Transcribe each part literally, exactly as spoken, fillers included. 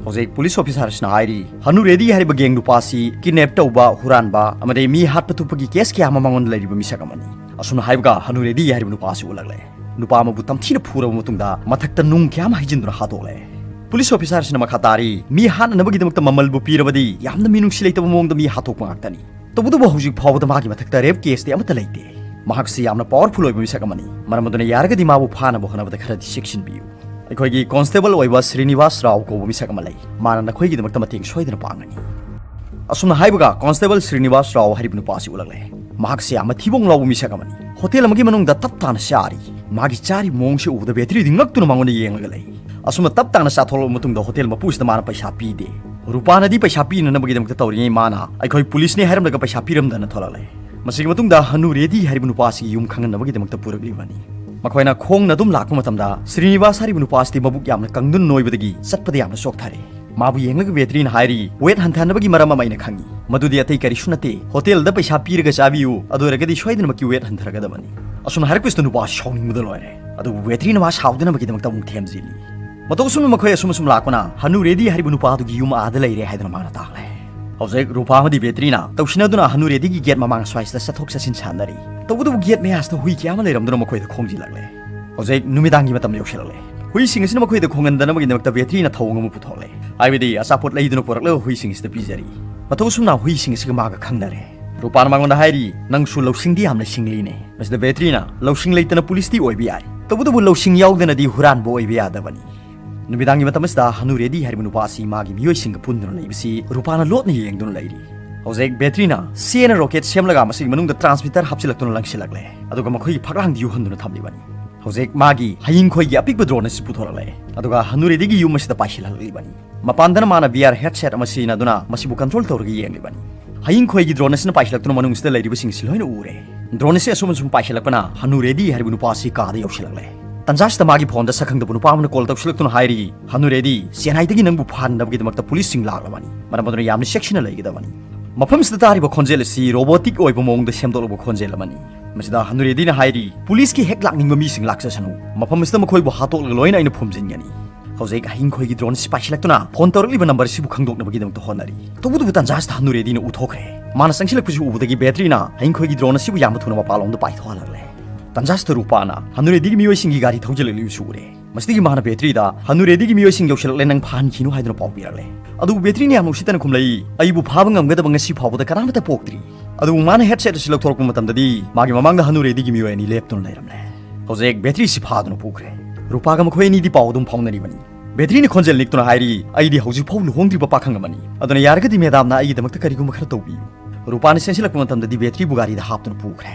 ꯍꯧꯖꯤꯛ ꯄꯨꯂꯤꯁ ꯑꯣꯐꯤꯁꯥꯔꯁꯤꯅ ꯍꯥꯏꯔꯤ, ꯍꯅꯨ ꯔꯦꯗꯤ ꯍꯥꯏꯔꯤꯕ ꯒꯦꯡ ꯅꯨꯄꯥ ꯑꯁꯤ ꯀꯤꯗꯅꯦꯞ ꯇꯧꯕ, ꯍꯨꯔꯥꯟꯕ ꯑꯃꯗꯤ ꯃꯤ ꯍꯥꯠꯄ ꯊꯨꯞꯄꯒꯤ ꯀꯦꯁ ꯀꯌꯥ ꯑꯃ ꯃꯉꯣꯟꯗ ꯂꯩꯔꯤꯕ ꯃꯤꯁꯛ ꯑꯃꯅꯤ꯫ ꯑꯁꯨꯝꯅ ꯍꯥꯏꯕꯒ ꯍꯅꯨ ꯔꯦꯗꯤ ꯍꯥꯏꯔꯤꯕ ꯅꯨꯄꯥ ꯑꯁꯤ ꯎꯠꯂꯛꯂꯦ꯫ ꯅꯨꯄꯥ ꯑꯃꯕꯨ ꯇꯝꯊꯤꯅ ꯐꯨꯔꯕ ꯃꯇꯨꯡꯗ ꯃꯊꯛꯇ ꯅꯨꯡ ꯀꯌꯥ ꯑꯃ ꯍꯩꯖꯤꯟꯗꯨꯅ ꯍꯥꯠꯇꯣꯛꯂꯦ꯫ ꯄꯨꯂꯤꯁ ꯑꯣꯐꯤꯁꯥꯔꯁꯤꯅ ꯃꯈꯥ ꯇꯥꯔꯤ, ꯃꯤ ꯍꯥꯠꯅꯅꯕꯒꯤꯗꯃꯛꯇ ꯃꯃꯜꯕꯨ ꯄꯤꯔꯕꯗꯤ ꯌꯥꯝꯅ ꯃꯤꯅꯨꯡꯁꯤ ꯂꯩꯇꯕ ꯃꯑꯣꯡꯗ ꯃꯤ ꯍꯥꯠꯇꯣꯛꯄ ꯉꯥꯛꯇꯅꯤ꯫ ꯇꯧꯕꯇꯕꯨ ꯍꯧꯖꯤꯛ ꯐꯥꯎꯕꯗ ꯃꯥꯒꯤ ꯃꯊꯛꯇ ꯔꯦꯞ ꯀꯦꯁꯇꯤ ꯑꯃꯠꯇ ꯂꯩꯇꯦ꯫ ꯃꯍꯥꯛꯁꯤ ꯌꯥꯝꯅ ꯄꯥꯋꯔꯐꯨꯜ ꯑꯣꯏꯕ ꯃꯤꯁꯛ ꯑꯃꯅꯤ꯫ ꯃꯔꯝ ꯑꯗꯨꯅ ꯌꯥꯔꯒꯗꯤ ꯃꯥꯕꯨ ꯐꯥꯅꯕ ꯍꯣꯠꯅꯕꯗ ꯈꯔꯗꯤ ꯆꯦꯛꯁꯤꯟꯕꯤꯌꯨ꯫ ꯑꯩꯈꯣꯏꯒꯤ ꯀꯣꯟꯁꯇꯦꯕꯜ ꯑꯣꯏꯕ ꯁ꯭ꯔꯤꯅꯤꯋꯥꯁ ꯔꯥꯎ ꯀꯧꯕ ꯃꯤꯁꯛ ꯑꯃ ꯂꯩ꯫ ꯃꯥꯅ ꯅꯈꯣꯏꯒꯤꯗꯃꯛꯇ ꯃꯇꯦꯡ ꯁꯣꯏꯗꯅ ꯄꯥꯡꯒꯅꯤ꯫ ꯑꯁꯨꯝꯅ ꯍꯥꯏꯕꯒ ꯀꯣꯟꯁꯇꯦꯕꯜ ꯁ꯭ꯔꯤꯅꯤꯋꯥꯁ ꯔꯥꯎ ꯍꯥꯏꯔꯤꯕ ꯅꯨꯄꯥ ꯑꯁꯤ ꯎꯠꯂꯛꯂꯦ꯫ ꯃꯍꯥꯛꯁꯤ ꯌꯥꯝꯅ ꯊꯤꯕꯣꯡ ꯂꯥꯎꯕ ꯃꯤꯁꯛ ꯑꯃꯅꯤ꯫ ꯍꯣꯇꯦꯜ ꯑꯃꯒꯤ ꯃꯅꯨꯡꯗ ꯇꯞ ꯇꯥꯅ ꯆꯥꯔꯤ꯫ ꯃꯥꯒꯤ ꯆꯥꯔꯤꯕ ꯃꯑꯣꯡꯁꯤ ꯎꯕꯗ ꯕꯦꯇ꯭ꯔꯤꯗꯤ ꯉꯛꯇꯨꯅ ꯃꯉꯣꯟꯗ ꯌꯦꯡꯂꯒ ꯂꯩ꯫ ꯑꯁꯨꯝꯅ ꯇꯞ ꯇꯥꯅ ꯆꯥꯊꯣꯛꯂꯕ ꯃꯇꯨꯡꯗ ꯍꯣꯇꯦꯜ ꯃꯄꯨꯁꯤꯗ ꯃꯥꯅ ꯄꯩꯁꯥ ꯄꯤꯗꯦ꯫ ꯔꯨꯄꯥꯅꯗꯤ ꯄꯩꯁꯥ ꯄꯤꯅꯅꯕꯒꯤꯗꯃꯛꯇ ꯇꯧꯔꯤꯉꯩ ꯃꯥꯅ, "ꯑꯩꯈꯣꯏ ꯄꯨꯂꯤꯁꯅꯤ ꯍꯥꯏꯔꯝꯂꯒ ꯄꯩꯁꯥ ꯄꯤꯔꯝꯗꯅ ꯊꯣꯛꯂꯛꯂꯦ"꯫ ꯃꯁꯤꯒꯤ ꯃꯇꯨꯡꯗ ꯍꯅꯨ ꯔꯦꯗꯤ ꯍꯥꯏꯔꯤꯕ ꯅꯨꯄꯥ ꯑꯁꯤꯒꯤ ꯌꯨꯝ ꯈꯪꯍꯟꯅꯕꯒꯤꯗꯃꯛꯇ ꯄꯨꯔꯛꯂꯤꯕꯅꯤ꯫ ꯃꯈꯣꯏꯅ ꯈꯣꯡꯅ ꯑꯗꯨꯝ ꯂꯥꯛꯄ ꯃꯇꯝꯗ ꯁ꯭ꯔꯤꯅꯤꯋꯥꯁ ꯍꯥꯏꯔꯤꯕ ꯅꯨꯄꯥ ꯑꯁꯤꯗꯤ ꯃꯕꯨꯛ ꯌꯥꯝꯅ ꯀꯪꯗꯨꯅ ꯅꯣꯏꯕꯗꯒꯤ ꯆꯠꯄꯗ ꯌꯥꯝꯅ ꯆꯣꯛꯊꯔꯦ꯫ ꯃꯥꯕꯨ ꯌꯦꯡꯂꯒ ꯕꯦꯇ꯭ꯔꯤꯅ ꯍꯥꯏꯔꯤ, "ꯋꯦꯠ ꯍꯟꯊꯅꯕꯒꯤ ꯃꯔꯝ ꯑꯃ ꯑꯩꯅ ꯈꯪꯏ꯫ ꯃꯗꯨꯗꯤ ꯑꯇꯩ ꯀꯔꯤꯁꯨ ꯅꯠꯇꯦ꯫ ꯍꯣꯇꯦꯜꯗ ꯄꯩꯁꯥ ꯄꯤꯔꯒ ꯆꯥꯕꯤꯌꯨ, ꯑꯗꯨ ꯑꯣꯏꯔꯒꯗꯤ ꯁꯣꯏꯗꯅꯃꯛꯀꯤ ꯋꯦꯠ ꯍꯟꯊꯔꯒꯗꯕꯅꯤ"꯫ ꯑꯁꯨꯝꯅ ꯍꯥꯏꯔꯛꯄꯁꯤꯗ ꯅꯨꯄꯥ ꯑꯁꯤ ꯁꯥꯎꯅꯤꯡꯕꯗ ꯂꯣꯏꯔꯦ꯫ ꯑꯗꯨꯕꯨ ꯕꯦꯇ꯭ꯔꯤꯅ ꯃꯥ ꯁꯥꯎꯗꯅꯕꯒꯤꯗꯃꯛꯇ ꯑꯃꯨꯛ ꯊꯦꯝꯖꯤꯜꯂꯤ꯫ ꯃꯇꯧ ꯑꯁꯨꯝꯅ ꯃꯈꯣꯏ ꯑꯁꯨꯝ ꯑꯁꯨꯝ ꯂꯥꯛꯄꯅ ꯍꯅꯨ ꯔꯦꯗꯤ ꯍꯥꯏꯔꯤꯕ ꯅꯨꯄꯥ ꯑꯗꯨꯒꯤ ꯌꯨꯝ ꯑꯥꯗ ꯂꯩꯔꯦ ꯍꯥꯏꯗꯨꯅ ꯃꯥꯅ ꯇꯥꯛꯂꯦ꯫ ꯍꯧꯖꯤꯛ ꯔꯨꯄꯥ ꯑꯃꯗꯤ ꯕꯦꯇ꯭ꯔꯤꯅ ꯇꯧꯁꯤꯟꯅꯗꯨꯅ ꯍꯅꯨ ꯔꯦꯗꯤꯒꯤ ꯒꯦꯠ ꯃꯃꯥꯡ ꯁ꯭ꯋꯥꯏꯁꯤꯗ ꯆꯠꯊꯣꯛ ꯆꯠꯁꯤꯟ ꯁꯥꯟꯅꯔꯤ꯫ ꯇꯧꯕꯇꯕꯨ ꯒꯦꯠ ꯃꯌꯥꯁꯤꯗ ꯍꯨꯏ ꯀꯌꯥ ꯑꯃ ꯂꯩꯔꯝꯗꯨꯅ ꯃꯈꯣꯏꯗ ꯈꯣꯡꯖꯤꯜꯂꯛꯂꯦ꯫ ꯍꯧꯖꯤꯛ ꯅꯨꯃꯤꯗꯥꯡꯒꯤ ꯃꯇꯝ ꯌꯧꯁꯤꯜꯂꯛꯂꯦ꯫ ꯍꯨꯏꯁꯤꯡ ꯑꯁꯤꯅ ꯃꯈꯣꯏꯗ ꯈꯣꯡꯍꯟꯗꯅꯕꯒꯤꯗꯃꯛꯇ ꯕꯦꯇ꯭ꯔꯤꯅ ꯊꯧꯑꯣꯡ ꯑꯃ ꯄꯨꯊꯣꯛꯂꯦ꯫ ꯍꯥꯏꯕꯗꯤ ꯑꯆꯥꯄꯣꯠ ꯂꯩꯗꯨꯅ ꯄꯨꯔꯛꯂꯒ ꯍꯨꯏꯁꯤꯡ ꯑꯁꯤꯗ ꯄꯤꯖꯔꯤ꯫ ꯃꯇꯧ ꯑꯁꯨꯝꯅ ꯍꯨꯏꯁꯤꯡ ꯑꯁꯤꯒ ꯃꯥꯒ ꯈꯪꯅꯔꯦ꯫ ꯔꯨꯄꯥꯅ ꯃꯉꯣꯟꯗ ꯍꯥꯏꯔꯤ, "ꯅꯪꯁꯨ ꯂꯧꯁꯤꯡꯗꯤ ꯌꯥꯝꯅ ꯁꯤꯡꯂꯤꯅꯦ"꯫ ꯃꯁꯤꯗ ꯕꯦꯇ꯭ꯔꯤꯅ, "ꯂꯧꯁꯤꯡ ꯂꯩꯇꯅ ꯄꯨꯂꯤꯁꯇꯤ ꯑꯣꯏꯕ ꯌꯥꯏ, ꯇꯧꯕꯇꯕꯨ ꯂꯧꯁꯤꯡ ꯌꯥꯎꯗꯅꯗꯤ ꯍꯨꯔꯥꯟꯕ ꯑꯣꯏꯕ ꯌꯥꯗꯕꯅꯤ"꯫ ꯅꯨꯃꯤꯗꯥꯡꯒꯤ ꯃꯇꯝ ꯑꯁꯤꯗ ꯍꯅꯨ ꯔꯦꯗꯤ ꯍꯥꯏꯔꯤꯕ ꯅꯨꯄꯥ ꯑꯁꯤ ꯃꯥꯒꯤ ꯃꯤꯑꯣꯏꯁꯤꯡꯒ ꯄꯨꯟꯗꯨꯅ ꯂꯩꯕꯁꯤ ꯔꯨꯄꯥꯅ ꯂꯣꯠꯅ ꯌꯦꯡꯗꯨꯅ ꯂꯩꯔꯤ꯫ ꯍꯧꯖꯤꯛ ꯕꯦꯇ꯭ꯔꯤꯅ ꯆꯦꯅ ꯔꯣꯀꯦꯠ ꯁꯦꯝꯂꯒ ꯃꯁꯤꯒꯤ ꯃꯅꯨꯡꯗ ꯇ꯭ꯔꯥꯟꯁꯃꯤꯇꯔ ꯍꯥꯞꯆꯤꯜꯂꯛꯇꯨꯅ ꯂꯪꯁꯤꯜꯂꯛꯂꯦ꯫ ꯑꯗꯨꯒ ꯃꯈꯣꯏꯒꯤ ꯐꯛꯂꯥꯡꯗ ꯌꯨꯍꯟꯗꯨꯅ ꯊꯝꯂꯤꯕꯅꯤ꯫ ꯍꯧꯖꯤꯛ ꯃꯥꯒꯤ ꯍꯌꯤꯡ ꯈꯣꯏꯒꯤ ꯑꯄꯤꯛꯄ ꯗ꯭ꯔꯣꯟ ꯑꯁꯤ ꯄꯨꯊꯣꯔꯛꯂꯦ꯫ ꯑꯗꯨꯒ ꯍꯅꯨ ꯔꯦꯗꯤꯒꯤ ꯌꯨꯝ ꯑꯁꯤꯗ ꯄꯥꯏꯁꯤꯜꯍꯜꯂꯛꯂꯤꯕꯅꯤ꯫ ꯃꯄꯥꯟꯗꯅ ꯃꯥꯅ ꯚꯤ ꯑꯥꯔ ꯍꯦꯗꯁꯦꯠ ꯑꯃ ꯁꯤꯖꯤꯟꯅꯗꯨꯅ ꯃꯁꯤꯕꯨ ꯀꯟꯇ꯭ꯔꯣꯜ ꯇꯧꯔꯒ ꯌꯦꯡꯂꯤꯕꯅꯤ꯫ ꯍꯌꯤꯡ ꯈꯣꯏꯒꯤ ꯗ꯭ꯔꯣꯟ ꯑꯁꯤꯅ ꯄꯥꯏꯁꯤꯜꯂꯛꯇꯨꯅ ꯃꯅꯨꯡꯁꯤꯗ ꯂꯩꯔꯤꯕꯁꯤꯡꯁꯤ ꯂꯣꯏꯅ ꯎꯔꯦ꯫ ꯗ꯭ꯔꯣꯟ ꯑꯁꯤ ꯑꯁꯨꯝ ꯑꯁꯨꯝ ꯄꯥꯏꯁꯤꯜꯂꯛꯄꯅ ꯍꯅꯨ ꯔꯦꯗꯤ ꯍꯥꯏꯔꯤꯕ ꯅꯨꯄꯥ ꯑꯁꯤ ꯀꯥꯗ ꯌꯧꯁꯤꯜꯂꯛꯂꯦ꯫ ꯇꯟꯖꯥꯁꯤꯗ ꯃꯥꯒꯤ ꯐꯣꯟꯗ ꯁꯛꯈꯪꯗꯕ ꯅꯨꯄꯥ ꯑꯃꯅ ꯀꯣꯜ ꯇꯧꯁꯤꯜꯂꯛꯇꯨꯅ ꯍꯥꯏꯔꯤ, "ꯍꯅꯨ ꯔꯦꯗꯤ, ꯆꯦꯟꯅꯥꯏꯗꯒꯤ ꯅꯪꯕꯨ ꯐꯥꯅꯅꯕꯒꯤꯗꯃꯛꯇ ꯄꯨꯂꯤꯁꯁꯤꯡ ꯂꯥꯛꯂꯕꯅꯤ꯫ ꯃꯔꯝ ꯑꯗꯨꯅ ꯌꯥꯝꯅ ꯆꯦꯛꯁꯤꯟꯅ ꯂꯩꯒꯗꯕꯅꯤ"꯫ ꯃꯐꯝꯁꯤꯗ ꯇꯥꯔꯤꯕ ꯈꯣꯟꯖꯦꯜ ꯑꯁꯤ ꯔꯣꯕꯣꯇꯤꯛ ꯑꯣꯏꯕ ꯃꯑꯣꯡꯗ ꯁꯦꯝꯗꯣꯛꯂꯕ ꯈꯣꯟꯖꯦꯜ ꯑꯃꯅꯤ꯫ ꯃꯁꯤꯗ ꯍꯅꯨ ꯔꯦꯗꯤꯅ ꯍꯥꯏꯔꯤ, "ꯄꯨꯂꯤꯁꯀꯤ ꯍꯦꯛ ꯂꯥꯛꯅꯤꯡꯕ ꯃꯤꯁꯤꯡ ꯂꯥꯛꯆꯁꯅꯨ꯫ ꯃꯐꯝ ꯑꯁꯤꯗ ꯃꯈꯣꯏꯕꯨ ꯍꯥꯠꯇꯣꯛꯂꯒ ꯂꯣꯏꯅ ꯑꯩꯅ ꯐꯨꯝꯖꯤꯟꯒꯅꯤ"꯫ ꯍꯧꯖꯤꯛ ꯍꯌꯤꯡꯈꯣꯏꯒꯤ ꯗ꯭ꯔꯣꯟ ꯑꯁꯤ ꯄꯥꯏꯁꯤꯜꯂꯛꯇꯨꯅ ꯐꯣꯟ ꯇꯧꯔꯛꯂꯤꯕ ꯅꯝꯕꯔ ꯑꯁꯤꯕꯨ ꯈꯪꯗꯣꯛꯅꯕꯒꯤꯗꯃꯛꯇ ꯍꯣꯠꯅꯔꯤ꯫ ꯇꯧꯕꯇꯕꯨ ꯇꯥꯟꯖꯥ ꯑꯁꯤꯗ ꯍꯅꯨꯔꯦꯗꯤꯅ ꯎꯊꯣꯛꯈ꯭ꯔꯦ꯫ ꯃꯥꯅ ꯆꯪꯁꯤꯜꯂꯛꯄꯁꯤ ꯎꯕꯗꯒꯤ ꯕꯦꯇ꯭ꯔꯤꯅ ꯍꯌꯤꯡꯈꯣꯏꯒꯤ ꯗ꯭ꯔꯣꯟ ꯑꯁꯤꯕꯨ ꯌꯥꯝꯅ ꯊꯨꯅ ꯃꯄꯥꯟꯂꯣꯝꯗ ꯄꯥꯏꯊꯣꯛꯍꯜꯂꯛꯂꯦ꯫ ꯇꯥꯟꯖꯥ ꯑꯁꯤꯗ ꯔꯨꯄꯥꯅ ꯍꯅꯨꯔꯦꯗꯤꯒꯤ ꯃꯤꯑꯣꯏꯁꯤꯡꯒꯤ ꯒꯥꯔꯤ ꯊꯧꯖꯤꯜꯂꯛꯂꯤꯕꯁꯨ ꯎꯔꯦ꯫ ꯃꯁꯤꯗꯒꯤ ꯃꯥꯅ ꯕꯦꯇ꯭ꯔꯤꯗ "ꯍꯅꯨꯔꯦꯗꯤꯒꯤ ꯃꯤꯑꯣꯏꯁꯤꯡ ꯌꯧꯁꯤꯜꯂꯛꯂꯦ, ꯅꯪ ꯐꯥꯍꯟꯈꯤꯅꯨ" ꯍꯥꯏꯗꯨꯅ ꯄꯥꯎ ꯄꯤꯔꯛꯂꯦ꯫ ꯑꯗꯨꯕꯨ ꯕꯦꯇ꯭ꯔꯤꯅ ꯌꯥꯝꯅ ꯎꯁꯤꯠꯇꯅ ꯈꯨꯝꯂꯛꯏ, "ꯑꯩꯕꯨ ꯐꯥꯕ ꯉꯝꯒꯗꯕ ꯉꯁꯤ ꯐꯥꯎꯕꯗ ꯀꯅꯥꯃꯠꯇ ꯄꯣꯛꯇ꯭ꯔꯤ"꯫ ꯑꯗꯨꯕꯨ ꯃꯥꯅ ꯍꯦꯗꯁꯦꯠ ꯑꯁꯤ ꯂꯧꯊꯣꯔꯛꯄ ꯃꯇꯝꯗꯗꯤ ꯃꯥꯒꯤ ꯃꯃꯥꯡꯗ ꯍꯅꯨꯔꯦꯗꯤꯒꯤ ꯃꯤꯑꯣꯏ ꯑꯅꯤ ꯂꯦꯞꯇꯨꯅ ꯂꯩꯔꯝꯂꯦ꯫ ꯍꯧꯖꯤꯛ ꯕꯦꯇ꯭ꯔꯤꯁꯤ ꯐꯥꯗꯨꯅ ꯄꯨꯈ꯭ꯔꯦ꯫ ꯔꯨꯄꯥꯒ ꯃꯈꯣꯏ ꯑꯅꯤꯗꯤ ꯄꯥꯎ ꯑꯗꯨꯝ ꯐꯥꯎꯅꯔꯤꯕꯅꯤ꯫ ꯕꯦꯇ꯭ꯔꯤꯅ ꯈꯣꯟꯖꯦꯜ ꯅꯤꯛꯇꯨꯅ ꯍꯥꯏꯔꯤ, "ꯑꯩꯗꯤ ꯍꯧꯖꯤꯛ ꯐꯥꯎ ꯂꯨꯍꯣꯡꯗ꯭ꯔꯤꯕ ꯄꯥꯈꯪ ꯑꯃꯅꯤ, ꯑꯗꯨꯅ ꯌꯥꯔꯒꯗꯤ ꯃꯦꯗꯥꯝꯅ ꯑꯩꯒꯤꯗꯃꯛꯇ ꯀꯔꯤꯒꯨꯝꯕ ꯈꯔ ꯇꯧꯕꯤꯌꯨ"꯫ ꯔꯨꯄꯥꯅ ꯆꯦꯟꯁꯤꯜꯂꯛꯄ ꯃꯇꯝꯗꯗꯤ ꯕꯦꯇ꯭ꯔꯤꯕꯨ ꯒꯥꯔꯤꯗ ꯍꯥꯞꯇꯨꯅ ꯄꯨꯈ꯭ꯔꯦ꯫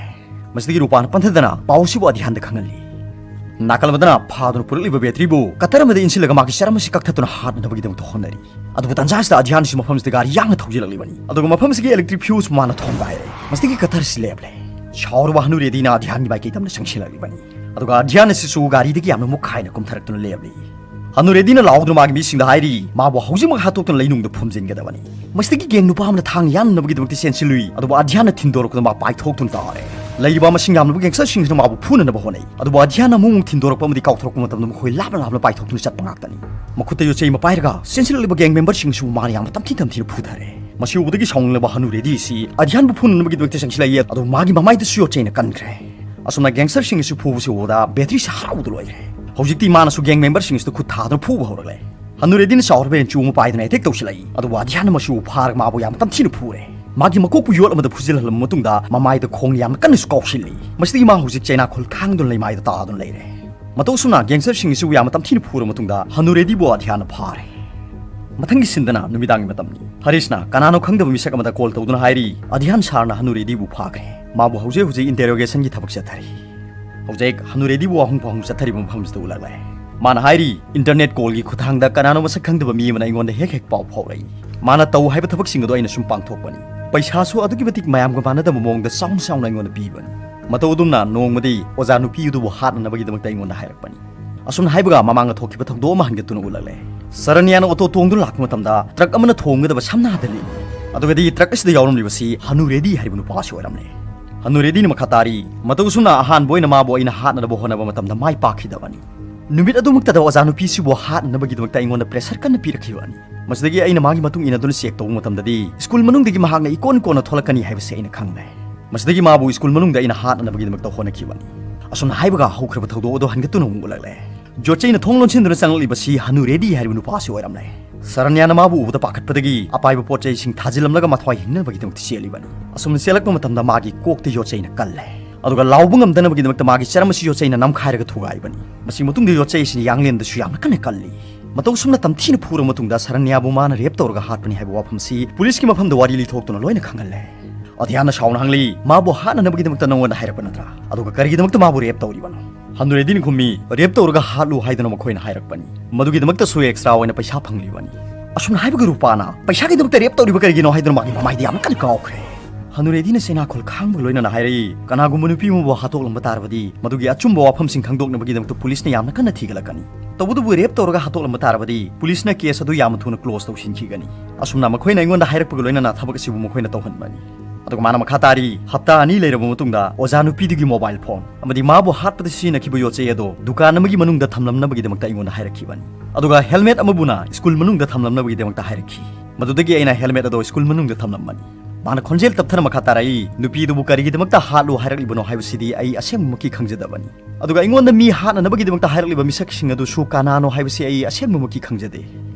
ꯃꯁꯤꯗꯒꯤ ꯔꯨꯄꯥꯅ ꯄꯟꯊꯗꯅ ꯄꯥꯎ ꯑꯁꯤꯕꯨ ꯑꯙ꯭ꯌꯥꯟꯗ ꯈꯪꯍꯜꯂꯤ꯫ ꯅꯥꯀꯜ ꯑꯃꯗꯅ ꯐꯥꯗꯨꯅ ꯄꯨꯔꯛꯂꯤꯕ ꯕꯦꯇ꯭ꯔꯤꯕꯨ ꯀꯇꯔ ꯑꯃꯗ ꯏꯟꯁꯤꯜꯂꯒ ꯃꯥꯒꯤ ꯆꯔꯝ ꯑꯁꯤ ꯀꯛꯊꯠꯇꯨꯅ ꯍꯥꯠꯅꯅꯕꯒꯤꯗꯃꯛꯇ ꯍꯣꯠꯅꯔꯤ꯫ ꯑꯗꯨꯕꯨ ꯇꯥꯟꯖꯥ ꯑꯁꯤꯗ ꯑꯙ꯭ꯌꯥꯟ ꯑꯁꯤ ꯃꯐꯝ ꯑꯁꯤꯗ ꯒꯥꯔꯤ ꯌꯥꯡꯅ ꯊꯧꯖꯤꯜꯂꯛꯂꯤꯕꯅꯤ꯫ ꯑꯗꯨꯒ ꯃꯐꯝ ꯑꯁꯤꯒꯤ ꯏꯂꯦꯛꯇ꯭ꯔꯤꯛ ꯐ꯭ꯌꯨꯁ ꯃꯥꯅ ꯊꯣꯝꯒꯥꯏꯔꯦ꯫ ꯃꯁꯤꯗꯒꯤ ꯀꯇꯔ ꯑꯁꯤ ꯂꯦꯞꯂꯦ꯫ ꯁꯥꯎꯔꯕ ꯍꯅꯨꯔꯦꯗꯤꯅ ꯑꯙ꯭ꯌꯥꯟꯒꯤ ꯃꯥꯏꯀꯩꯗ ꯑꯃꯅ ꯆꯪꯁꯤꯜꯂꯛꯂꯤꯕꯅꯤ꯫ ꯑꯗꯨꯒ ꯑꯙ꯭ꯌꯥꯟ ꯑꯁꯤꯁꯨ ꯒꯥꯔꯤꯗꯒꯤ ꯌꯥꯝꯅ ꯃꯨꯛꯈꯥꯏꯅ ꯀꯨꯝꯊꯔꯛꯇꯨꯅ ꯂꯦꯞꯂꯤ꯫ ꯍꯅꯨꯔꯦꯗꯤꯅ ꯂꯥꯎꯗꯨꯅ ꯃꯥꯒꯤ ꯃꯤꯁꯤꯡꯗ ꯍꯥꯏꯔꯤ, ꯃꯥꯕꯨ ꯍꯧꯖꯤꯛꯃꯛ ꯍꯥꯠꯇꯣꯛꯇꯨꯅ ꯂꯩꯅꯨꯡꯗ ꯐꯨꯝꯖꯤꯟꯒꯗꯕꯅꯤ꯫ ꯃꯁꯤꯗꯒꯤ ꯒꯦꯡ ꯅꯨꯄꯥ ꯑꯃꯅ ꯊꯥꯡ ꯌꯥꯟꯅꯅꯕꯒꯤꯗꯃꯛꯇ ꯆꯦꯟꯁꯤꯜꯂꯨꯏ, ꯑꯗꯨꯕꯨ ꯑꯙ꯭ꯌꯥꯟꯅ ꯊꯤꯟꯗꯣꯔꯛꯄꯗ ꯃꯥ ꯄꯥꯏꯊꯣꯛꯇꯨꯅ ꯇꯥꯔꯦ꯫ ꯂꯩꯔꯤꯕ ꯃꯁꯤꯡ ꯌꯥꯝꯂꯕ ꯒꯦꯡꯁꯇꯔꯁꯤꯡꯁꯤꯅ ꯃꯥꯕꯨ ꯐꯨꯅꯅꯕ ꯍꯣꯠꯅꯩ, ꯑꯗꯨꯕꯨ ꯑꯙ꯭ꯌꯥꯟꯅ ꯑꯃꯨꯛ ꯑꯃꯨꯛ ꯊꯤꯟꯗꯣꯔꯛꯄ ꯑꯃꯗꯤ ꯀꯥꯎꯊꯣꯔꯛꯄ ꯃꯇꯝꯗ ꯃꯈꯣꯏ ꯂꯥꯞꯅ ꯂꯥꯞꯅ ꯄꯥꯏꯊꯣꯛꯇꯨꯅ ꯆꯠꯄ ꯉꯥꯛꯇꯅꯤ꯫ ꯃꯈꯨꯠꯇ ꯌꯣꯠꯆꯩ ꯑꯃ ꯄꯥꯏꯔꯒ ꯆꯦꯟꯁꯤꯜꯂꯛꯂꯤꯕ ꯒꯦꯡ ꯃꯦꯝꯕꯔꯁꯤꯡꯁꯨ ꯃꯥꯅ ꯌꯥꯝꯅ ꯇꯝꯊꯤ ꯇꯝꯊꯤꯅ ꯐꯨꯊꯔꯦ꯫ ꯃꯁꯤ ꯎꯕꯗꯒꯤ ꯁꯥꯎꯅꯤꯡꯂꯕ ꯍꯅꯨꯔꯦꯗꯤ ꯑꯁꯤ ꯑꯙ꯭ꯌꯥꯟꯕꯨ ꯐꯨꯅꯅꯕꯒꯤꯗꯃꯛꯇ ꯆꯪꯁꯤꯜꯂꯛꯏ, ꯑꯗꯨ ꯃꯥꯒꯤ ꯃꯃꯥꯏꯗꯁꯨ ꯌꯣꯠꯆꯩꯅ ꯀꯟꯈ꯭ꯔꯦ꯫ ꯑꯁꯨꯝꯅ ꯒꯦꯡꯁꯇꯔꯁꯤꯡ ꯑꯁꯤ ꯐꯨꯕꯁꯤ ꯎꯕꯗ ꯕꯦꯇ꯭ꯔꯤꯁꯤ ꯍꯔꯥꯎꯕꯗ ꯂꯣꯏꯔꯦ꯫ ꯍꯧꯖꯤꯛꯇꯤ ꯃꯥꯅꯁꯨ ꯒꯦꯡ ꯃꯦꯝꯕꯔꯁꯤꯡ ꯑꯁꯤꯗ ꯈꯨꯠ ꯊꯥꯗꯨꯅ ꯐꯨꯕ ꯍꯧꯔꯛꯂꯦ꯫ ꯍꯅꯨꯔꯦꯗꯤꯅ ꯆꯥꯎꯔꯕ ꯌꯦꯟꯆꯨ ꯑꯃ ꯄꯥꯏꯗꯨꯅ ꯑꯦꯇꯦꯛ ꯇꯧꯁꯤꯜꯂꯛꯏ, ꯑꯗꯨꯕꯨ ꯑꯙ꯭ꯌꯥꯟꯅ ꯃꯁꯤꯕꯨ ꯐꯥꯔꯒ ꯃꯥꯕꯨ ꯌꯥꯝꯅ ꯇꯝꯊꯤꯅ ꯐꯨꯔꯦ꯫ ꯃꯥꯒꯤ ꯃꯀꯣꯛꯄꯨ ꯌꯣꯠ ꯑꯃꯗ ꯐꯨꯖꯤꯜꯍꯜꯂꯕ ꯃꯇꯨꯡꯗ ꯃꯃꯥꯏꯗ ꯈꯣꯡꯅ ꯌꯥꯝꯅ ꯀꯟꯅꯁꯨ ꯀꯥꯎꯁꯤꯜꯂꯤ꯫ ꯃꯁꯤꯗꯒꯤ ꯃꯥ ꯍꯧꯖꯤꯛ ꯆꯩꯅꯥꯈꯣꯜ ꯈꯥꯡꯗꯨꯅ ꯂꯩꯃꯥꯏꯗ ꯇꯥꯗꯨꯅ ꯂꯩꯔꯦ꯫ ꯃꯇꯧ ꯑꯁꯨꯝꯅ ꯒꯦꯡꯁꯇꯔꯁꯤꯡ ꯑꯁꯤꯕꯨ ꯌꯥꯝꯅ ꯇꯝꯊꯤꯅ ꯐꯨꯔꯕ ꯃꯇꯨꯡꯗ ꯍꯅꯨꯔꯦꯗꯤꯕꯨ ꯑꯙ꯭ꯌꯥꯟꯅ ꯐꯥꯔꯦ꯫ ꯃꯊꯪꯒꯤ ꯁꯤꯟꯗꯅ ꯅꯨꯃꯤꯗꯥꯡꯒꯤ ꯃꯇꯝꯅꯤ꯫ ꯍꯔꯤꯁꯅ ꯀꯅꯥꯅꯣ ꯈꯪꯗꯕ ꯃꯤꯁꯛ ꯑꯃꯗ ꯀꯣꯜ ꯇꯧꯗꯨꯅ ꯍꯥꯏꯔꯤ, "ꯑꯙ꯭ꯌꯥꯟ ꯁꯥꯔꯅ ꯍꯅꯨꯔꯦꯗꯤꯕꯨ ꯐꯥꯈ꯭ꯔꯦ꯫ ꯃꯥꯕꯨ ꯍꯧꯖꯤꯛ ꯍꯧꯖꯤꯛ ꯏꯟꯇꯦꯔꯣꯒꯦꯁꯟꯒꯤ ꯊꯕꯛ ꯆꯠꯊꯔꯤ"꯫ ꯍꯧꯖꯤꯛ ꯍꯅꯨꯔꯦꯗꯤꯕꯨ ꯋꯥꯍꯪ ꯄꯥꯎꯍꯪ ꯆꯠꯊꯔꯤꯕ ꯃꯐꯝꯁꯤꯗ ꯎꯠꯂꯛꯂꯦ꯫ ꯃꯥꯅ ꯍꯥꯏꯔꯤ, "ꯏꯟꯇꯔꯅꯦꯠ ꯀꯣꯜꯒꯤ ꯈꯨꯠꯊꯥꯡꯗ ꯀꯅꯥꯅꯣ ꯃꯁꯛ ꯈꯪꯗꯕ ꯃꯤ ꯑꯃꯅ ꯑꯩꯉꯣꯟꯗ ꯍꯦꯛ ꯍꯦꯛ ꯄꯥꯎ ꯐꯥꯎꯔꯛꯏ꯫ ꯃꯥꯅ ꯇꯧ ꯍꯥꯏꯕ ꯊꯕꯛꯁꯤꯡ ꯑꯗꯨ ꯑꯩꯅ ꯁꯨꯝ ꯄꯥꯡꯊꯣꯛꯄꯅꯤ꯫ ꯄꯩꯁꯥꯁꯨ ꯑꯗꯨꯛꯀꯤ ꯃꯇꯤꯛ ꯃꯌꯥꯝꯒ ꯃꯥꯟꯅꯗꯕ ꯃꯑꯣꯡꯗ ꯆꯥꯎꯅ ꯆꯥꯎꯅ ꯑꯩꯉꯣꯟꯗ ꯄꯤꯕꯅꯤ꯫ ꯃꯇꯧ ꯑꯗꯨꯝꯅ ꯅꯣꯡꯃꯗꯤ ꯑꯣꯖꯥ ꯅꯨꯄꯤ ꯑꯗꯨꯕꯨ ꯍꯥꯠꯅꯅꯕꯒꯤꯗꯃꯛꯇ ꯑꯩꯉꯣꯟꯗ ꯍꯥꯏꯔꯛꯄꯅꯤ"꯫ ꯑꯁꯨꯝꯅ ꯍꯥꯏꯕꯒ ꯃꯃꯥꯡꯗ ꯊꯣꯛꯈꯤꯕ ꯊꯧꯗꯣꯛ ꯑꯃ ꯍꯟꯒꯠꯇꯨꯅ ꯎꯠꯂꯛꯂꯦ꯫ ꯁꯔꯅ꯭ꯌꯥꯅ ꯑꯣꯇꯣ ꯇꯣꯡꯗꯨꯅ ꯂꯥꯛꯄ ꯃꯇꯝꯗ ꯇ꯭ꯔꯛ ꯑꯃꯅ ꯊꯣꯡꯒꯗꯕ ꯁꯝꯅꯥꯗ ꯂꯦꯞꯂꯤ꯫ ꯑꯗꯨꯒꯗꯤ ꯇ꯭ꯔꯛ ꯑꯁꯤꯗ ꯌꯥꯎꯔꯝꯂꯤꯕꯁꯤ ꯍꯅꯨꯔꯦꯗꯤ ꯍꯥꯏꯔꯤꯕ ꯅꯨꯄꯥ ꯑꯁꯤ ꯑꯣꯏꯔꯝꯂꯦ꯫ ꯍꯅꯨꯔꯦꯗꯤꯅ ꯃꯈꯥ ꯇꯥꯔꯤ, "ꯃꯇꯧ ꯑꯁꯨꯝꯅ ꯑꯍꯥꯟꯕ ꯑꯣꯏꯅ ꯃꯥꯕꯨ ꯑꯩꯅ ꯍꯥꯠꯅꯅꯕ ꯍꯣꯠꯅꯕ ꯃꯇꯝꯗ ꯃꯥꯏ ꯄꯥꯛꯈꯤꯗꯕꯅꯤ"꯫ ꯅꯨꯃꯤꯠ ꯑꯗꯨꯃꯛꯇꯗ ꯑꯣꯖꯥ ꯅꯨꯄꯤꯁꯤꯕꯨ ꯍꯥꯠꯅꯅꯕꯒꯤꯗꯃꯛꯇ ꯑꯩꯉꯣꯟꯗ pressure ꯀꯟꯅ ꯄꯤꯔꯛꯈꯤꯕꯅꯤ꯫ ꯃꯁꯤꯗꯒꯤ ꯑꯩꯅ ꯃꯥꯒꯤ ꯃꯇꯨꯡ ꯏꯟꯅꯗꯨꯅ check ꯇꯧꯕ ꯃꯇꯝꯗꯗꯤ ꯁ꯭ꯀꯨꯜ ꯃꯅꯨꯡꯗꯒꯤ ꯃꯍꯥꯛꯅ ꯏꯀꯣꯟ ꯀꯣꯟꯅ ꯊꯣꯛꯂꯛꯀꯅꯤ ꯍꯥꯏꯕꯁꯤ ꯑꯩꯅ ꯈꯪꯂꯦ꯫ ꯃꯁꯤꯗꯒꯤ ꯃꯥꯕꯨ ꯁ꯭ꯀꯨꯜ ꯃꯅꯨꯡꯗ ꯑꯩꯅ ꯍꯥꯠꯅꯅꯕꯒꯤꯗꯃꯛꯇ ꯍꯣꯠꯅꯈꯤꯕꯅꯤ꯫ ꯑꯁꯨꯝꯅ ꯍꯥꯏꯕꯒ ꯍꯧꯈ꯭ꯔꯕ ꯊꯧꯗꯣꯛ ꯑꯗꯨ ꯍꯟꯒꯠꯇꯨꯅ ꯑꯃꯨꯛ ꯎꯠꯂꯛꯂꯦ꯫ ꯌꯣꯠꯆꯩꯅ ꯊꯣꯡ ꯂꯣꯟꯁꯤꯟꯗꯨꯅ ꯆꯪꯂꯛꯂꯤꯕꯁꯤ ꯍꯅꯨ ꯔꯦꯗꯤ ꯍꯥꯏꯔꯤꯕ ꯅꯨꯄꯥꯁꯤ ꯑꯣꯏꯔꯝꯂꯦ꯫ ꯁꯔꯟꯌꯥꯅ ꯃꯥꯕꯨ ꯎꯕꯗ ꯄꯥꯈꯠꯄꯗꯒꯤ ꯑꯄꯥꯏꯕ ꯄꯣꯠ ꯆꯩꯁꯤꯡ ꯊꯥꯖꯤꯜꯂꯝꯂꯒ ꯃꯊ꯭ꯋꯥꯏ ꯍꯤꯡꯅꯕꯒꯤꯗꯃꯛꯇ ꯆꯦꯜꯂꯤꯕꯅꯤ꯫ ꯑꯁꯨꯝꯅ ꯆꯦꯜꯂꯛꯄ ꯃꯇꯝꯗ ꯃꯥꯒꯤ ꯀꯣꯛꯇ ꯌꯣꯠꯆꯩꯅ ꯀꯜꯂꯦ꯫ ꯑꯗꯨꯒ ꯂꯥꯎꯕ ꯉꯝꯗꯅꯕꯒꯤꯗꯃꯛꯇ ꯃꯥꯒꯤ ꯆꯔꯝ ꯑꯁꯤ ꯌꯣꯠꯆꯩꯅ ꯅꯝꯈꯥꯏꯔꯒ ꯊꯨꯒꯥꯏꯕꯅꯤ꯫ ꯃꯁꯤ ꯃꯇꯨꯡꯗ ꯌꯣꯠꯆꯩ ꯑꯁꯤꯅ ꯌꯥꯡꯂꯦꯟꯗꯁꯨ ꯌꯥꯝꯅ ꯀꯟꯅ ꯀꯜꯂꯤ꯫ ꯃꯇꯧ ꯁꯨꯝꯅ ꯇꯝꯊꯤꯅ ꯐꯨꯔꯕ ꯃꯇꯨꯡꯗ ꯁꯔꯟꯌꯥꯕꯨ ꯃꯥꯅ rape ꯇꯧꯔꯒ ꯍꯥꯠꯄꯅꯤ ꯍꯥꯏꯕ ꯋꯥꯐꯝꯁꯤ ꯄꯨꯂꯤꯁꯀꯤ ꯃꯐꯝꯗ ꯋꯥꯔꯤ ꯂꯤꯊꯣꯛꯇꯨꯅ ꯂꯣꯏꯅ ꯈꯪꯍꯜꯂꯦ꯫ ꯑꯙ꯭ꯌꯥꯟꯅ ꯁꯥꯎꯅ ꯍꯪꯂꯤ, "ꯃꯥꯕꯨ ꯍꯥꯠꯅꯅꯕꯒꯤꯗꯃꯛꯇ ꯅꯉꯣꯟꯗ ꯍꯥꯏꯔꯛꯄ ꯅꯠꯇ꯭ꯔꯥ? ꯑꯗꯨꯒ ꯀꯔꯤꯒꯤꯗꯃꯛꯇ ꯃꯥꯕꯨ rape ꯇꯧꯔꯤꯕꯅꯣ?" ꯍꯅꯨ ꯔꯦꯗꯤꯅ ꯈꯨꯝꯃꯤ, "Rape ꯇꯧꯔꯒ ꯍꯥꯠꯂꯨ ꯍꯥꯏꯗꯨꯅ ꯃꯈꯣꯏꯅ ꯍꯥꯏꯔꯛꯄꯅꯤ꯫ ꯃꯗꯨꯒꯤꯗꯃꯛꯇꯁꯨ extra ꯑꯣꯏꯅ ꯄꯩꯁꯥ ꯐꯪꯂꯤꯕꯅꯤ꯫" ꯑꯁꯨꯝꯅ ꯍꯥꯏꯕꯒ ꯔꯨꯄꯥꯅ, "ꯄꯩꯁꯥꯒꯤꯗꯃꯛꯇ rape ꯇꯧꯔꯤꯕ ꯀꯔꯤꯒꯤꯅꯣ?" ꯍꯥꯏꯗꯨꯅ ꯃꯥꯒꯤ ꯃꯃꯥꯏꯗ ꯌꯥꯝꯅ ꯀꯟꯅ ꯀꯥꯎꯈ꯭ꯔꯦ꯫ ꯍꯅꯨ ꯔꯦꯗꯤꯅ ꯆꯩꯅꯥꯈꯣꯜ ꯈꯥꯡꯕꯒ ꯂꯣꯏꯅꯅ ꯍꯥꯏꯔꯛꯏ, "ꯀꯅꯥꯒꯨꯝꯕ ꯅꯨꯄꯤ ꯑꯃꯕꯨ ꯍꯥꯠꯇꯣꯛꯂꯝꯕ ꯇꯥꯔꯕꯗꯤ ꯃꯗꯨꯒꯤ ꯑꯆꯨꯝꯕ ꯋꯥꯐꯝꯁꯤꯡ ꯈꯪꯗꯣꯛꯅꯕꯒꯤꯗꯃꯛꯇ ꯄꯨꯂꯤꯁꯅ ꯌꯥꯝꯅ ꯀꯟꯅ ꯊꯤꯒꯠꯂꯛꯀꯅꯤ꯫ ꯇꯧꯕꯇꯕꯨ rape ꯇꯧꯔꯒ ꯍꯥꯠꯇꯣꯛꯂꯝꯕ ꯇꯥꯔꯕꯗꯤ ꯄꯨꯂꯤꯁꯅ case ꯑꯗꯨ ꯌꯥꯝꯅ ꯊꯨꯅ close ꯇꯧꯁꯤꯟꯈꯤꯒꯅꯤ꯫ ꯑꯁꯨꯝꯅ ꯃꯈꯣꯏꯅ ꯑꯩꯉꯣꯟꯗ ꯍꯥꯏꯔꯛꯄꯒ ꯂꯣꯏꯅꯅ ꯊꯕꯛ ꯑꯁꯤꯕꯨ ꯃꯈꯣꯏꯅ ꯇꯧꯍꯟꯕꯅꯤ꯫" ꯑꯗꯨꯒ ꯃꯥꯅ ꯃꯈꯥ ꯇꯥꯔꯤ, "ꯍꯞꯇꯥ ꯑꯅꯤ ꯂꯩꯔꯕ ꯃꯇꯨꯡꯗ ꯑꯣꯖꯥ ꯅꯨꯄꯤꯗꯨꯒꯤ mobile phone ꯑꯃꯗꯤ ꯃꯥꯕꯨ ꯍꯥꯠꯄꯗ ꯁꯤꯖꯤꯟꯅꯈꯤꯕ ꯌꯣꯠꯆꯩ ꯑꯗꯨ ꯗꯨꯀꯥꯟ ꯑꯃꯒꯤ ꯃꯅꯨꯡꯗ ꯊꯝꯂꯝꯅꯕꯒꯤꯗꯃꯛꯇ ꯑꯩꯉꯣꯟꯗ ꯍꯥꯏꯔꯛꯈꯤꯕꯅꯤ꯫ ꯑꯗꯨꯒ helmet ꯑꯃꯕꯨꯅ ꯁ꯭ꯀꯨꯜ ꯃꯅꯨꯡꯗ ꯊꯝꯂꯝꯅꯕꯒꯤꯗꯃꯛꯇ ꯍꯥꯏꯔꯛꯈꯤ꯫ ꯃꯗꯨꯗꯒꯤ ꯑꯩꯅ helmet ꯑꯗꯨ ꯁ꯭ꯀꯨꯜ ꯃꯅꯨꯡꯗ ꯊꯝꯂꯝꯕꯅꯤ꯫" ꯃꯥꯅ ꯈꯣꯟꯖꯦꯜ ꯇꯞꯊꯅ ꯃꯈꯥ ꯇꯥꯔꯛꯏ, "ꯅꯨꯄꯤ ꯑꯗꯨꯕꯨ ꯀꯔꯤꯒꯤꯗꯃꯛꯇ ꯍꯥꯠꯂꯨ ꯍꯥꯏꯔꯛꯂꯤꯕꯅꯣ ꯍꯥꯏꯕꯁꯤꯗꯤ ꯑꯩ ꯑꯁꯦꯡꯕꯃꯛꯀꯤ ꯈꯪꯖꯗꯕꯅꯤ꯫ ꯑꯗꯨꯒ ꯑꯩꯉꯣꯟꯗ ꯃꯤ ꯍꯥꯠꯅꯅꯕꯒꯤꯗꯃꯛꯇ ꯍꯥꯏꯔꯛꯂꯤꯕ ꯃꯤꯁꯛꯁꯤꯡ ꯑꯗꯨꯁꯨ ꯀꯅꯥꯅꯣ ꯍꯥꯏꯕꯁꯤ ꯑꯩ ꯑꯁꯦꯡꯕꯃꯛꯀꯤ ꯈꯪꯖꯗꯦ꯫"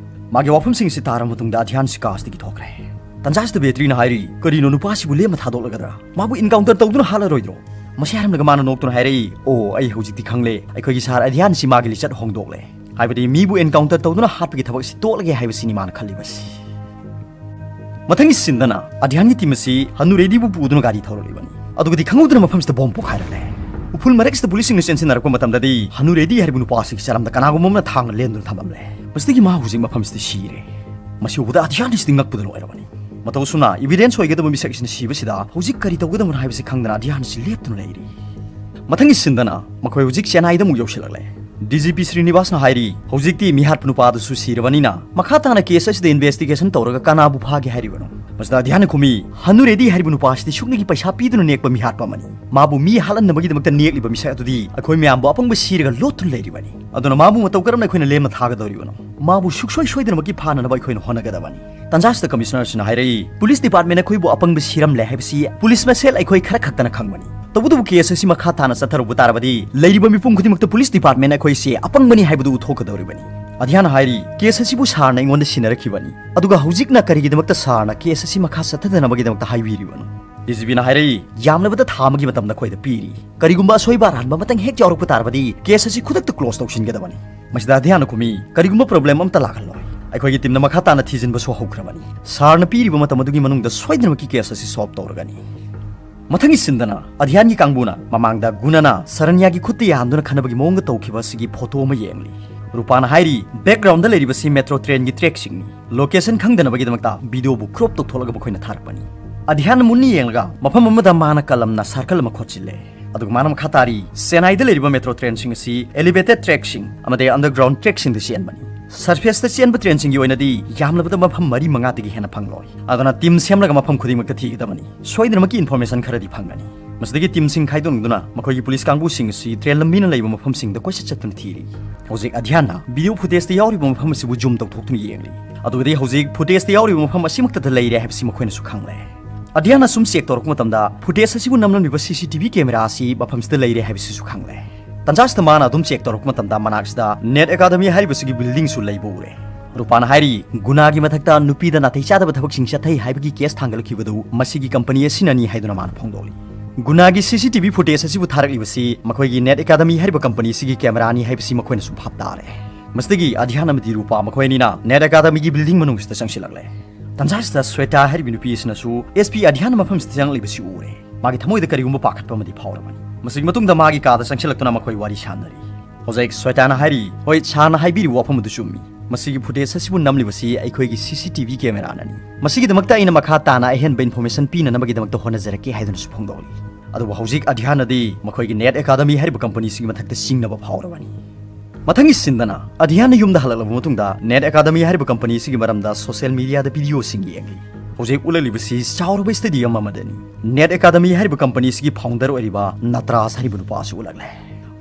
ꯃꯥꯒꯤ ꯋꯥꯐꯝꯁꯤꯡ ꯑꯁꯤ ꯇꯥꯔꯕ ꯃꯇꯨꯡꯗ ꯑꯙ꯭ꯌꯥꯟ ꯁꯤ ꯀꯥꯁꯇꯒꯤ ꯊꯣꯛꯈ꯭ꯔꯦ꯫ ꯇꯟꯖꯥꯁꯤꯗ ꯕꯦꯇ꯭ꯔꯤꯅ ꯍꯥꯏꯔꯤ, "ꯀꯔꯤꯅꯣ ꯅꯨꯄꯥꯁꯤꯕꯨ ꯂꯦꯝꯅ ꯊꯥꯗꯣꯛꯂꯒꯗ꯭ꯔꯥ? ꯃꯥꯕꯨ encounter ꯇꯧꯗꯨꯅ ꯍꯥꯠꯂꯔꯣꯏꯗ꯭ꯔꯣ?" ꯃꯁꯤ ꯍꯥꯏꯔꯝꯂꯒ ꯃꯥꯅ ꯅꯣꯛꯇꯨꯅ ꯍꯥꯏꯔꯛꯏ, "ꯑꯣ, ꯑꯩ ꯍꯧꯖꯤꯛꯇꯤ ꯈꯪꯂꯦ, ꯑꯩꯈꯣꯏꯒꯤ ꯁꯥꯔ ꯑꯙ꯭ꯌꯥꯟꯁꯤ ꯃꯥꯒꯤ ꯂꯤꯆꯠ ꯍꯣꯡꯗꯣꯛꯂꯦ꯫ ꯍꯥꯏꯕꯗꯤ ꯃꯤꯕꯨ encounter ꯇꯧꯗꯨꯅ ꯍꯥꯠꯄꯒꯤ ꯊꯕꯛꯁꯤ ꯇꯣꯛꯂꯒꯦ ꯍꯥꯏꯕꯁꯤꯅꯤ ꯃꯥꯅ ꯈꯜꯂꯤꯕꯁꯤ꯫" ꯃꯊꯪꯒꯤ ꯁꯤꯟꯗꯅ ꯑꯙ꯭ꯌꯥꯟꯒꯤ team ꯑꯁꯤ ꯍꯅꯨ ꯔꯦꯗꯤꯕꯨ ꯄꯨꯗꯨꯅ ꯒꯥꯔꯤ ꯊꯧꯔꯛꯂꯤꯕꯅꯤ꯫ ꯑꯗꯨꯒꯗꯤ ꯈꯪꯍꯧꯗꯅ ꯃꯐꯝꯁꯤꯗ ꯕꯣꯝ ꯄꯣꯈꯥꯏꯔꯛꯂꯦ꯫ ꯎꯐꯨꯜ ꯃꯔꯛꯁꯤꯗ ꯄꯨꯂꯤꯁꯁꯤꯡꯅ ꯆꯦꯟꯁꯤꯟꯅꯔꯛꯄ ꯃꯇꯝꯗꯗꯤ ꯍꯅꯨ ꯔꯦꯗꯤ ꯍꯥꯏꯔꯤꯕ ꯅꯨꯄꯥ ꯑꯁꯤꯒꯤ ꯆꯔꯝꯗ ꯀꯅꯥꯒꯨꯝꯕ ꯑꯃꯅ ꯊꯥꯡꯅ ꯂꯦꯟꯗꯨꯅ ꯊꯝꯂꯝꯂꯦ꯫ ꯃꯁꯤꯗꯒꯤ ꯃꯥ ꯍꯧꯖꯤꯛ ꯃꯐꯝꯁꯤꯗ ꯁꯤꯔꯦ꯫ ꯃꯁꯤ ꯎꯕꯗ ꯑꯙ꯭ꯌꯥꯟ ꯑꯁꯤꯗꯤ ꯉꯛꯄꯗ ꯂꯣꯏꯔꯕꯅꯤ꯫ ꯃꯇꯧ ꯑꯁꯨꯝꯅ evidence ꯑꯣꯏꯒꯗꯕ ꯃꯤꯁꯛ ꯑꯁꯤꯅ ꯁꯤꯕꯁꯤꯗ ꯍꯧꯖꯤꯛ ꯀꯔꯤ ꯇꯧꯒꯗꯕꯅꯣ ꯍꯥꯏꯕꯁꯤ ꯈꯪꯗꯅ ꯑꯙ꯭ꯌꯥꯟ ꯑꯁꯤ ꯂꯦꯞꯇꯨꯅ ꯂꯩꯔꯤ꯫ ꯃꯊꯪꯒꯤ ꯁꯤꯟꯗꯅ ꯃꯈꯣꯏ ꯍꯧꯖꯤꯛ ꯆꯦꯟꯅꯥꯏꯗ ꯑꯃꯨꯛ ꯌꯧꯁꯤꯜꯂꯛꯂꯦ꯫ DGP ꯁ꯭ꯔꯤꯅꯤꯕꯥꯁꯅ ꯍꯥꯏꯔꯤ, "ꯍꯧꯖꯤꯛꯇꯤ ꯃꯤꯍꯥꯠꯄ ꯅꯨꯄꯥ ꯑꯗꯨꯁꯨ ꯁꯤꯔꯕꯅꯤꯅ ꯃꯈꯥ ꯇꯥꯅ case ꯑꯁꯤꯗ investigation ꯇꯧꯔꯒ ꯀꯅꯥꯕꯨ ꯐꯥꯒꯦ ꯍꯥꯏꯔꯤꯕꯅꯣ?" ꯃꯁꯤꯗ ꯑꯙ꯭ꯌꯥꯟꯅ ꯈꯨꯝꯃꯤ, ꯍꯅꯨꯔꯦꯗꯤ ꯍꯥꯏꯔꯤꯕ ꯅꯨꯄꯥ ꯑꯁꯤꯗꯤ ꯁꯨꯞꯅꯒꯤ ꯄꯩꯁꯥ ꯄꯤꯗꯨꯅ ꯅꯦꯛꯄ ꯃꯤꯍꯥꯠꯄ ꯑꯃꯅꯤ꯫ ꯃꯥꯕꯨ ꯃꯤ ꯍꯥꯠꯍꯟꯅꯕꯒꯤꯗꯃꯛꯇ ꯅꯦꯛꯂꯤꯕ ꯃꯤꯁꯛ ꯑꯗꯨꯗꯤ ꯑꯩꯈꯣꯏ ꯃꯌꯥꯝꯕꯨ ꯑꯄꯪꯕ ꯁꯤꯔꯒ ꯂꯣꯠꯇꯨꯅ ꯂꯩꯔꯤꯕꯅꯤ꯫ ꯑꯗꯨꯅ ꯃꯥꯕꯨ ꯃꯇꯧ ꯀꯔꯝꯅ ꯑꯩꯈꯣꯏꯅ ꯂꯦꯝꯅ ꯊꯥꯒꯗꯧꯔꯤꯕꯅꯣ? ꯃꯥꯕꯨ ꯁꯨꯡꯁꯣꯏ ꯁꯣꯏꯗꯅꯃꯛꯀꯤ ꯐꯥꯅꯅꯕ ꯑꯩꯈꯣꯏꯅ ꯍꯣꯠꯅꯒꯗꯕꯅꯤ꯫ ꯇꯟꯖꯥꯁꯤꯗ ꯀꯃꯤꯁꯅꯔꯁꯤꯅ ꯍꯥꯏꯔꯛꯏ, ꯄꯨꯂꯤꯁ ꯗꯤꯄꯥꯔꯠꯃꯦꯟ ꯑꯩꯈꯣꯏꯕꯨ ꯑꯄꯪꯕ ꯁꯤꯔꯝꯂꯦ ꯍꯥꯏꯕꯁꯤ ꯄꯨꯂꯤꯁ ꯃꯁꯦꯜ ꯑꯩꯈꯣꯏ ꯈꯔ ꯈꯛꯇꯅ ꯈꯪꯕꯅꯤ꯫ ꯇꯧꯕꯇꯕꯨ ꯀꯦꯁ ꯑꯁꯤ ꯃꯈꯥ ꯇꯥꯅ ꯆꯠꯊꯔꯨꯕ ꯇꯥꯔꯕꯗꯤ ꯂꯩꯔꯤꯕ ꯃꯤꯄꯨꯝ ꯈꯨꯗꯤꯡꯃꯛꯇ ꯄꯨꯂꯤꯁ ꯗꯤꯄꯥꯔꯠꯃꯦꯟ ꯑꯩꯈꯣꯏꯁꯦ ꯑꯄꯪꯕꯅꯤ ꯍꯥꯏꯕꯗꯨ ꯎꯊꯣꯛꯀꯗꯧꯔꯤꯕꯅꯤ꯫ ꯑꯙ꯭ꯌꯥꯟꯅ ꯍꯥꯏꯔꯤ, ꯀꯦꯁ ꯑꯁꯤꯕꯨ ꯁꯥꯔꯅ ꯑꯩꯉꯣꯟꯗ ꯁꯤꯟꯅꯔꯛꯈꯤꯕꯅꯤ, ꯑꯗꯨꯒ ꯍꯧꯖꯤꯛꯅ ꯀꯔꯤꯒꯤꯗꯃꯛꯇ ꯁꯥꯔꯅ ꯀꯦꯁ ꯑꯁꯤ ꯃꯈꯥ ꯆꯠꯊꯗꯅꯕꯒꯤꯗꯃꯛꯇ ꯍꯥꯏꯕꯤꯔꯤꯕꯅꯣ? ꯗꯤ ꯖꯤ ꯄꯤꯅ ꯍꯥꯏꯔꯛꯏ, ꯌꯥꯝꯂꯕꯗ ꯊꯥ ꯑꯃꯒꯤ ꯃꯇꯝ ꯅꯈꯣꯏꯗ ꯄꯤꯔꯤ꯫ ꯀꯔꯤꯒꯨꯝꯕ ꯑꯁꯣꯏꯕ ꯑꯔꯥꯟꯕ ꯑꯃꯇꯪ ꯍꯦꯛ ꯌꯥꯎꯔꯛꯄ ꯇꯥꯔꯕꯗꯤ ꯀꯦꯁ ꯑꯁꯤ ꯈꯨꯗꯛꯇ ꯀ꯭ꯂꯣꯖ ꯇꯧꯁꯤꯟꯒꯗꯕꯅꯤ꯫ ꯃꯁꯤꯗ ꯑꯙ꯭ꯌꯥꯟꯅ ꯈꯨꯝꯃꯤ, ꯀꯔꯤꯒꯨꯝꯕ ꯄ꯭ꯔꯣꯕ꯭ꯂꯦꯝ ꯑꯃꯠꯇ ꯂꯥꯛꯍꯜꯂꯣꯏ꯫ ꯑꯩꯈꯣꯏꯒꯤ ꯇꯤꯝꯅ ꯃꯈꯥ ꯇꯥꯅ ꯊꯤꯖꯤꯟꯕꯁꯨ ꯍꯧꯈ꯭ꯔꯕꯅꯤ꯫ ꯁꯥꯔꯅ ꯄꯤꯔꯤꯕ ꯃꯇꯝ ꯑꯗꯨꯒꯤ ꯃꯅꯨꯡꯗ ꯁꯣꯏꯗꯅꯃꯛꯀꯤ ꯀꯦꯁ ꯑꯁꯤ ꯁꯣꯜꯕ ꯇꯧꯔꯒꯅꯤ꯫ ꯃꯊꯪꯒꯤ ꯁꯤꯟꯗꯅ ꯑꯙ꯭ꯌꯥꯟꯒꯤ ꯀꯥꯡꯕꯨꯅ ꯃꯃꯥꯡꯗ ꯒꯨꯅꯥꯅ ꯁꯔꯟꯌꯥꯒꯤ ꯈꯨꯠꯇ ꯌꯥꯟꯗꯨꯅ ꯈꯟꯅꯕꯒꯤ ꯃꯑꯣꯡꯗ ꯇꯧꯈꯤꯕ ꯑꯁꯤꯒꯤ ꯐꯣꯇꯣ ꯑꯃ ꯌꯦꯡꯂꯤ꯫ ꯔꯨꯄꯥꯅ ꯍꯥꯏꯔꯤ, ꯕꯦꯛꯒ꯭ꯔꯥꯎꯟꯗ ꯂꯩꯔꯤꯕꯁꯤ ꯃꯦꯇ꯭ꯔꯣ ꯇ꯭ꯔꯦꯟꯒꯤ ꯇ꯭ꯔꯦꯛꯁꯤꯡꯅꯤ꯫ ꯂꯣꯀꯦꯁꯟ ꯈꯪꯗꯅꯕꯒꯤꯗꯃꯛꯇ ꯚꯤꯗꯤꯑꯣꯕꯨ ꯀ꯭ꯔꯣꯞ ꯇꯧꯊꯣꯛꯂꯒ ꯃꯈꯣꯏꯅ ꯊꯥꯔꯛꯄꯅꯤ꯫ ꯑꯙ꯭ꯌꯥꯟꯅ ꯃꯨꯟꯅ ꯌꯦꯡꯂꯒ ꯃꯐꯝ ꯑꯃꯗ ꯃꯥꯅ ꯀꯂꯝꯅ ꯁꯥꯔꯀꯜ ꯑꯃ ꯈꯣꯠꯆꯤꯜꯂꯦ꯫ ꯑꯗꯨꯒ ꯃꯥꯅ ꯃꯈꯥ ꯇꯥꯔꯤ, ꯆꯦꯟꯅꯥꯏꯗ ꯂꯩꯔꯤꯕ ꯃꯦꯇ꯭ꯔꯣ ꯇ꯭ꯔꯦꯟꯁꯤꯡ ꯑꯁꯤ ꯑꯦꯂꯤꯚꯦꯇꯦꯗ ꯇ꯭ꯔꯦꯛꯁꯤꯡ ꯑꯃꯗꯤ ꯑꯟꯗꯔꯒ꯭ꯔꯥꯎꯟ ꯇ꯭ꯔꯦꯛꯁꯤꯡꯗ ꯆꯦꯟꯕꯅꯤ꯫ ꯁꯔꯐꯦꯁꯇ ꯆꯦꯟꯕ ꯇ꯭ꯔꯦꯟꯁꯤꯡꯒꯤ ꯑꯣꯏꯅꯗꯤ ꯌꯥꯝꯂꯕꯗ ꯃꯐꯝ ꯃꯔꯤ ꯃꯉꯥꯗꯒꯤ ꯍꯦꯟꯅ ꯐꯪꯂꯣꯏ꯫ ꯑꯗꯨꯅ ꯇꯤꯝ ꯁꯦꯝꯂꯒ ꯃꯐꯝ ꯈꯨꯗꯤꯡꯃꯛꯇ ꯊꯤꯒꯗꯕꯅꯤ꯫ ꯁꯣꯏꯗꯅꯃꯛꯀꯤ ꯏꯟꯐꯣꯔꯃꯦꯁꯟ ꯈꯔꯗꯤ ꯐꯪꯒꯅꯤ꯫ ꯃꯁꯤꯗꯒꯤ ꯇꯤꯝꯁꯤꯡ ꯈꯥꯏꯗꯣꯛꯅꯗꯨꯅ ꯃꯈꯣꯏꯒꯤ ꯄꯨꯂꯤꯁ ꯀꯥꯡꯕꯨꯁꯤꯡ ꯑꯁꯤ ꯇ꯭ꯔꯦꯟ ꯂꯝꯕꯤꯅ ꯂꯩꯕ ꯃꯐꯝꯁꯤꯡꯗ ꯀꯣꯏꯆꯠ ꯆꯠꯇꯨꯅ ꯊꯤꯔꯤ꯫ ꯍꯧꯖꯤꯛ ꯑꯙ꯭ꯌꯥꯟꯅ ꯚꯤꯗꯤꯑꯣ ꯐꯨꯇꯦꯖꯇ ꯌꯥꯎꯔꯤꯕ ꯃꯐꯝ ꯑꯁꯤꯕꯨ ꯖꯨꯝ ꯇꯧꯊꯣꯛꯇꯨꯅ ꯌꯦꯡꯂꯤ꯫ ꯑꯗꯨꯒꯗꯤ ꯍꯧꯖꯤꯛ ꯐꯨꯇꯦꯖꯇ ꯌꯥꯎꯔꯤꯕ ꯃꯐꯝ ꯑꯁꯤꯃꯛꯇꯗ ꯂꯩꯔꯦ ꯍꯥꯏꯕꯁꯤ ꯃꯈꯣꯏꯅꯁꯨ ꯈꯪꯂꯦ꯫ ꯑꯙ꯭ꯌꯥꯟꯅ ꯁꯨꯝ ꯆꯦꯛ ꯇꯧꯔꯛꯄ ꯃꯇꯝꯗ ꯐꯨꯇꯦꯖ ꯑꯁꯤꯕꯨ ꯅꯝꯂꯝꯂꯤꯕ ꯁꯤ ꯁꯤ ꯇꯤ ꯚꯤ ꯀꯦꯃꯦꯔꯥ ꯑꯁꯤ ꯃꯐꯝꯁꯤꯗ ꯂꯩꯔꯦ ꯍꯥꯏꯕꯁꯤꯁꯨ ꯈꯪꯂꯦ꯫ ꯇꯟꯖꯥꯁꯤꯗ ꯃꯥꯅ ꯑꯗꯨꯝ ꯆꯦꯛ ꯇꯧꯔꯛꯄ ꯃꯇꯝꯗ ꯃꯅꯥꯛꯁꯤꯗ ꯅꯦꯠ ꯑꯦꯀꯥꯗꯃꯤ ꯍꯥꯏꯔꯤꯕꯁꯤꯒꯤ ꯕꯤꯜꯗꯤꯡꯁꯨ ꯂꯩꯕ ꯎꯔꯦ꯫ ꯔꯨꯄꯥꯅ ꯍꯥꯏꯔꯤ, ꯒꯨꯅꯥꯒꯤ ꯃꯊꯛꯇ ꯅꯨꯄꯤꯗ ꯅꯥꯇꯩ ꯆꯥꯗꯕ ꯊꯕꯛꯁꯤꯡ ꯆꯠꯊꯩ ꯍꯥꯏꯕꯒꯤ ꯀꯦꯁ ꯊꯥꯡꯒꯠꯂꯛꯈꯤꯕꯗꯨ ꯃꯁꯤꯒꯤ ꯀꯝꯄꯅꯤ ꯑꯁꯤꯅꯅꯤ ꯍꯥꯏꯗꯨꯅ ꯃꯥꯅ ꯐꯣꯡꯗꯣꯛꯂꯤ꯫ ꯒꯨꯅꯥꯒꯤ ꯁꯤ ꯁꯤ ꯇꯤ ꯚꯤ ꯐꯨꯇꯦꯖ ꯑꯁꯤꯕꯨ ꯊꯥꯔꯛꯂꯤꯕꯁꯤ ꯃꯈꯣꯏꯒꯤ ꯅꯦꯠ ꯑꯦꯀꯥꯗꯃꯤ ꯍꯥꯏꯔꯤꯕ ꯀꯝꯄꯅꯤ ꯑꯁꯤꯒꯤ ꯀꯦꯃꯦꯔꯥꯅꯤ ꯍꯥꯏꯕꯁꯤ ꯃꯈꯣꯏꯅꯁꯨ ꯚꯥꯞ ꯇꯥꯔꯦ꯫ ꯃꯁꯤꯗꯒꯤ ꯑꯙ꯭ꯌꯥꯟ ꯑꯃꯗꯤ ꯔꯨꯄꯥ ꯃꯈꯣꯏ ꯑꯅꯤꯅ ꯅꯦꯠ ꯑꯦꯀꯥꯗꯃꯤꯒꯤ ꯕꯤꯜꯗꯤꯡ ꯃꯅꯨꯡꯁꯤꯗ ꯆꯪꯁꯤꯜꯂꯛꯂꯦ꯫ ꯇꯟꯖꯥꯁꯤꯗ ꯁ꯭ꯋꯦꯇꯥ ꯍꯥꯏꯔꯤꯕ ꯅꯨꯄꯤ ꯑꯁꯤꯅꯁꯨ ꯑꯦꯁ ꯄꯤ ꯑꯙ꯭ꯌꯥꯟ ꯃꯐꯝꯁꯤꯗ ꯆꯪꯂꯛꯂꯤꯕꯁꯤ ꯎꯔꯦ꯫ ꯃꯥꯒꯤ ꯊꯃꯣꯏꯗ ꯀꯔꯤꯒꯨꯝꯕ ꯄꯥꯈꯠꯄ ꯑꯃꯗꯤ ꯐꯥꯎꯔꯕꯅꯤ꯫ ꯃꯁꯤꯒꯤ ꯃꯇꯨꯡꯗ ꯃꯥꯒꯤ ꯀꯥꯗ ꯆꯪꯁꯤꯜꯂꯛꯇꯨꯅ ꯃꯈꯣꯏ ꯋꯥꯔꯤ ꯁꯥꯟꯅꯔꯤ꯫ ꯍꯧꯖꯤꯛ ꯁ꯭ꯋꯦꯇꯥꯅ ꯍꯥꯏꯔꯤ, "ꯍꯣꯏ, ꯁꯥꯔꯅ ꯍꯥꯏꯕꯤꯔꯤꯕ ꯋꯥꯐꯝ ꯑꯗꯨ ꯆꯨꯝꯃꯤ꯫ ꯃꯁꯤꯒꯤ ꯐꯨꯇꯦꯖ ꯑꯁꯤꯕꯨ ꯅꯝꯂꯤꯕꯁꯤ ꯑꯩꯈꯣꯏꯒꯤ ꯁꯤ ꯁꯤ ꯇꯤ ꯚꯤ ꯀꯦꯃꯦꯔꯥꯅꯅꯤ꯫ ꯃꯁꯤꯒꯤꯗꯃꯛꯇ ꯑꯩꯅ ꯃꯈꯥ ꯇꯥꯅ ꯑꯍꯦꯟꯕ ꯏꯟꯐꯣꯔꯃꯦꯁꯟ ꯄꯤꯅꯅꯕꯒꯤꯗꯃꯛꯇ ꯍꯣꯠꯅꯖꯔꯛꯀꯦ" ꯍꯥꯏꯗꯨꯅꯁꯨ ꯐꯣꯡꯗꯣꯛꯂꯤ꯫ ꯑꯗꯨꯕꯨ ꯍꯧꯖꯤꯛ ꯑꯙ꯭ꯌꯥꯟꯅꯗꯤ ꯃꯈꯣꯏꯒꯤ ꯅꯦꯠ ꯑꯦꯀꯥꯗꯃꯤ ꯍꯥꯏꯔꯤꯕ ꯀꯝꯄꯅꯤꯁꯤꯒꯤ ꯃꯊꯛꯇ ꯆꯤꯡꯅꯕ ꯐꯥꯎꯔꯕꯅꯤ꯫ ꯃꯊꯪꯒꯤ ꯁꯤꯟꯗꯅ ꯑꯙ꯭ꯌꯥꯟꯅ ꯌꯨꯝꯗ ꯍꯜꯂꯛꯂꯕ ꯃꯇꯨꯡꯗ ꯅꯦꯠ ꯑꯦꯀꯥꯗꯃꯤ ꯍꯥꯏꯔꯤꯕ ꯀꯝꯄꯅꯤꯁꯤꯒꯤ ꯃꯔꯝꯗ ꯁꯣꯁꯤꯌꯦꯜ ꯃꯤꯗꯤꯌꯥꯗ ꯚꯤꯗꯤꯑꯣꯁꯤꯡ ꯌꯦꯡꯂꯤ꯫ ꯍꯧꯖꯤꯛ ꯎꯠꯂꯛꯂꯤꯕꯁꯤ ꯆꯥꯎꯔꯕ stadium ꯑꯃꯗꯅꯤ꯫ ꯅꯦꯠ ꯑꯦꯀꯥꯗꯃꯤ ꯍꯥꯏꯔꯤꯕ company ꯑꯁꯤꯒꯤ founder ꯑꯣꯏꯔꯤꯕ ꯅꯇ꯭ꯔꯥꯖ ꯍꯥꯏꯔꯤꯕ ꯅꯨꯄꯥ ꯑꯁꯤ ꯎꯠꯂꯛꯂꯦ꯫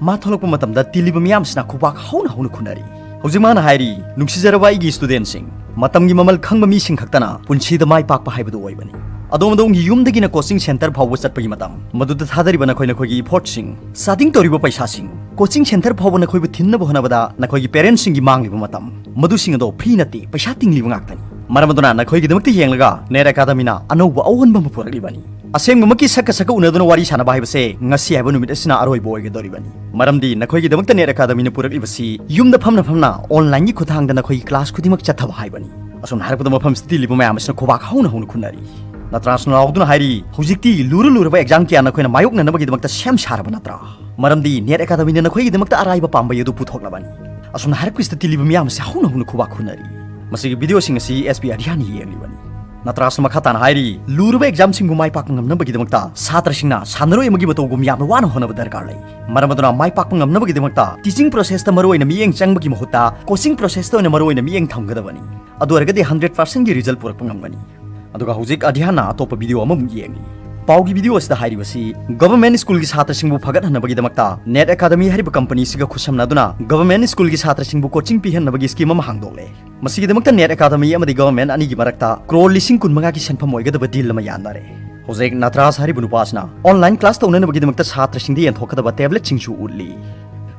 ꯃꯥ ꯊꯣꯛꯂꯛꯄ ꯃꯇꯝꯗ ꯇꯤꯜꯂꯤꯕ ꯃꯤꯌꯥꯝꯁꯤꯅ ꯈꯨꯕꯥꯛ ꯍꯧꯅ ꯍꯧꯅ ꯈꯨꯅꯔꯤ꯫ ꯍꯧꯖꯤꯛ ꯃꯥꯅ ꯍꯥꯏꯔꯤ, "ꯅꯨꯡꯁꯤꯖꯔꯕ ꯑꯩꯒꯤ studentꯁꯤꯡ, ꯃꯇꯝꯒꯤ ꯃꯃꯜ ꯈꯪꯕ ꯃꯤꯁꯤꯡ ꯈꯛꯇꯅ ꯄꯨꯟꯁꯤꯗ ꯃꯥꯏ ꯄꯥꯛꯄ ꯍꯥꯏꯕꯗꯨ ꯑꯣꯏꯕꯅꯤ꯫ ꯑꯗꯣꯝ ꯑꯗꯣꯝꯒꯤ ꯌꯨꯝꯗꯒꯤꯅ coaching centre ꯐꯥꯎꯕ ꯆꯠꯄꯒꯤ ꯃꯇꯝ, ꯃꯗꯨꯗ ꯊꯥꯗꯔꯤꯕ ꯅꯈꯣꯏ ꯅꯈꯣꯏꯒꯤ effortꯁꯤꯡ, ꯆꯥꯗꯤꯡ ꯇꯧꯔꯤꯕ ꯄꯩꯁꯥꯁꯤꯡ, coaching centre ꯐꯥꯎꯕ ꯅꯈꯣꯏꯕꯨ ꯊꯤꯟꯅꯕ ꯍꯣꯠꯅꯕꯗ ꯅꯈꯣꯏꯒꯤ parentsꯁꯤꯡꯒꯤ ꯃꯥꯡꯂꯤꯕ ꯃꯇꯝ, ꯃꯗꯨꯁꯤꯡ ꯑꯗꯣ free ꯅꯠꯇꯦ, ꯄꯩꯁꯥ ꯇꯤꯡꯂꯤꯕ ꯉꯥꯛꯇꯅꯤ꯫ ꯃꯔꯝ ꯑꯗꯨꯅ ꯅꯈꯣꯏꯒꯤꯗꯃꯛꯇ ꯌꯦꯡꯂꯒ ꯅꯦꯠ ꯑꯦꯀꯥꯗꯃꯤꯅ ꯑꯅꯧꯕ ꯑꯑꯣꯟꯕ ꯑꯃ ꯄꯨꯔꯛꯂꯤꯕꯅꯤ꯫ ꯑꯁꯦꯡꯕꯃꯛꯀꯤ ꯁꯛꯀ ꯁꯛꯀ ꯎꯅꯗꯨꯅ ꯋꯥꯔꯤ ꯁꯥꯟꯅꯕ ꯍꯥꯏꯕꯁꯦ ꯉꯁꯤ ꯍꯥꯏꯕ ꯅꯨꯃꯤꯠ ꯑꯁꯤꯅ ꯑꯔꯣꯏꯕ ꯑꯣꯏꯒꯗꯧꯔꯤꯕꯅꯤ꯫ ꯃꯔꯝꯗꯤ ꯅꯈꯣꯏꯒꯤꯗꯃꯛꯇ ꯅꯦꯠ ꯑꯦꯀꯥꯗꯃꯤꯅ ꯄꯨꯔꯛꯂꯤꯕꯁꯤ ꯌꯨꯝꯗ ꯐꯝꯅ ꯐꯝꯅ onlineꯒꯤ ꯈꯨꯠꯊꯥꯡꯗ ꯅꯈꯣꯏꯒꯤ class ꯈꯨꯗꯤꯡꯃꯛ ꯆꯠꯊꯕ ꯍꯥꯏꯕꯅꯤ"꯫ ꯑꯁꯨꯝꯅ ꯍꯥꯏꯔꯛꯄꯗ ꯃꯐꯝꯁꯤꯗ ꯇꯤꯜꯂꯤꯕ ꯃꯌꯥꯝ ꯑꯁꯤꯅ ꯈꯨꯕꯥꯛ ꯍꯧꯅ ꯍꯧꯅ ꯈꯨꯅꯔꯤ꯫ ꯅꯇ꯭ꯔꯥꯖꯅ ꯂꯥꯎꯗꯨꯅ ꯍꯥꯏꯔꯤ, "ꯍꯧꯖꯤꯛꯇꯤ ꯂꯨꯔ ꯂꯨꯔꯕ exam ꯀꯌꯥ ꯅꯈꯣꯏꯅ ꯃꯥꯌꯣꯛꯅꯅꯕꯒꯤꯗꯃꯛꯇ ꯁꯦꯝ ꯁꯥꯔꯕ ꯅꯠꯇ꯭ꯔꯥ? ꯃꯔꯝꯗꯤ ꯅꯦꯠ ꯑꯦꯀꯥꯗꯃꯤꯅ ꯅꯈꯣꯏꯒꯤꯗꯃꯛꯇ ꯑꯔꯥꯏꯕ ꯄꯥꯝꯕꯩ ꯑꯗꯨ ꯄꯨꯊꯣꯛꯂꯕꯅꯤ"꯫ ꯑꯁꯨꯝꯅ ꯍꯥꯏꯔꯛꯄꯁꯤꯗ ꯇꯤꯜꯂꯤꯕ ꯃꯤꯌꯥꯝ ꯑꯁꯤ ꯍꯧꯅ ꯍꯧꯅ ꯈꯨꯕꯥꯛ ꯈꯨꯅꯔꯤ꯫ ꯃꯁꯤꯒꯤ videoꯁꯤꯡ ꯑꯁꯤ SP ꯑꯙ꯭ꯌꯥꯟꯅ ꯌꯦꯡꯂꯤꯕꯅꯤ꯫ ꯅꯇ꯭ꯔꯥꯖꯅ ꯃꯈꯥ ꯇꯥꯅ ꯍꯥꯏꯔꯤ, "ꯂꯨꯔꯕ examꯁꯤꯡꯕꯨ ꯃꯥꯏ ꯄꯥꯛꯄ ꯉꯝꯅꯕꯒꯤꯗꯃꯛꯇ ꯁꯥꯇ꯭ꯔꯁꯤꯡꯅ ꯁꯥꯟꯅꯔꯣꯏ ꯑꯃꯒꯤ ꯃꯇꯧꯒꯨꯝ ꯌꯥꯝꯅ ꯋꯥꯅ ꯍꯣꯠꯅꯕ ꯗꯔꯀꯥꯔ ꯂꯩ꯫ ꯃꯔꯝ ꯑꯗꯨꯅ ꯃꯥꯏ ꯄꯥꯛꯄ ꯉꯝꯅꯕꯒꯤꯗꯃꯛꯇ teaching processꯇ ꯃꯔꯨꯑꯣꯏꯅ ꯃꯤꯠꯌꯦꯡ ꯆꯪꯕꯒꯤ ꯃꯍꯨꯠꯇ coaching processꯇ ꯑꯣꯏꯅ ꯃꯔꯨꯑꯣꯏꯅ ꯃꯤꯠꯌꯦꯡ ꯊꯝꯒꯗꯕꯅꯤ꯫ ꯑꯗꯨ ꯑꯣꯏꯔꯒꯗꯤ hundred percentꯀꯤ result ꯄꯨꯔꯛꯄ ꯉꯝꯒꯅꯤ"꯫ ꯑꯗꯨꯒ ꯍꯧꯖꯤꯛ ꯑꯙ꯭ꯌꯥꯟꯅ ꯑꯇꯣꯞꯄ video ꯑꯃꯃꯨꯛ ꯌꯦꯡꯂꯤ꯫ ꯄꯥꯎꯒꯤ video ꯑꯁꯤꯗ ꯍꯥꯏꯔꯤꯕꯁꯤ, government schoolꯒꯤ ꯁꯥꯇ꯭ꯔꯁꯤꯡꯕꯨ ꯐꯒꯠꯍꯟꯅꯕꯒꯤꯗꯃꯛꯇ ꯅꯦꯠ ꯑꯦꯀꯥꯗꯃꯤ ꯍꯥꯏꯔꯤꯕ companyꯁꯤꯒ ꯈꯨꯠꯁꯝꯅꯗꯨꯅ government schoolꯒꯤ ꯁꯥꯇ꯭ꯔꯁꯤꯡꯕꯨ coaching ꯄꯤꯍꯟꯅꯕꯒꯤ scheme ꯑꯃ ꯍꯥꯡꯗꯣꯛꯂꯦ꯫ ꯃꯁꯤꯒꯤꯗꯃꯛꯇ ꯅꯦꯠ ꯑꯦꯀꯥꯗꯃꯤ ꯑꯃꯗꯤ government ꯑꯅꯤꯒꯤ ꯃꯔꯛꯇ crore ꯂꯤꯁꯤꯡ ꯀꯨꯟ ꯃꯉꯥꯒꯤ ꯁꯦꯟꯐꯝ ꯑꯣꯏꯒꯗꯕ deal ꯑꯃ ꯌꯥꯅꯔꯦ꯫ ꯍꯧꯖꯤꯛ ꯅꯇ꯭ꯔꯥꯖ ꯍꯥꯏꯔꯤꯕ ꯅꯨꯄꯥꯁꯤꯅ online class ꯇꯧꯅꯅꯕꯒꯤꯗꯃꯛꯇ ꯁꯥꯇ꯭ꯔꯁꯤꯡꯗ ꯌꯦꯟꯊꯣꯛꯀꯗꯕ tabletꯁꯤꯡꯁꯨ ꯎꯠꯂꯤ꯫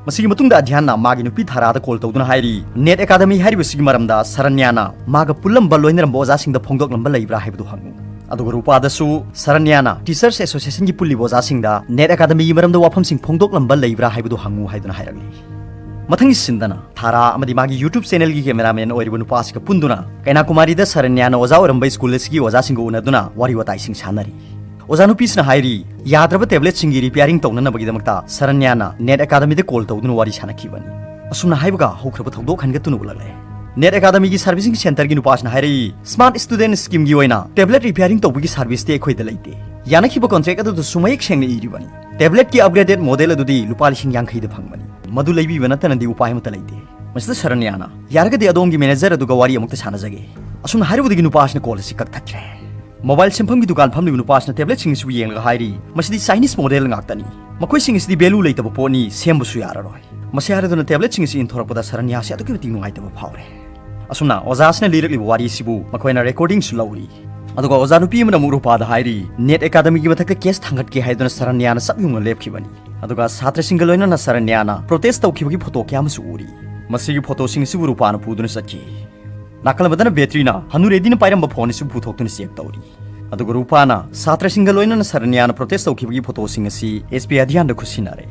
ꯃꯁꯤꯒꯤ ꯃꯇꯨꯡꯗ ꯑꯙ꯭ꯌꯥꯟꯅ ꯃꯥꯒꯤ ꯅꯨꯄꯤ ꯊꯥꯔꯥꯗ call ꯇꯧꯗꯨꯅ ꯍꯥꯏꯔꯤ, "ꯅꯦꯠ ꯑꯦꯀꯥꯗꯃꯤ ꯍꯥꯏꯔꯤꯕꯁꯤꯒꯤ ꯃꯔꯝꯗ ꯁꯔꯅ꯭ꯌꯥꯅ ꯃꯥꯒ ꯄꯨꯜꯂꯝꯕ ꯂꯣꯏꯅꯔꯝꯕ ꯑꯣꯖꯥꯁꯤꯡꯗ ꯐꯣꯡꯗꯣꯛꯂꯝꯕ ꯂꯩꯕ꯭ꯔꯥ ꯍꯥꯏꯕꯗꯨ ꯍꯪꯉꯨ"꯫ ꯑꯗꯨꯒ ꯔꯨꯄꯥꯗꯁꯨ ꯁꯔꯅ꯭ꯌꯥꯅ teachers associationꯒꯤ ꯄꯨꯜꯂꯤꯕ ꯑꯣꯖꯥꯁꯤꯡꯗ ꯅꯦꯠ ꯑꯦꯀꯥꯗꯃꯤꯒꯤ ꯃꯔꯝꯗ ꯋꯥꯐꯝꯁꯤꯡ ꯐꯣꯡꯗꯣꯛꯂꯝꯕ ꯂꯩꯕ꯭ꯔꯥ ꯍꯥꯏꯕꯗꯨ ꯍꯪꯉꯨ ꯍꯥꯏꯗꯨꯅ ꯍꯥꯏꯔꯛꯂꯤ꯫ ꯃꯊꯪꯒꯤ sceneꯗꯅ ꯊꯥꯔꯥ ꯑꯃꯗꯤ ꯃꯥꯒꯤ YouTube channelꯒꯤ cameraman ꯑꯣꯏꯔꯤꯕ ꯅꯨꯄꯥ ꯑꯁꯤꯒ ꯄꯨꯟꯗꯨꯅ ꯀꯩꯅꯥꯀꯨꯃꯥꯔꯤꯗ ꯁꯔꯅ꯭ꯌꯥꯅ ꯑꯣꯖꯥ ꯑꯣꯏꯔꯝꯕ school ꯑꯁꯤꯒꯤ ꯑꯣꯖꯥꯁꯤꯡꯒ ꯎꯅꯗꯨꯅ ꯋꯥꯔꯤ ꯋꯥꯇꯥꯏꯁꯤꯡ ꯁꯥꯟꯅꯔꯤ꯫ ꯑꯣꯖꯥ ꯅꯨꯄꯤꯁꯤꯅ ꯍꯥꯏꯔꯤ, ꯌꯥꯗ꯭ꯔꯕ tabletꯁꯤꯡꯒꯤ repairing ꯇꯧꯅꯅꯕꯒꯤꯗꯃꯛꯇ ꯁꯔꯅ꯭ꯌꯥꯅ ꯅꯦꯠ ꯑꯦꯀꯥꯗꯃꯤꯗ call ꯇꯧꯗꯨꯅ ꯋꯥꯔꯤ ꯁꯥꯟꯅꯈꯤꯕꯅꯤ꯫ ꯑꯁꯨꯝꯅ ꯍꯥꯏꯕꯒ ꯍꯧꯈ꯭ꯔꯕ ꯊꯧꯗꯣꯛ ꯍꯟꯒꯠꯇꯨꯅ ꯎꯠꯂꯛꯂꯦ꯫ ꯅꯦꯠ ꯑꯦꯀꯥꯗꯃꯤꯒꯤ servicing centreꯒꯤ ꯅꯨꯄꯥꯁꯤꯅ ꯍꯥꯏꯔꯛꯏ, "Smart Student Schemeꯒꯤ ꯑꯣꯏꯅ tablet repairing ꯇꯧꯕꯒꯤ serviceꯇꯤ ꯑꯩꯈꯣꯏꯗ ꯂꯩꯇꯦ꯫ ꯌꯥꯅꯈꯤꯕ contract ꯑꯗꯨꯗꯁꯨ ꯃꯌꯦꯛ ꯁꯦꯡꯅ ꯏꯔꯤꯕꯅꯤ꯫ Tabletꯀꯤ upgraded model ꯑꯗꯨꯗꯤ ꯂꯨꯄꯥ ꯂꯤꯁꯤꯡ ꯌꯥꯡꯈꯩꯗ ꯐꯪꯕꯅꯤ꯫ ꯃꯗꯨ ꯂꯩꯕꯤꯕ ꯅꯠꯇꯅꯗꯤ ꯎꯄꯥꯏ ꯑꯃꯠꯇ ꯂꯩꯇꯦ"꯫ ꯃꯁꯤꯗ ꯁꯔꯅ꯭ꯌꯥꯅ, "ꯌꯥꯔꯒꯗꯤ ꯑꯗꯣꯝꯒꯤ manager ꯑꯗꯨꯒ ꯋꯥꯔꯤ ꯑꯃꯨꯛꯇ ꯁꯥꯟꯅꯖꯒꯦ"꯫ ꯑꯁꯨꯝꯅ ꯍꯥꯏꯔꯨꯕꯗꯒꯤ ꯅꯨꯄꯥꯁꯤꯅ ꯀꯣꯜ ꯑꯁꯤ ꯀꯛꯊꯠꯈ꯭ꯔꯦ꯫ ꯃꯣꯕꯥꯏꯜ ꯁꯦꯝꯐꯝꯒꯤ ꯗꯨꯀꯥꯟ ꯐꯝꯂꯤꯕ ꯅꯨꯄꯥꯁꯤꯅ ꯇꯦꯕ꯭ꯂꯦꯠꯁꯤꯡ ꯑꯁꯤꯕꯨ ꯌꯦꯡꯂꯒ ꯍꯥꯏꯔꯤ, "ꯃꯁꯤꯗꯤ ꯆꯥꯏꯅꯤꯁ ꯃꯣꯗꯦꯜ ꯉꯥꯛꯇꯅꯤ꯫ ꯃꯈꯣꯏꯁꯤꯡ ꯑꯁꯤꯗꯤ ꯚꯦꯂꯨ ꯂꯩꯇꯕ ꯄꯣꯠꯅꯤ, ꯁꯦꯝꯕꯁꯨ ꯌꯥꯔꯔꯣꯏ꯫ ꯃꯁꯤ ꯍꯥꯏꯔꯗꯨꯅ ꯇꯦꯕ꯭ꯂꯦꯠꯁꯤꯡ ꯑꯁꯤ ꯏꯟꯊꯣꯔꯛꯄꯗ ꯁꯔꯅ꯭ꯌꯥꯁꯤ ꯑꯗꯨꯛꯀꯤ ꯃꯇꯤꯛ ꯅꯨꯡꯉꯥꯏꯇꯕ ꯐꯥꯎꯔꯦ"꯫ ꯑꯁꯨꯝꯅ ꯑꯣꯖꯥꯁꯤꯅ ꯂꯤꯔꯛꯂꯤꯕ ꯋꯥꯔꯤ ꯑꯁꯤꯕꯨ ꯃꯈꯣꯏꯅ ꯔꯦꯀꯣꯔꯗꯤꯡꯁꯨ ꯂꯧꯔꯤ꯫ ꯑꯗꯨꯒ ꯑꯣꯖꯥ ꯅꯨꯄꯤ ꯑꯃꯅ ꯑꯃꯨꯛ ꯔꯨꯄꯥꯗ ꯍꯥꯏꯔꯤ, "ꯅꯦꯠ ꯑꯦꯀꯥꯗꯃꯤꯒꯤ ꯃꯊꯛꯇ ꯀꯦꯁ ꯊꯥꯡꯒꯠꯀꯦ" ꯍꯥꯏꯗꯨꯅ ꯁꯔꯅ꯭ꯌꯥꯅ ꯆꯞ ꯌꯨꯡꯅ ꯂꯦꯞꯈꯤꯕꯅꯤ꯫ ꯑꯗꯨꯒ ꯁꯥꯇ꯭ꯔꯁꯤꯡꯒ ꯂꯣꯏꯅꯅ ꯁꯔꯅ꯭ꯌꯥꯅ ꯄ꯭ꯔꯣꯇꯦꯁ ꯇꯧꯈꯤꯕꯒꯤ ꯐꯣꯇꯣ ꯀꯌꯥ ꯑꯃꯁꯨ ꯎꯔꯤ꯫ ꯃꯁꯤꯒꯤ ꯐꯣꯇꯣꯁꯤꯡ ꯑꯁꯤꯕꯨ ꯔꯨꯄꯥꯅ ꯄꯨꯗꯨꯅ ꯆꯠꯈꯤ꯫ ꯅꯥꯀꯜ ꯑꯃꯗꯅ ꯕꯦꯇ꯭ꯔꯤꯅ ꯍꯅꯨꯔꯦꯗꯤꯅ ꯄꯥꯏꯔꯝꯕ ꯐꯣꯟ ꯑꯁꯤꯕꯨ ꯄꯨꯊꯣꯛꯇꯨꯅ ꯆꯦꯛ ꯇꯧꯔꯤ꯫ ꯑꯗꯨꯒ ꯔꯨꯄꯥꯅ ꯁꯥꯇ꯭ꯔꯁꯤꯡꯒ ꯂꯣꯏꯅꯅ ꯁꯔꯅ꯭ꯌꯥꯅ ꯄ꯭ꯔꯣꯇꯦꯁ ꯇꯧꯈꯤꯕꯒꯤ ꯐꯣꯇꯣꯁꯤꯡ ꯑꯁꯤ ꯑꯦꯁ ꯄꯤ ꯑꯙ꯭ꯌꯥꯟꯗ ꯈꯨꯠꯁꯤꯟꯅꯔꯦ꯫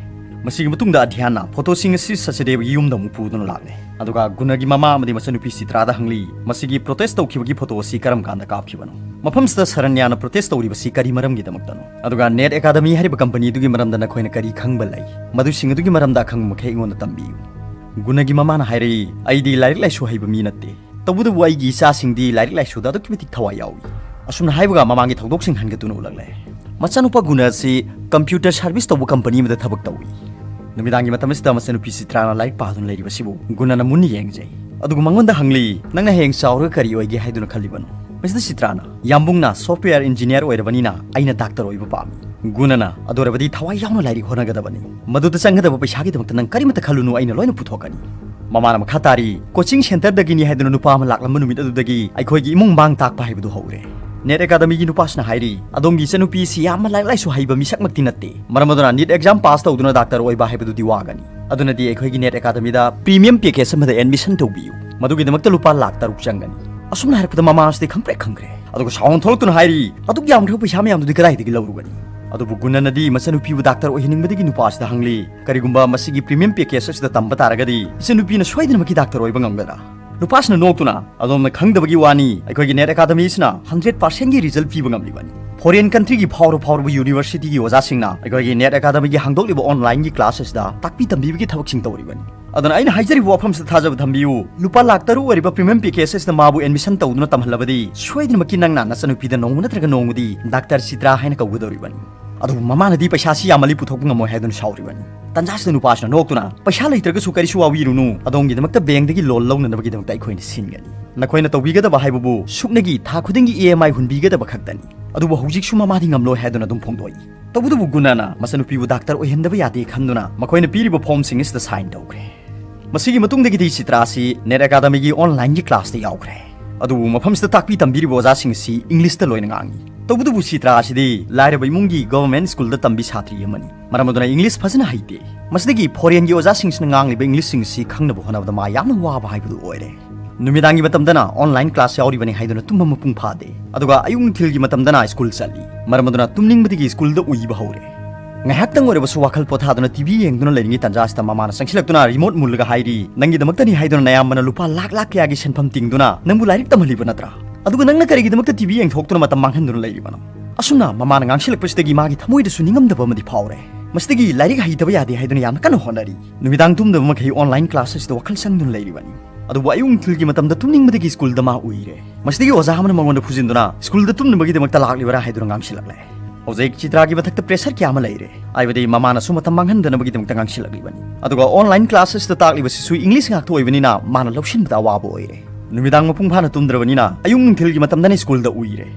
ꯃꯁꯤꯒꯤ ꯃꯇꯨꯡꯗ ꯑꯙ꯭ꯌꯥꯟꯅ ꯐꯣꯇꯣꯁꯤꯡ ꯑꯁꯤ ꯁꯆꯗꯦꯕꯒꯤ ꯌꯨꯝꯗ ꯑꯃꯨꯛ ꯄꯨꯗꯨꯅ ꯂꯥꯛꯂꯦ꯫ ꯑꯗꯨꯒ ꯒꯨꯅꯒꯤ ꯃꯃꯥ ꯑꯃꯗꯤ ꯃꯆꯟꯅꯨꯄꯤ ꯆꯤꯇ꯭ꯔꯥꯗ ꯍꯪꯂꯤ, ꯃꯁꯤꯒꯤ ꯄ꯭ꯔꯣꯇꯦꯁ ꯇꯧꯈꯤꯕꯒꯤ ꯐꯣꯇꯣ ꯑꯁꯤ ꯀꯔꯝ ꯀꯥꯟꯗ ꯀꯥꯞꯈꯤꯕꯅꯣ? ꯃꯐꯝꯁꯤꯗ ꯁꯔꯅ꯭ꯌꯥꯅ ꯄ꯭ꯔꯣꯇꯦꯁ ꯇꯧꯔꯤꯕꯁꯤ ꯀꯔꯤ ꯃꯔꯝꯒꯤꯗꯃꯛꯇꯅꯣ? ꯑꯗꯨꯒ ꯅꯦꯠ ꯑꯦꯀꯥꯗꯃꯤ ꯍꯥꯏꯔꯤꯕ ꯀꯝꯄꯅꯤꯗꯨꯒꯤ ꯃꯔꯝꯗ ꯅꯈꯣꯏꯅ ꯀꯔꯤ ꯈꯪꯕ ꯂꯩ? ꯃꯗꯨꯁꯤꯡ ꯑꯗꯨꯒꯤ ꯃꯔꯝꯗ ꯑꯈꯪꯕ ꯃꯈꯩ ꯑꯩꯉꯣꯟꯗ ꯇꯝꯕꯤꯌꯨ꯫ ꯒꯨꯅꯒꯤ ꯃꯃꯥꯅ ꯍꯥꯏꯔꯛꯏ, "ꯑꯩꯗꯤ ꯂꯥꯏꯔꯤꯛ ꯂꯥꯏꯁꯨ ꯍꯩꯕ ꯃꯤ ꯅꯠꯇꯦ꯫ ꯇꯧꯕꯇꯕꯨ ꯑꯩꯒꯤ ꯏꯆꯥꯁꯤꯡꯗꯤ ꯂꯥꯏꯔꯤꯛ ꯂꯥꯏꯁꯨꯗ ꯑꯗꯨꯛꯀꯤ ꯃꯇꯤꯛ ꯊꯋꯥꯏ ꯌꯥꯎꯏ"꯫ ꯑꯁꯨꯝꯅ ꯍꯥꯏꯕꯒ ꯃꯃꯥꯡꯒꯤ ꯊꯧꯗꯣꯛꯁꯤꯡ ꯍꯟꯒꯠꯇꯨꯅ ꯎꯠꯂꯛꯂꯦ꯫ ꯃꯆꯥꯅꯨꯄꯥ ꯒꯨꯅ ꯑꯁꯤ ꯀꯝꯄ꯭ꯌꯨꯇꯔ ꯁꯥꯔꯚꯤꯁ ꯇꯧꯕ ꯀꯝꯄꯅꯤ ꯑꯃꯗ ꯊꯕꯛ ꯇꯧꯏ꯫ ꯅꯨꯃꯤꯗꯥꯡꯒꯤ ꯃꯇꯝ ꯑꯁꯤꯗ ꯃꯆꯟꯅꯨꯄꯤ ꯆꯤꯇ꯭ꯔꯥꯅ ꯂꯥꯏꯔꯤꯛ ꯄꯥꯗꯨꯅ ꯂꯩꯔꯤꯕꯁꯤꯕꯨ ꯒꯨꯅꯅ ꯃꯨꯟꯅ ꯌꯦꯡꯖꯩ꯫ ꯑꯗꯨꯒ ꯃꯉꯣꯟꯗ ꯍꯪꯂꯤ, "ꯅꯪꯅ ꯍꯌꯦꯡ ꯆꯥꯎꯔꯒ ꯀꯔꯤ ꯑꯣꯏꯒꯦ ꯍꯥꯏꯗꯨꯅ ꯈꯜꯂꯤꯕꯅꯣ?" ꯃꯁꯤꯗ ꯆꯤꯇ꯭ꯔꯥꯅ, "ꯌꯥꯝꯕꯨꯡꯅ ꯁꯣꯐ꯭ꯠꯋꯦꯌꯔ ꯏꯟꯖꯤꯅꯤꯌꯔ ꯑꯣꯏꯔꯕꯅꯤꯅ ꯑꯩꯅ ꯗꯥꯛꯇꯔ ꯑꯣꯏꯕ ꯄꯥꯝꯃꯤ"꯫ ꯒꯨꯅꯅ, "ꯑꯗꯨ ꯑꯣꯏꯔꯕꯗꯤ ꯊꯋꯥꯏ ꯌꯥꯎꯅ ꯂꯥꯏꯔꯤꯛ ꯍꯣꯠꯅꯒꯗꯕꯅꯤ꯫ ꯃꯗꯨꯗ ꯆꯪꯒꯗꯕ ꯄꯩꯁꯥꯒꯤꯗꯃꯛꯇ ꯅꯪ ꯀꯔꯤꯃꯠꯇ ꯈꯜꯂꯨꯅꯨ, ꯑꯩꯅ ꯂꯣꯏꯅ ꯄꯨꯊꯣꯛꯀꯅꯤ"꯫ ꯃꯃꯥꯅ ꯃꯈꯥ ꯇꯥꯔꯤ, "ꯀꯣꯆꯤꯡ ꯁꯦꯟꯇꯔꯗꯒꯤꯅꯤ ꯍꯥꯏꯗꯨꯅ ꯅꯨꯄꯥ ꯑꯃ ꯂꯥꯛꯂꯝꯕ ꯅꯨꯃꯤꯠ ꯑꯗꯨꯗꯒꯤ ꯑꯩꯈꯣꯏꯒꯤ ꯏꯃꯨꯡ ꯃꯥꯡ ꯇꯥꯛꯄ ꯍꯥꯏꯕꯗꯨ ꯍꯧꯔꯦ"꯫ ꯅꯦꯠ ꯑꯦꯀꯥꯗꯃꯤꯒꯤ ꯅꯨꯄꯥꯁꯤꯅ ꯍꯥꯏꯔꯤ, "ꯑꯗꯣꯝꯒꯤ ꯏꯆꯟꯅꯨꯄꯤ ꯑꯁꯤ ꯌꯥꯝꯅ ꯂꯥꯏꯔꯤꯛ ꯂꯥꯏꯁꯨ ꯍꯩꯕ ꯃꯤꯁꯛꯃꯛꯇꯤ ꯅꯠꯇꯦ꯫ ꯃꯔꯝ ꯑꯗꯨꯅ ꯅꯤꯠ ꯑꯦꯛꯖꯥꯝ ꯄꯥꯁ ꯇꯧꯗꯨꯅ ꯗꯥꯛꯇꯔ ꯑꯣꯏꯕ ꯍꯥꯏꯕꯗꯨꯗꯤ ꯋꯥꯒꯅꯤ꯫ ꯑꯗꯨꯅꯗꯤ ꯑꯩꯈꯣꯏꯒꯤ ꯅꯦꯠ ꯑꯦꯀꯥꯗꯃꯤꯗ ꯄ꯭ꯔꯤꯃꯤꯌꯝ ꯄꯦꯀꯦꯖ ꯑꯃꯗ ꯑꯦꯗꯃꯤꯁꯟ ꯇꯧꯕꯤꯌꯨ꯫ ꯃꯗꯨꯒꯤꯗꯃꯛꯇ ꯂꯨꯄꯥ ꯂꯥꯈ ꯇꯔꯨꯛ ꯆꯪꯒꯅꯤ"꯫ ꯑꯁꯨꯝꯅ ꯍꯥꯏꯔꯛꯄꯗ ꯃꯃꯥ ꯑꯁꯤꯗꯤ ꯈꯪꯄ꯭ꯔꯦꯛ ꯈꯪꯈ꯭ꯔꯦ꯫ ꯑꯗꯨꯒ ꯁꯥꯎꯟ ꯊꯣꯛꯂꯛꯇꯨꯅ ꯍꯥꯏꯔꯤ, "ꯑꯗꯨꯛ ꯌꯥꯝꯈ꯭ꯔꯕ ꯄꯩꯁꯥ ꯃꯌꯥꯝꯗꯨꯗꯤ ꯀꯗꯥꯏꯗꯒꯤ ꯂꯧꯔꯨꯒꯅꯤ?" ꯑꯗꯨꯕꯨ ꯒꯨꯅꯅꯗꯤ ꯃꯆꯟꯅꯨꯄꯤꯕꯨ ꯗꯥꯛꯇꯔ ꯑꯣꯏꯍꯟꯅꯤꯡꯕꯗꯒꯤ ꯅꯨꯄꯥ ꯑꯁꯤꯗ ꯍꯪꯂꯤ, "ꯀꯔꯤꯒꯨꯝꯕ ꯃꯁꯤꯒꯤ ꯄ꯭ꯔꯤꯃꯤꯌꯝ ꯄꯦꯀꯦꯖ ꯑꯁꯤꯗ ꯇꯝꯕ ꯇꯥꯔꯒꯗꯤ ꯏꯆꯟꯅꯨꯄꯤꯅ ꯁꯣꯏꯗꯅꯃꯛꯀꯤ ꯗꯥꯛꯇꯔ ꯑꯣꯏꯕ ꯉꯝꯒꯗ꯭ꯔꯥ?" ꯅꯨꯄꯥꯁꯤꯅ ꯅꯣꯛꯇꯨꯅ, "ꯑꯗꯣꯝꯅ ꯈꯪꯗꯕꯒꯤ ꯋꯥꯅꯤ, ꯑꯩꯈꯣꯏꯒꯤ ꯅꯦꯠ ꯑꯦꯀꯥꯗꯃꯤ ꯑꯁꯤꯅ ꯍꯟꯗ꯭ꯔꯦꯠ ꯄꯥꯔꯁꯦꯟꯒꯤ ꯔꯤꯖꯜ ꯄꯤꯕ ꯉꯝꯂꯤꯕꯅꯤ꯫ ꯐꯣꯔꯦꯟ ꯀꯟꯇ꯭ꯔꯤꯒꯤ ꯐꯥꯎꯔ ꯐꯥꯎꯔꯕ ꯌꯨꯅꯤꯚꯔꯁꯤꯇꯤꯒꯤ ꯑꯣꯖꯥꯁꯤꯡꯅ ꯑꯩꯈꯣꯏꯒꯤ ꯅꯦꯠ ꯑꯦꯀꯥꯗꯃꯤꯒꯤ ꯍꯥꯡꯗꯣꯛꯂꯤꯕ ꯑꯣꯟꯂꯥꯏꯟꯒꯤ ꯀ꯭ꯂꯥꯁ ꯑꯁꯤꯗ ꯇꯥꯛꯄꯤ ꯇꯝꯕꯤꯕꯒꯤ ꯊꯕꯛꯁꯤꯡ ꯇꯧꯔꯤꯕꯅꯤ꯫ ꯑꯗꯨꯅ ꯑꯩꯅ ꯍꯥꯏꯖꯔꯤꯕ ꯋꯥꯐꯝꯁꯤꯗ ꯊꯥꯖꯕ ꯊꯝꯕꯤꯌꯨ꯫ ꯂꯨꯄꯥ ꯂꯥꯈ ꯇꯔꯨꯛ ꯑꯣꯏꯔꯤꯕ ꯄ꯭ꯔꯤꯃꯤꯌꯝ ꯄꯦꯀꯦꯖ ꯑꯁꯤꯗ ꯃꯥꯕꯨ ꯑꯦꯗꯃꯤꯁꯟ ꯇꯧꯗꯨꯅ ꯇꯝꯍꯜꯂꯕꯗꯤ ꯁꯣꯏꯗꯅꯃꯛꯀꯤ ꯅꯪꯅ ꯅꯆꯟꯅꯨꯄꯤꯗ ꯅꯣꯡꯃ ꯅꯠꯇ꯭ꯔꯒ ꯅꯣꯡꯃꯗꯤ ꯗꯥꯛꯇꯔ ꯆꯤꯇ꯭ꯔꯥ ꯍꯥꯏꯅ ꯀꯧꯒꯗꯧꯔꯤꯕꯅꯤ"꯫ ꯑꯗꯨꯕꯨ ꯃꯃꯥꯅꯗꯤ ꯄꯩꯁꯥꯁꯤ ꯌꯥꯝꯃꯜꯂꯤ, ꯄꯨꯊꯣꯛꯄ ꯉꯝꯃꯣꯏ ꯍꯥꯏꯗꯨꯅ ꯁꯥꯎꯔꯤꯕꯅꯤ꯫ ꯇꯟꯖꯥꯁꯤꯗ ꯅꯨꯄꯥꯁꯤꯅ ꯅꯣꯛꯇꯨꯅ, "ꯄꯩꯁꯥ ꯂꯩꯇ꯭ꯔꯒꯁꯨ ꯀꯔꯤꯁꯨ ꯋꯥꯕꯤꯔꯨꯅꯨ, ꯑꯗꯣꯝꯒꯤꯗꯃꯛꯇ ꯕꯦꯡꯗꯒꯤ ꯂꯣꯟ ꯂꯧꯅꯅꯕꯒꯤꯗꯃꯛꯇ ꯑꯩꯈꯣꯏꯅ ꯁꯤꯟꯒꯅꯤ"꯫ ꯅꯈꯣꯏꯅ ꯇꯧꯕꯤꯒꯗꯕ ꯍꯥꯏꯕꯕꯨ ꯁꯨꯞꯅꯒꯤ ꯊꯥ ꯈꯨꯗꯤꯡꯒꯤ ꯏ ꯑꯦꯝ ꯑꯥꯏ ꯍꯨꯟꯕꯤꯒꯗꯕ ꯈꯛꯇꯅꯤ꯫ ꯑꯗꯨꯕꯨ ꯍꯧꯖꯤꯛꯁꯨ ꯃꯃꯥꯗꯤ ꯉꯝꯂꯣꯏ ꯍꯥꯏꯗꯨꯅ ꯑꯗꯨꯝ ꯐꯣꯡꯗꯣꯛꯏ꯫ ꯇꯧꯕꯇꯕꯨ ꯒꯨꯅꯥꯅ ꯃꯆꯥꯅꯨꯄꯤꯕꯨ ꯗꯥꯛꯇꯔ ꯑꯣꯏꯍꯟꯗꯕ ꯌꯥꯗꯦ ꯈꯟꯗꯨꯅ ꯃꯈꯣꯏꯅ ꯄꯤꯔꯤꯕ ꯐꯣꯝꯁꯤꯡ ꯑꯁꯤꯗ ꯁꯥꯏꯟ ꯇꯧꯈ꯭ꯔꯦ꯫ ꯃꯁꯤꯒꯤ ꯃꯇꯨꯡꯗꯒꯤꯗꯤ ꯆꯤꯇ꯭ꯔꯥ ꯑꯁꯤ ꯅꯦꯠ ꯑꯦꯀꯥꯗꯃꯤꯒꯤ ꯑꯣꯟꯂꯥꯏꯟꯒꯤ ꯀ꯭ꯂꯥꯁꯇ ꯌꯥꯎꯈ꯭ꯔꯦ꯫ ꯑꯗꯨꯕꯨ ꯃꯐꯝꯁꯤꯗ ꯇꯥꯛꯄꯤ ꯇꯝꯕꯤꯔꯤꯕ ꯑꯣꯖꯥꯁꯤꯡ ꯑꯁꯤ ꯏꯪꯂꯤꯁꯇ ꯂꯣꯏꯅ ꯉꯥꯡꯏ꯫ ꯇꯧꯕꯇꯕꯨ ꯆꯤꯇ꯭ꯔꯥ ꯑꯁꯤꯗꯤ ꯂꯥꯏꯔꯕ ꯏꯃꯨꯡꯒꯤ ꯒꯚꯔꯟꯃꯦꯟꯠ ꯁ꯭ꯀꯨꯜꯗ ꯇꯝꯕꯤ ꯁꯥꯇ꯭ꯔꯤ ꯑꯃꯅꯤ꯫ ꯃꯔꯝ ꯑꯗꯨꯅ ꯏꯪꯂꯤꯁ ꯐꯖꯅ ꯍꯩꯇꯦ꯫ ꯃꯁꯤꯗꯒꯤ ꯐꯣꯔꯦꯟꯒꯤ ꯑꯣꯖꯥꯁꯤꯡꯁꯤꯅ ꯉꯥꯡꯂꯤꯕ ꯏꯪꯂꯤꯁꯁꯤꯡ ꯑꯁꯤ ꯈꯪꯅꯕ ꯍꯣꯠꯅꯕꯗ ꯃꯥ ꯌꯥꯝꯅ ꯋꯥꯕ ꯍꯥꯏꯕꯗꯨ ꯑꯣꯏꯔꯦ꯫ ꯅꯨꯃꯤꯗꯥꯡꯒꯤ ꯃꯇꯝꯗꯅ ꯑꯣꯟꯂꯥꯏꯟ ꯀ꯭ꯂꯥꯁ ꯌꯥꯎꯔꯤꯕꯅꯤ ꯍꯥꯏꯗꯨꯅ ꯇꯨꯝꯕ ꯃꯄꯨꯡ ꯐꯥꯗꯦ꯫ ꯑꯗꯨꯒ ꯑꯌꯨꯛ ꯅꯨꯡꯊꯤꯜꯒꯤ ꯃꯇꯝꯗꯅ ꯁ꯭ꯀꯨꯜ ꯆꯠꯂꯤ꯫ ꯃꯔꯝ ꯑꯗꯨꯅ ꯇꯨꯝꯅꯤꯡꯕꯗꯒꯤ ꯁ꯭ꯀꯨꯜꯗ ꯎꯏꯕ ꯍꯧꯔꯦ꯫ ꯉꯥꯏꯍꯥꯛꯇꯪ ꯑꯣꯏꯔꯕꯁꯨ ꯋꯥꯈꯜ ꯄꯣꯊꯥꯗꯨꯅ ꯇꯤ ꯚꯤ ꯌꯦꯡꯗꯨꯅ ꯂꯩꯔꯤꯉꯩ ꯇꯥꯟꯖꯥꯁꯤꯗ ꯃꯃꯥꯅ ꯆꯪꯁꯤꯜꯂꯛꯇꯨꯅ ꯔꯤꯃꯣꯠ ꯃꯨꯜꯂꯒ ꯍꯥꯏꯔꯤ, "ꯅꯪꯒꯤꯗꯃꯛꯇꯅꯤ ꯍꯥꯏꯗꯨꯅ ꯅꯌꯥꯝꯕꯅ ꯂꯨꯄꯥ ꯂꯥꯛ ꯂꯥꯛ ꯀꯌꯥꯒꯤ ꯁꯦꯟꯐꯝ ꯇꯤꯡꯗꯨꯅ ꯅꯪꯕꯨ ꯂꯥꯏꯔꯤꯛ ꯇꯝꯍꯜꯂꯤꯕ ꯅꯠꯇ꯭ꯔꯥ? ꯑꯗꯨꯒ ꯅꯪꯅ ꯀꯔꯤꯒꯤꯗꯃꯛꯇ ꯇꯤ ꯚꯤ ꯌꯦꯡꯊꯣꯛꯇꯨꯅ ꯃꯇꯝ ꯃꯥꯡꯍꯟꯗꯨꯅ ꯂꯩꯔꯤꯕꯅꯣ?" ꯑꯁꯨꯝꯅ ꯃꯃꯥꯅ ꯉꯥꯡꯁꯤꯜꯂꯛꯄꯁꯤꯗꯒꯤ ꯃꯥꯒꯤ ꯊꯃꯣꯏꯗꯁꯨ ꯅꯤꯡꯉꯝꯗꯕ ꯑꯃꯗꯤ ꯐꯥꯎꯔꯦ꯫ ꯃꯁꯤꯗꯒꯤ ꯂꯥꯏꯔꯤꯛ ꯍꯩꯇꯕ ꯌꯥꯗꯦ ꯍꯥꯏꯗꯨꯅ ꯌꯥꯝꯅ ꯀꯟꯅ ꯍꯣꯠꯅꯔꯤ꯫ ꯅꯨꯃꯤꯗꯥꯡ ꯇꯨꯝꯗꯕ ꯃꯈꯩ ꯑꯣꯟꯂꯥꯏꯟ ꯀ꯭ꯂꯥꯁ ꯑꯁꯤꯗ ꯋꯥꯈꯜ ꯆꯪꯗꯨꯅ ꯂꯩꯔꯤꯕꯅꯤ꯫ ꯑꯗꯨꯕꯨ ꯑꯌꯨꯛ ꯅꯨꯡꯊꯤꯜꯒꯤ ꯃꯇꯝꯗ ꯇꯨꯝꯅꯤꯡꯕꯗꯒꯤ ꯁ꯭ꯀꯨꯜꯗ ꯃꯥ ꯎꯏꯔꯦ꯫ ꯃꯁꯤꯗꯒꯤ ꯑꯣꯖꯥ ꯑꯃꯅ ꯃꯉꯣꯟꯗ ꯐꯨꯖꯤꯟꯗꯨꯅ ꯁ꯭ꯀꯨꯜꯗ ꯇꯨꯝꯅꯕꯒꯤꯗꯃꯛꯇ ꯂꯥꯛꯂꯤꯕꯔꯥ ꯍꯥꯏꯗꯨꯅ ꯉꯥꯡꯁꯤꯜꯂꯛꯂꯦ꯫ ꯍꯧꯖꯤꯛ ꯆꯤꯇ꯭ꯔꯥꯒꯤ ꯃꯊꯛꯇ ꯄ꯭ꯔꯦꯁꯔ ꯀꯌꯥ ꯑꯃ ꯂꯩꯔꯦ꯫ ꯍꯥꯏꯕꯗꯤ ꯃꯃꯥꯅꯁꯨ ꯃꯇꯝ ꯃꯥꯡꯍꯟꯗꯅꯕꯒꯤꯗꯃꯛꯇ ꯉꯥꯡꯁꯤꯜꯂꯛꯂꯤꯕꯅꯤ꯫ ꯑꯗꯨꯒ ꯑꯣꯟꯂꯥꯏꯟ ꯀ꯭ꯂꯥꯁ ꯑꯁꯤꯗ ꯇꯥꯛꯂꯤꯕꯁꯤꯁꯨ ꯏꯪꯂꯤꯁ ꯉꯥꯛꯇ ꯑꯣꯏꯕꯅꯤꯅ ꯃꯥꯅ ꯂꯧꯁꯤꯟꯕꯗ ꯑꯋꯥꯕ ꯑꯣꯏꯔꯦ꯫ ꯅꯨꯃꯤꯗꯥꯡ ꯃꯄꯨꯡ ꯐꯥꯅ ꯇꯨꯝꯗ꯭ꯔꯕꯅꯤꯅ ꯑꯌꯨꯛ ꯅꯨꯡꯊꯤꯜꯒꯤ ꯃꯇꯝꯗꯅ ꯁ꯭ꯀꯨꯜꯗ ꯎꯏꯔꯦ꯫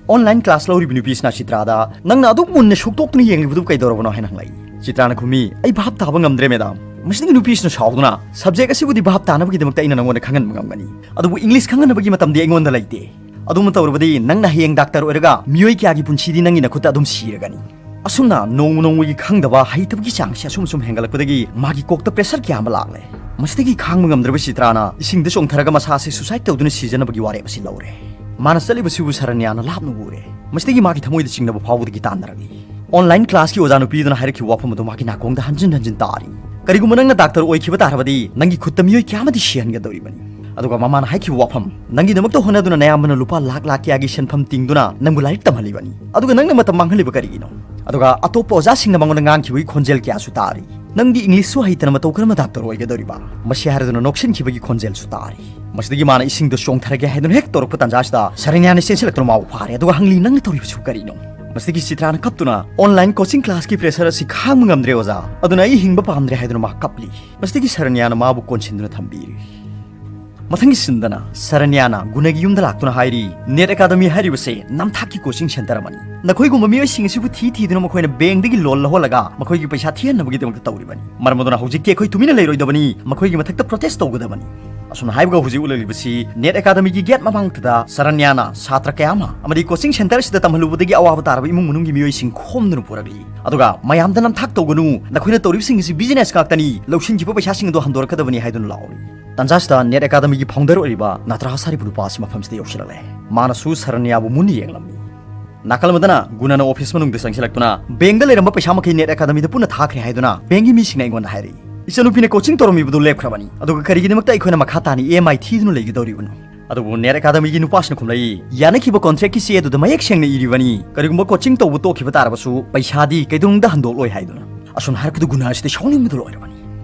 ꯑꯣꯟꯂꯥꯏꯟ ꯀ꯭ꯂꯥꯁ ꯂꯧꯔꯤꯕ ꯅꯨꯄꯤꯁꯤꯅ ꯆꯤꯇ꯭ꯔꯥꯗ, "ꯅꯪꯅ ꯑꯗꯨꯛ ꯃꯨꯟꯅ ꯁꯨꯛꯇꯣꯛꯇꯨꯅ ꯌꯦꯡꯂꯤꯕꯗꯨ ꯀꯩꯗꯧꯔꯕꯅꯣ?" ꯍꯥꯏꯅ ꯍꯪꯂꯛꯏ꯫ ꯆꯤꯇ꯭ꯔꯥꯅ ꯈꯨꯝꯃꯤ, "ꯑꯩ ꯚꯥꯞ ꯇꯥꯕ ꯉꯝꯗ꯭ꯔꯦ, ꯃꯦꯗꯥꯝ꯫ ꯃꯁꯤꯗꯒꯤ ꯅꯨꯄꯤꯁꯤꯅ ꯁꯥꯎꯗꯨꯅ, 'ꯁꯕꯖꯦꯛ ꯑꯁꯤꯕꯨꯗꯤ ꯚꯥꯞ ꯇꯥꯅꯕꯒꯤꯗꯃꯛꯇ ꯑꯩꯅ ꯅꯉꯣꯟꯗ ꯈꯪꯍꯟꯕ ꯉꯝꯒꯅꯤ, ꯑꯗꯨꯕꯨ ꯏꯪꯂꯤꯁ ꯈꯪꯍꯟꯅꯕꯒꯤ ꯃꯇꯝꯗꯤ ꯑꯩꯉꯣꯟꯗ ꯂꯩꯇꯦ꯫ ꯑꯗꯨꯝ ꯇꯧꯔꯕꯗꯤ ꯅꯪꯅ ꯍꯌꯦꯡ ꯗꯥꯛꯇꯔ ꯑꯣꯏꯔꯒ ꯃꯤꯑꯣꯏ ꯀꯌꯥꯒꯤ ꯄꯨꯟꯁꯤꯗꯤ ꯅꯪꯒꯤ ꯅꯈꯨꯠꯇ ꯑꯗꯨꯝ ꯁꯤꯔꯒꯅꯤ.'" ꯑꯁꯨꯝꯅ ꯅꯣꯡꯃ ꯅꯣꯡꯃꯒꯤ ꯈꯪꯗꯕ ꯍꯩꯇꯕꯒꯤ ꯆꯥꯡꯁꯤ ꯑꯁꯨꯝ ꯑꯁꯨꯝ ꯍꯦꯟꯒꯠꯂꯛꯄꯗꯒꯤ ꯃꯥꯒꯤ ꯀꯣꯛꯇ ꯄ꯭ꯔꯦꯁꯔ ꯀꯌꯥ ꯑꯃ ꯂꯥꯛꯂꯦ꯫ ꯃꯁꯤꯗꯒꯤ ꯈꯥꯡꯕ ꯉꯝꯗ꯭ꯔꯕ ꯆꯤꯇ꯭ꯔꯥꯅ ꯏꯁꯤꯡꯗ ꯆꯣꯡꯊꯔꯒ ꯃꯁꯥꯁꯤ ꯁꯨꯁꯥꯏꯗ ꯇꯧꯗꯨꯅ ꯁꯤꯖꯅꯕꯒꯤ ꯋꯥꯔꯦꯞ ꯑꯁꯤ ꯂꯧꯔꯦ꯫ ꯃꯥꯅ ꯆꯠꯂꯤꯕꯁꯤꯕꯨ ꯁꯔꯅ꯭ꯌꯥꯅ ꯂꯥꯞꯅ ꯎꯔꯦ꯫ ꯃꯁꯤꯗꯒꯤ ꯃꯥꯒꯤ ꯊꯃꯣꯏꯗ ꯆꯤꯡꯅꯕ ꯐꯥꯎꯕꯗꯒꯤ ꯇꯥꯟꯅꯔꯛꯂꯤ꯫ ꯑꯣꯟꯂꯥꯏꯟ ꯀ꯭ꯂꯥꯁꯀꯤ ꯑꯣꯖꯥ ꯅꯨꯄꯤꯗꯨꯅ ꯍꯥꯏꯔꯛꯈꯤꯕ ꯋꯥꯐꯝ ꯑꯗꯨ ꯃꯥꯒꯤ ꯅꯥꯀꯣꯡꯗ ꯍꯟꯖꯤꯟ ꯍꯟꯖꯤꯟ ꯇꯥꯔꯤ꯫ "ꯀꯔꯤꯒꯨꯝꯕ ꯅꯪꯅ ꯗꯥꯛꯇꯔ ꯑꯣꯏꯈꯤꯕ ꯇꯥꯔꯕꯗꯤ ꯅꯪꯒꯤ ꯈꯨꯠꯇ ꯃꯤꯑꯣꯏ ꯀꯌꯥ ꯑꯃꯗꯤ ꯁꯤꯍꯟꯒꯗꯧꯔꯤꯕꯅꯤ꯫ ꯑꯗꯨꯒ ꯃꯃꯥꯅ ꯍꯥꯏꯈꯤꯕ ꯋꯥꯐꯝ, ꯅꯪꯒꯤꯗꯃꯛꯇ ꯍꯣꯠꯅꯗꯨꯅ ꯅꯌꯥꯝꯕꯅ ꯂꯨꯄꯥ ꯂꯥꯛ ꯂꯥꯛ ꯀꯌꯥꯒꯤ ꯁꯦꯟꯐꯝ ꯇꯤꯡꯗꯨꯅ ꯅꯪꯕꯨ ꯂꯥꯏꯔꯤꯛ ꯇꯝꯍꯜꯂꯤꯕꯅꯤ꯫ ꯑꯗꯨꯒ ꯅꯪꯅ ꯃꯇꯝ ꯃꯥꯡꯍꯜꯂꯤꯕ ꯀꯔꯤꯒꯤꯅꯣ?" ꯑꯗꯨꯒ ꯑꯇꯣꯞꯄ ꯑꯣꯖꯥꯁꯤꯡꯅ ꯃꯉꯣꯟꯗ ꯉꯥꯡꯈꯤꯕꯒꯤ ꯈꯣꯟꯖꯦꯜ ꯀꯌꯥꯁꯨ ꯇꯥꯔꯤ꯫ "ꯅꯪꯗꯤ ꯏꯪꯂꯤꯁꯁꯨ ꯍꯩꯇꯅ ꯃꯇꯧ ꯀꯔꯝꯅ ꯗꯥꯛꯇꯔ ꯑꯣꯏꯒꯗꯧꯔꯤꯕ?" ꯃꯁꯤ ꯍꯥꯏꯔꯗꯨꯅ ꯅꯣꯛꯁꯤꯟꯈꯤꯕꯒꯤ ꯈꯣꯟꯖꯦꯜꯁꯨ ꯇꯥꯔꯤ꯫ ꯃꯁꯤꯗꯒꯤ ꯃꯥꯅ ꯏꯁꯤꯡꯗ ꯆꯣꯡꯊꯔꯒꯦ ꯍꯥꯏꯗꯨꯅ ꯍꯦꯛ ꯇꯧꯔꯛꯄ ꯇꯥꯟꯖꯥꯁꯤꯗ ꯁꯔꯅ꯭ꯌꯥꯅ ꯆꯦꯟꯁꯤꯜꯂꯛꯇꯨꯅ ꯃꯥꯕꯨ ꯐꯥꯔꯦ꯫ ꯑꯗꯨꯒ ꯍꯪꯂꯤ, "ꯅꯪꯅ ꯇꯧꯔꯤꯕꯁꯤꯕꯨ ꯀꯔꯤꯅꯣ?" ꯃꯁꯤꯗꯒꯤ ꯆꯤꯇ꯭ꯔꯥꯅ ꯀꯞꯇꯨꯅ, "ꯑꯣꯟꯂꯥꯏꯟ ꯀꯣꯆꯤꯡ ꯀ꯭ꯂꯥꯁꯀꯤ ꯄ꯭ꯔꯦꯁꯔ ꯑꯁꯤ ꯈꯥꯡꯕ ꯉꯝꯗ꯭ꯔꯦ, ꯑꯣꯖꯥ꯫ ꯑꯗꯨꯅ ꯑꯩ ꯍꯤꯡꯕ ꯄꯥꯝꯗ꯭ꯔꯦ," ꯍꯥꯏꯗꯨꯅ ꯃꯥ ꯀꯞꯂꯤ꯫ ꯃꯁꯤꯗꯒꯤ ꯁꯔꯅ꯭ꯌꯥꯅ ꯃꯥꯕꯨ ꯀꯣꯟꯁꯤꯟꯗꯨꯅ ꯊꯝꯕꯤꯔꯤ꯫ ꯃꯊꯪꯒꯤ ꯁꯤꯟꯗꯅ ꯁꯔꯅ꯭ꯌꯥꯅ ꯒꯨꯅꯒꯤ ꯌꯨꯝꯗ ꯂꯥꯛꯇꯨꯅ ꯍꯥꯏꯔꯤ, "ꯅꯦꯠ ꯑꯦꯀꯥꯗꯃꯤ ꯍꯥꯏꯔꯤꯕꯁꯦ ꯅꯝꯊꯥꯛꯀꯤ ꯀꯣꯆꯤꯡ ꯁꯦꯟꯇꯔ ꯑꯃꯅꯤ꯫ ꯅꯈꯣꯏꯒꯨꯝꯕ ꯃꯤꯑꯣꯏꯁꯤꯡ ꯑꯁꯤꯕꯨ ꯊꯤ ꯊꯤꯗꯨꯅ ꯃꯈꯣꯏꯅ ꯕꯦꯡꯗꯒꯤ ꯂꯣꯟ ꯂꯧꯍꯜꯂꯒ ꯃꯈꯣꯏꯒꯤ ꯄꯩꯁꯥ ꯊꯤꯍꯟꯅꯕꯒꯤꯗꯃꯛꯇ ꯇꯧꯔꯤꯕꯅꯤ꯫ ꯃꯔꯝ ꯑꯗꯨꯅ ꯍꯧꯖꯤꯛꯇꯤ ꯑꯩꯈꯣꯏ ꯇꯨꯃꯤꯟꯅ ꯂꯩꯔꯣꯏꯗꯕꯅꯤ, ꯃꯈꯣꯏꯒꯤ ꯃꯊꯛꯇ ꯄ꯭ꯔꯣꯇꯦꯁ ꯇꯧꯒꯗꯕꯅꯤ"꯫ ꯑꯁꯨꯝꯅ ꯍꯥꯏꯕꯒ ꯍꯧꯖꯤꯛ ꯎꯠꯂꯛꯂꯤꯕꯁꯤ ꯅꯦꯠ ꯑꯦꯀꯥꯗꯃꯤꯒꯤ ꯒꯦꯠ ꯃꯃꯥꯡꯗꯨꯗ ꯁꯔꯅ꯭ꯌꯥꯅ ꯁꯥꯇ꯭ꯔ ꯀꯌꯥ ꯑꯃ ꯑꯃꯗꯤ ꯀꯣꯆꯤꯡ ꯁꯦꯟꯇꯔ ꯑꯁꯤꯗ ꯇꯝꯍꯜꯂꯨꯕꯗꯒꯤ ꯑꯋꯥꯕ ꯇꯥꯔꯕ ꯏꯃꯨꯡ ꯃꯅꯨꯡꯒꯤ ꯃꯤꯑꯣꯏꯁꯤꯡ ꯈꯣꯝꯗꯨꯅ ꯄꯨꯔꯛꯂꯤ꯫ ꯑꯗꯨꯒ ꯃꯌꯥꯝꯗ ꯅꯝꯊꯥꯛ ꯇꯧꯒꯅꯨ, ꯅꯈꯣꯏꯅ ꯇꯧꯔꯤꯕꯁꯤꯡ ꯑꯁꯤ ꯕꯤꯖꯤꯅꯦꯁ ꯉꯥꯛꯇꯅꯤ, ꯂꯧꯁꯤꯟꯈꯤꯕ ꯄꯩꯁꯥꯁꯤꯡ ꯑꯗꯨ ꯍꯟꯗꯣꯔꯛꯀꯗꯕꯅꯤ ꯍꯥꯏꯗꯨꯅ ꯂꯥꯎꯔꯤ꯫ ꯇꯟꯖꯥꯁꯤꯗ ꯅꯦꯠ ꯑꯦꯀꯥꯗꯃꯤꯒꯤ ꯐꯥꯎꯟꯗꯔ ꯑꯣꯏꯔꯤꯕ ꯅꯇ꯭ꯔꯥꯁ ꯍꯥꯏꯔꯤꯕ ꯅꯨꯄꯥ ꯑꯁꯤ ꯃꯐꯝꯁꯤꯗ ꯌꯧꯁꯤꯜꯂꯛꯂꯦ꯫ ꯃꯥꯅꯁꯨ ꯁꯔꯅ꯭ꯌꯥꯕꯨ ꯃꯨꯟꯅ ꯌꯦꯡꯂꯝꯃꯤ꯫ ꯅꯥꯀꯜ ꯑꯃꯗꯅ ꯒꯨꯅꯥꯅ ꯑꯣꯐꯤꯁ ꯃꯅꯨꯡꯗ ꯆꯪꯁꯤꯜꯂꯛꯇꯨꯅ ꯕꯦꯡꯗ ꯂꯩꯔꯝꯕ ꯄꯩꯁꯥ ꯃꯈꯩ ꯅꯦꯠ ꯑꯦꯀꯥꯗꯃꯤꯗ ꯄꯨꯟꯅ ꯊꯥꯈ꯭ꯔꯦ ꯍꯥꯏꯗꯨꯅ ꯕꯦꯡꯒꯤ ꯃꯤꯁꯤꯡꯅ ꯑꯩꯉꯣꯟꯗ ꯍꯥꯏꯔꯛꯏ꯫ "ꯏꯆꯟꯅꯨꯄꯤꯅ ꯀꯣꯆꯤꯡ ꯇꯧꯔꯝꯃꯤꯕꯗꯨ ꯂꯦꯞꯈ꯭ꯔꯕꯅꯤ, ꯑꯗꯨꯒ ꯀꯔꯤꯒꯤꯗꯃꯛꯇ ꯑꯩꯈꯣꯏꯅ ꯃꯈꯥ ꯇꯥꯅ ꯏ ꯑꯦꯝ ꯑꯥꯏ ꯊꯤꯗꯨꯅ ꯂꯩꯒꯗꯧꯔꯤꯕꯅꯣ?" ꯑꯗꯨꯕꯨ ꯅꯦꯠ ꯑꯦꯀꯥꯗꯃꯤꯒꯤ ꯅꯨꯄꯥꯁꯤꯅ ꯈꯨꯝꯂꯛꯏ, "ꯌꯥꯅꯈꯤꯕ ꯀꯣꯟꯇ꯭ꯔꯦꯛꯀꯤ ꯆꯦ ꯑꯗꯨꯗ ꯃꯌꯦꯛ ꯁꯦꯡꯅ ꯏꯔꯤꯕꯅꯤ, ꯀꯔꯤꯒꯨꯝꯕ ꯀꯣꯆꯤꯡ ꯇꯧꯕ ꯇꯣꯛꯈꯤꯕ ꯇꯥꯔꯕꯁꯨ ꯄꯩꯁꯥꯗꯤ ꯀꯩꯗꯧꯅꯨꯡꯗ ꯍꯟꯗꯣꯛꯂꯣꯏ" ꯍꯥꯏꯗꯨꯅ꯫ ꯑꯁꯨꯝꯅ ꯍꯥꯏꯔꯛꯄꯗ ꯒꯨꯅꯥ ꯑꯁꯤꯗ ꯁꯥꯎꯅꯤꯡꯕꯗ ꯂꯣꯏꯔꯕꯅꯤ꯫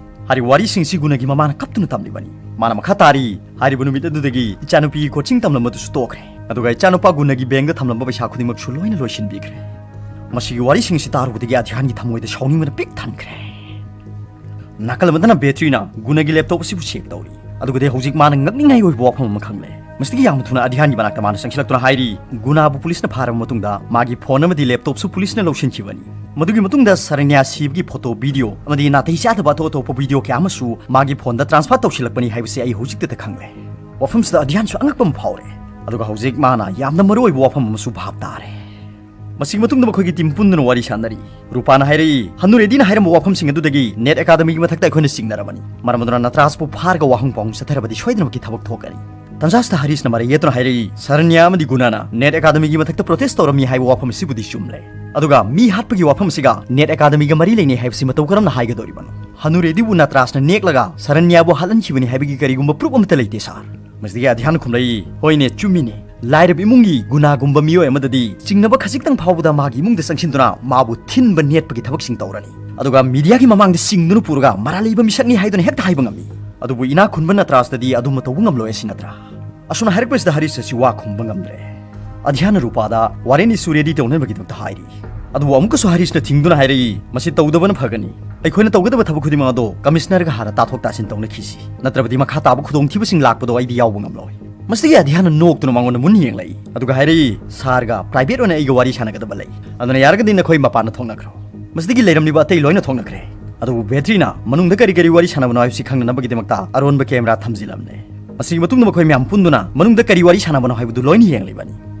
ꯍꯥꯏꯔꯤꯕ ꯋꯥꯔꯤꯁꯤꯡ ꯑꯁꯤ ꯒꯨꯅꯥꯒꯤ ꯃꯃꯥꯅ ꯀꯞꯇꯨꯅ ꯇꯝꯂꯤꯕꯅꯤ꯫ ꯃꯥꯅ ꯃꯈꯥ ꯇꯥꯔꯤ, "ꯍꯥꯏꯔꯤꯕ ꯅꯨꯃꯤꯠ ꯑꯗꯨꯗꯒꯤ ꯏꯆꯥꯅꯨꯄꯤꯒꯤ ꯀꯣꯆꯤꯡ ꯇꯝꯂꯝꯕꯗꯨꯁꯨ ꯇꯣꯛꯈ꯭ꯔꯦ, ꯑꯗꯨꯒ ꯏꯆꯥꯅꯨꯄꯥ ꯒꯨꯅꯥꯒꯤ ꯕꯦꯡꯗ ꯊꯝꯂꯝꯕ ꯄꯩꯁꯥ ꯈꯨꯗꯤꯡꯃꯛꯁꯨ ꯂꯣꯏꯅ ꯂꯣꯏꯁꯤꯟꯕꯤꯈ꯭ꯔꯦ"꯫ ꯃꯁꯤꯒꯤ ꯋꯥꯔꯤꯁꯤꯡ ꯑꯁꯤ ꯇꯥꯔꯨꯕꯗꯒꯤ ꯑꯙ꯭ꯌꯥꯟꯒꯤ ꯊꯃꯣꯏꯗ ꯁꯥꯎꯅꯤꯡꯕꯅ ꯄꯤꯛ ꯊꯟꯈ꯭ꯔꯦ꯫ ꯅꯥꯀꯜ ꯑꯃꯗꯅ ꯕꯦꯇ꯭ꯔꯤꯅ ꯒꯨꯅꯥꯒꯤ ꯂꯦꯞꯇꯣꯞ ꯑꯁꯤꯕꯨ ꯆꯦꯛ ꯇꯧꯔꯤ꯫ ꯑꯗꯨꯒꯗꯤ ꯍꯧꯖꯤꯛ ꯃꯥꯅ ꯉꯛꯅꯤꯡꯉꯥꯏ ꯑꯣꯏꯕ ꯋꯥꯐꯝ ꯑꯃ ꯈꯪꯂꯦ꯫ ꯃꯁꯤꯗꯒꯤ ꯌꯥꯝꯅ ꯊꯨꯅ ꯑꯙ꯭ꯌꯥꯟꯒꯤ ꯃꯅꯥꯛꯇ ꯃꯥꯅ ꯆꯪꯁꯤꯜꯂꯛꯇꯨꯅ ꯍꯥꯏꯔꯤ, "ꯒꯨꯅꯥꯕꯨ ꯄꯨꯂꯤꯁꯅ ꯐꯥꯔꯕ ꯃꯇꯨꯡꯗ ꯃꯥꯒꯤ ꯐꯣꯟ ꯑꯃꯗꯤ ꯂꯦꯞꯇꯣꯞꯁꯨ ꯄꯨꯂꯤꯁꯅ ꯂꯧꯁꯤꯟꯈꯤꯕꯅꯤ꯫ ꯃꯗꯨꯒꯤ ꯃꯇꯨꯡꯗ ꯁꯔꯅ꯭ꯌꯥ ꯁꯤꯕꯒꯤ ꯐꯣꯇꯣ, ꯚꯤꯗꯤꯑꯣ ꯑꯃꯗꯤ ꯅꯥꯇꯩ ꯆꯥꯗꯕ ꯑꯇꯣꯞ ꯑꯇꯣꯞꯄ ꯚꯤꯗꯤꯑꯣ ꯀꯌꯥ ꯑꯃꯁꯨ ꯃꯥꯒꯤ ꯐꯣꯟꯗ ꯇ꯭ꯔꯥꯟꯁꯐꯔ ꯇꯧꯁꯤꯜꯂꯛꯄꯅꯤ ꯍꯥꯏꯕꯁꯤ ꯑꯩ ꯍꯧꯖꯤꯛꯇꯗ ꯈꯪꯂꯦ"꯫ ꯋꯥꯐꯝꯁꯤꯗ ꯑꯙ꯭ꯌꯥꯟꯁꯨ ꯑꯉꯛꯄ ꯑꯃ ꯐꯥꯎꯔꯦ꯫ ꯑꯗꯨꯒ ꯍꯧꯖꯤꯛ ꯃꯥꯅ ꯌꯥꯝꯅ ꯃꯔꯨꯑꯣꯏꯕ ꯋꯥꯐꯝ ꯑꯃꯁꯨ ꯚꯥꯞ ꯇꯥꯔꯦ꯫ ꯃꯁꯤꯒꯤ ꯃꯇꯨꯡꯗ ꯃꯈꯣꯏꯒꯤ ꯇꯤꯝ ꯄꯨꯟꯗꯨꯅ ꯋꯥꯔꯤ ꯁꯥꯟꯅꯔꯤ꯫ ꯔꯨꯄꯥꯅ ꯍꯥꯏꯔꯛꯏ, "ꯍꯅꯨꯔꯦꯗꯤꯅ ꯍꯥꯏꯔꯝꯕ ꯋꯥꯐꯝꯁꯤꯡ ꯑꯗꯨꯗꯒꯤ ꯅꯦꯠ ꯑꯦꯀꯥꯗꯃꯤꯒꯤ ꯃꯊꯛꯇ ꯑꯩꯈꯣꯏꯅ ꯆꯤꯡꯅꯔꯕꯅꯤ꯫ ꯃꯔꯝ ꯑꯗꯨꯅ ꯅꯇ꯭ꯔꯥꯁꯄꯨ ꯐꯥꯔꯒ ꯋꯥꯍꯪ ꯄꯥꯎꯍꯪ ꯆꯠꯊꯔꯕꯗꯤ ꯁꯣꯏꯗꯅꯃꯛꯀꯤ ꯊꯕꯛ ꯊꯣꯛꯀꯅꯤ"꯫ ꯇꯟꯖꯥꯁꯤꯗ ꯍꯔꯤꯁꯅ ꯃꯔꯩ ꯌꯦꯠꯇꯨꯅ ꯍꯥꯏꯔꯛꯏ, "ꯁꯔꯅ꯭ꯌꯥ ꯑꯃꯗꯤ ꯒꯨꯅꯥꯅ ꯅꯦꯠ ꯑꯦꯀꯥꯗꯃꯤꯒꯤ ꯃꯊꯛꯇ ꯄ꯭ꯔꯣꯇꯦꯁ ꯇꯧꯔꯝꯃꯤ ꯍꯥꯏꯕ ꯋꯥꯐꯝ ꯑꯁꯤꯕꯨꯗꯤ ꯆꯨꯝꯂꯦ꯫ ꯑꯗꯨꯒ ꯃꯤ ꯍꯥꯠꯄꯒꯤ ꯋꯥꯐꯝ ꯑꯁꯤꯒ ꯅꯦꯠ ꯑꯦꯀꯥꯗꯃꯤꯒ ꯃꯔꯤ ꯂꯩꯅꯩ ꯍꯥꯏꯕꯁꯤ ꯃꯇꯧ ꯀꯔꯝꯅ ꯍꯥꯏꯒꯗꯧꯔꯤꯕꯅꯣ? ꯍꯅꯨꯔꯦꯗꯤꯕꯨ ꯅꯇ꯭ꯔꯥꯁꯅ ꯅꯦꯛꯂꯒ ꯁꯔꯅ꯭ꯌꯥꯕꯨ ꯍꯥꯠꯍꯟꯈꯤꯕꯅꯤ ꯍꯥꯏꯕꯒꯤ ꯀꯔꯤꯒꯨꯝꯕ ꯄ꯭ꯔꯨꯐ ꯑꯃꯠꯇ ꯂꯩꯇꯦ, ꯁꯥꯔ"꯫ ꯃꯁꯤꯗꯒꯤ ꯑꯙ꯭ꯌꯥꯟꯅ ꯈꯨꯝꯂꯛꯏ, "ꯍꯣꯏꯅꯦ, ꯆꯨꯝꯃꯤꯅꯦ꯫ ꯂꯥꯏꯔꯕ ꯏꯃꯨꯡꯒꯤ ꯒꯨꯅꯥꯒꯨꯝꯕ ꯃꯤꯑꯣꯏ ꯑꯃꯗꯗꯤ ꯆꯤꯡꯅꯕ ꯈꯖꯤꯛꯇꯪ ꯐꯥꯎꯕꯗ ꯃꯥꯒꯤ ꯏꯃꯨꯡꯗ ꯆꯪꯁꯤꯟꯗꯨꯅ ꯃꯥꯕꯨ ꯊꯤꯟꯕ ꯅꯦꯠꯄꯒꯤ ꯊꯕꯛꯁꯤꯡ ꯇꯧꯔꯅꯤ꯫ ꯑꯗꯨꯒ ꯃꯤꯗꯤꯌꯥꯒꯤ ꯃꯃꯥꯡꯗ ꯆꯤꯡꯗꯨꯅ ꯄꯨꯔꯒ ꯃꯔꯥꯜ ꯂꯩꯕ ꯃꯤꯁꯛꯅꯤ ꯍꯥꯏꯗꯨꯅ ꯍꯦꯛꯇ ꯍꯥꯏꯕ ꯉꯝꯃꯤ꯫ ꯑꯗꯨꯕꯨ ꯏꯅꯥꯛ ꯈꯨꯟꯕ ꯅꯇ꯭ꯔꯥꯁꯇꯗꯤ ꯑꯗꯨꯝꯕ ꯇꯧꯕ ꯉꯝꯂꯣꯏ ꯑꯁꯤ ꯅꯠꯇ꯭ꯔꯥ?" ꯑꯁꯨꯝꯅ ꯍꯥꯏꯔꯛꯄꯁꯤꯗ ꯍꯔꯤꯁ ꯑꯁꯤ ꯋꯥ ꯈꯨꯝꯕ ꯉꯝꯗ꯭ꯔꯦ꯫ ꯑꯙ꯭ꯌꯥꯟꯅ ꯔꯨꯄꯥꯗ ꯋꯥꯔꯦꯟ ꯏꯁꯨ ꯔꯦꯗꯤ ꯇꯧꯅꯕꯒꯤꯗꯃꯛꯇ ꯍꯥꯏꯔꯤ꯫ ꯑꯗꯨꯕꯨ ꯑꯃꯨꯛꯀꯁꯨ ꯍꯔꯤꯁꯅ ꯊꯤꯡꯗꯨꯅ ꯍꯥꯏꯔꯛꯏ, "ꯃꯁꯤ ꯇꯧꯗꯕꯅ ꯐꯒꯅꯤ꯫ ꯑꯩꯈꯣꯏꯅ ꯇꯧꯒꯗꯕ ꯊꯕꯛ ꯈꯨꯗꯤꯡꯃꯛ ꯑꯗꯣ ꯀꯃꯤꯁꯅꯔꯒ ꯍꯥꯟꯅ ꯇꯥꯊꯣꯛ ꯇꯥꯁꯤꯟ ꯇꯧꯅꯈꯤꯁꯤ, ꯅꯠꯇ꯭ꯔꯕꯗꯤ ꯃꯈꯥ ꯇꯥꯕ ꯈꯨꯗꯣꯡꯊꯤꯕꯁꯤꯡ ꯂꯥꯛꯄꯗꯣ ꯑꯩꯗꯤ ꯌꯥꯎꯕ ꯉꯝꯂꯣꯏ"꯫ ꯃꯁꯤꯗꯒꯤ ꯑꯙ꯭ꯌꯥꯟꯅ ꯅꯣꯛꯇꯨꯅ ꯃꯉꯣꯟꯗ ꯃꯨꯟꯅ ꯌꯦꯡꯂꯛꯏ, ꯑꯗꯨꯒ ꯍꯥꯏꯔꯛꯏ, "ꯁꯥꯔꯒ ꯄ꯭ꯔꯥꯏꯚꯦꯠ ꯑꯣꯏꯅ ꯑꯩꯒ ꯋꯥꯔꯤ ꯁꯥꯟꯅꯒꯗꯕ ꯂꯩ, ꯑꯗꯨꯅ ꯌꯥꯔꯒꯗꯤ ꯅꯈꯣꯏ ꯃꯄꯥꯟꯗ ꯊꯣꯛꯅꯈ꯭ꯔꯣ"꯫ ꯃꯁꯤꯗꯒꯤ ꯂꯩꯔꯝꯂꯤꯕ ꯑꯇꯩ ꯂꯣꯏꯅ ꯊꯣꯛꯅꯈ꯭ꯔꯦ꯫ ꯑꯗꯨꯕꯨ ꯕꯦꯇ꯭ꯔꯤꯅ ꯃꯅꯨꯡꯗ ꯀꯔꯤ ꯀꯔꯤ ꯋꯥꯔꯤ ꯁꯥꯟꯅꯕꯅꯣ ꯍꯥꯏꯕꯁꯤ ꯈꯪꯅꯅꯕꯒꯤꯗꯃꯛꯇ ꯑꯔꯣꯟꯕ ꯀꯦꯃꯦꯔꯥ ꯊꯝꯖꯤꯜꯂꯝꯂꯦ꯫ ꯃꯁꯤꯒꯤ ꯃꯇꯨꯡꯗ ꯃꯈꯣꯏ ꯃꯌꯥꯝ ꯄꯨꯟꯗꯨꯅ ꯃꯅꯨꯡꯗ ꯀꯔꯤ ꯋꯥꯔꯤ ꯁꯥꯟꯅꯕꯅꯣ ꯍꯥꯏꯕꯗꯨ ꯂꯣꯏꯅ ꯌꯦꯡꯂꯤꯕꯅꯤ꯫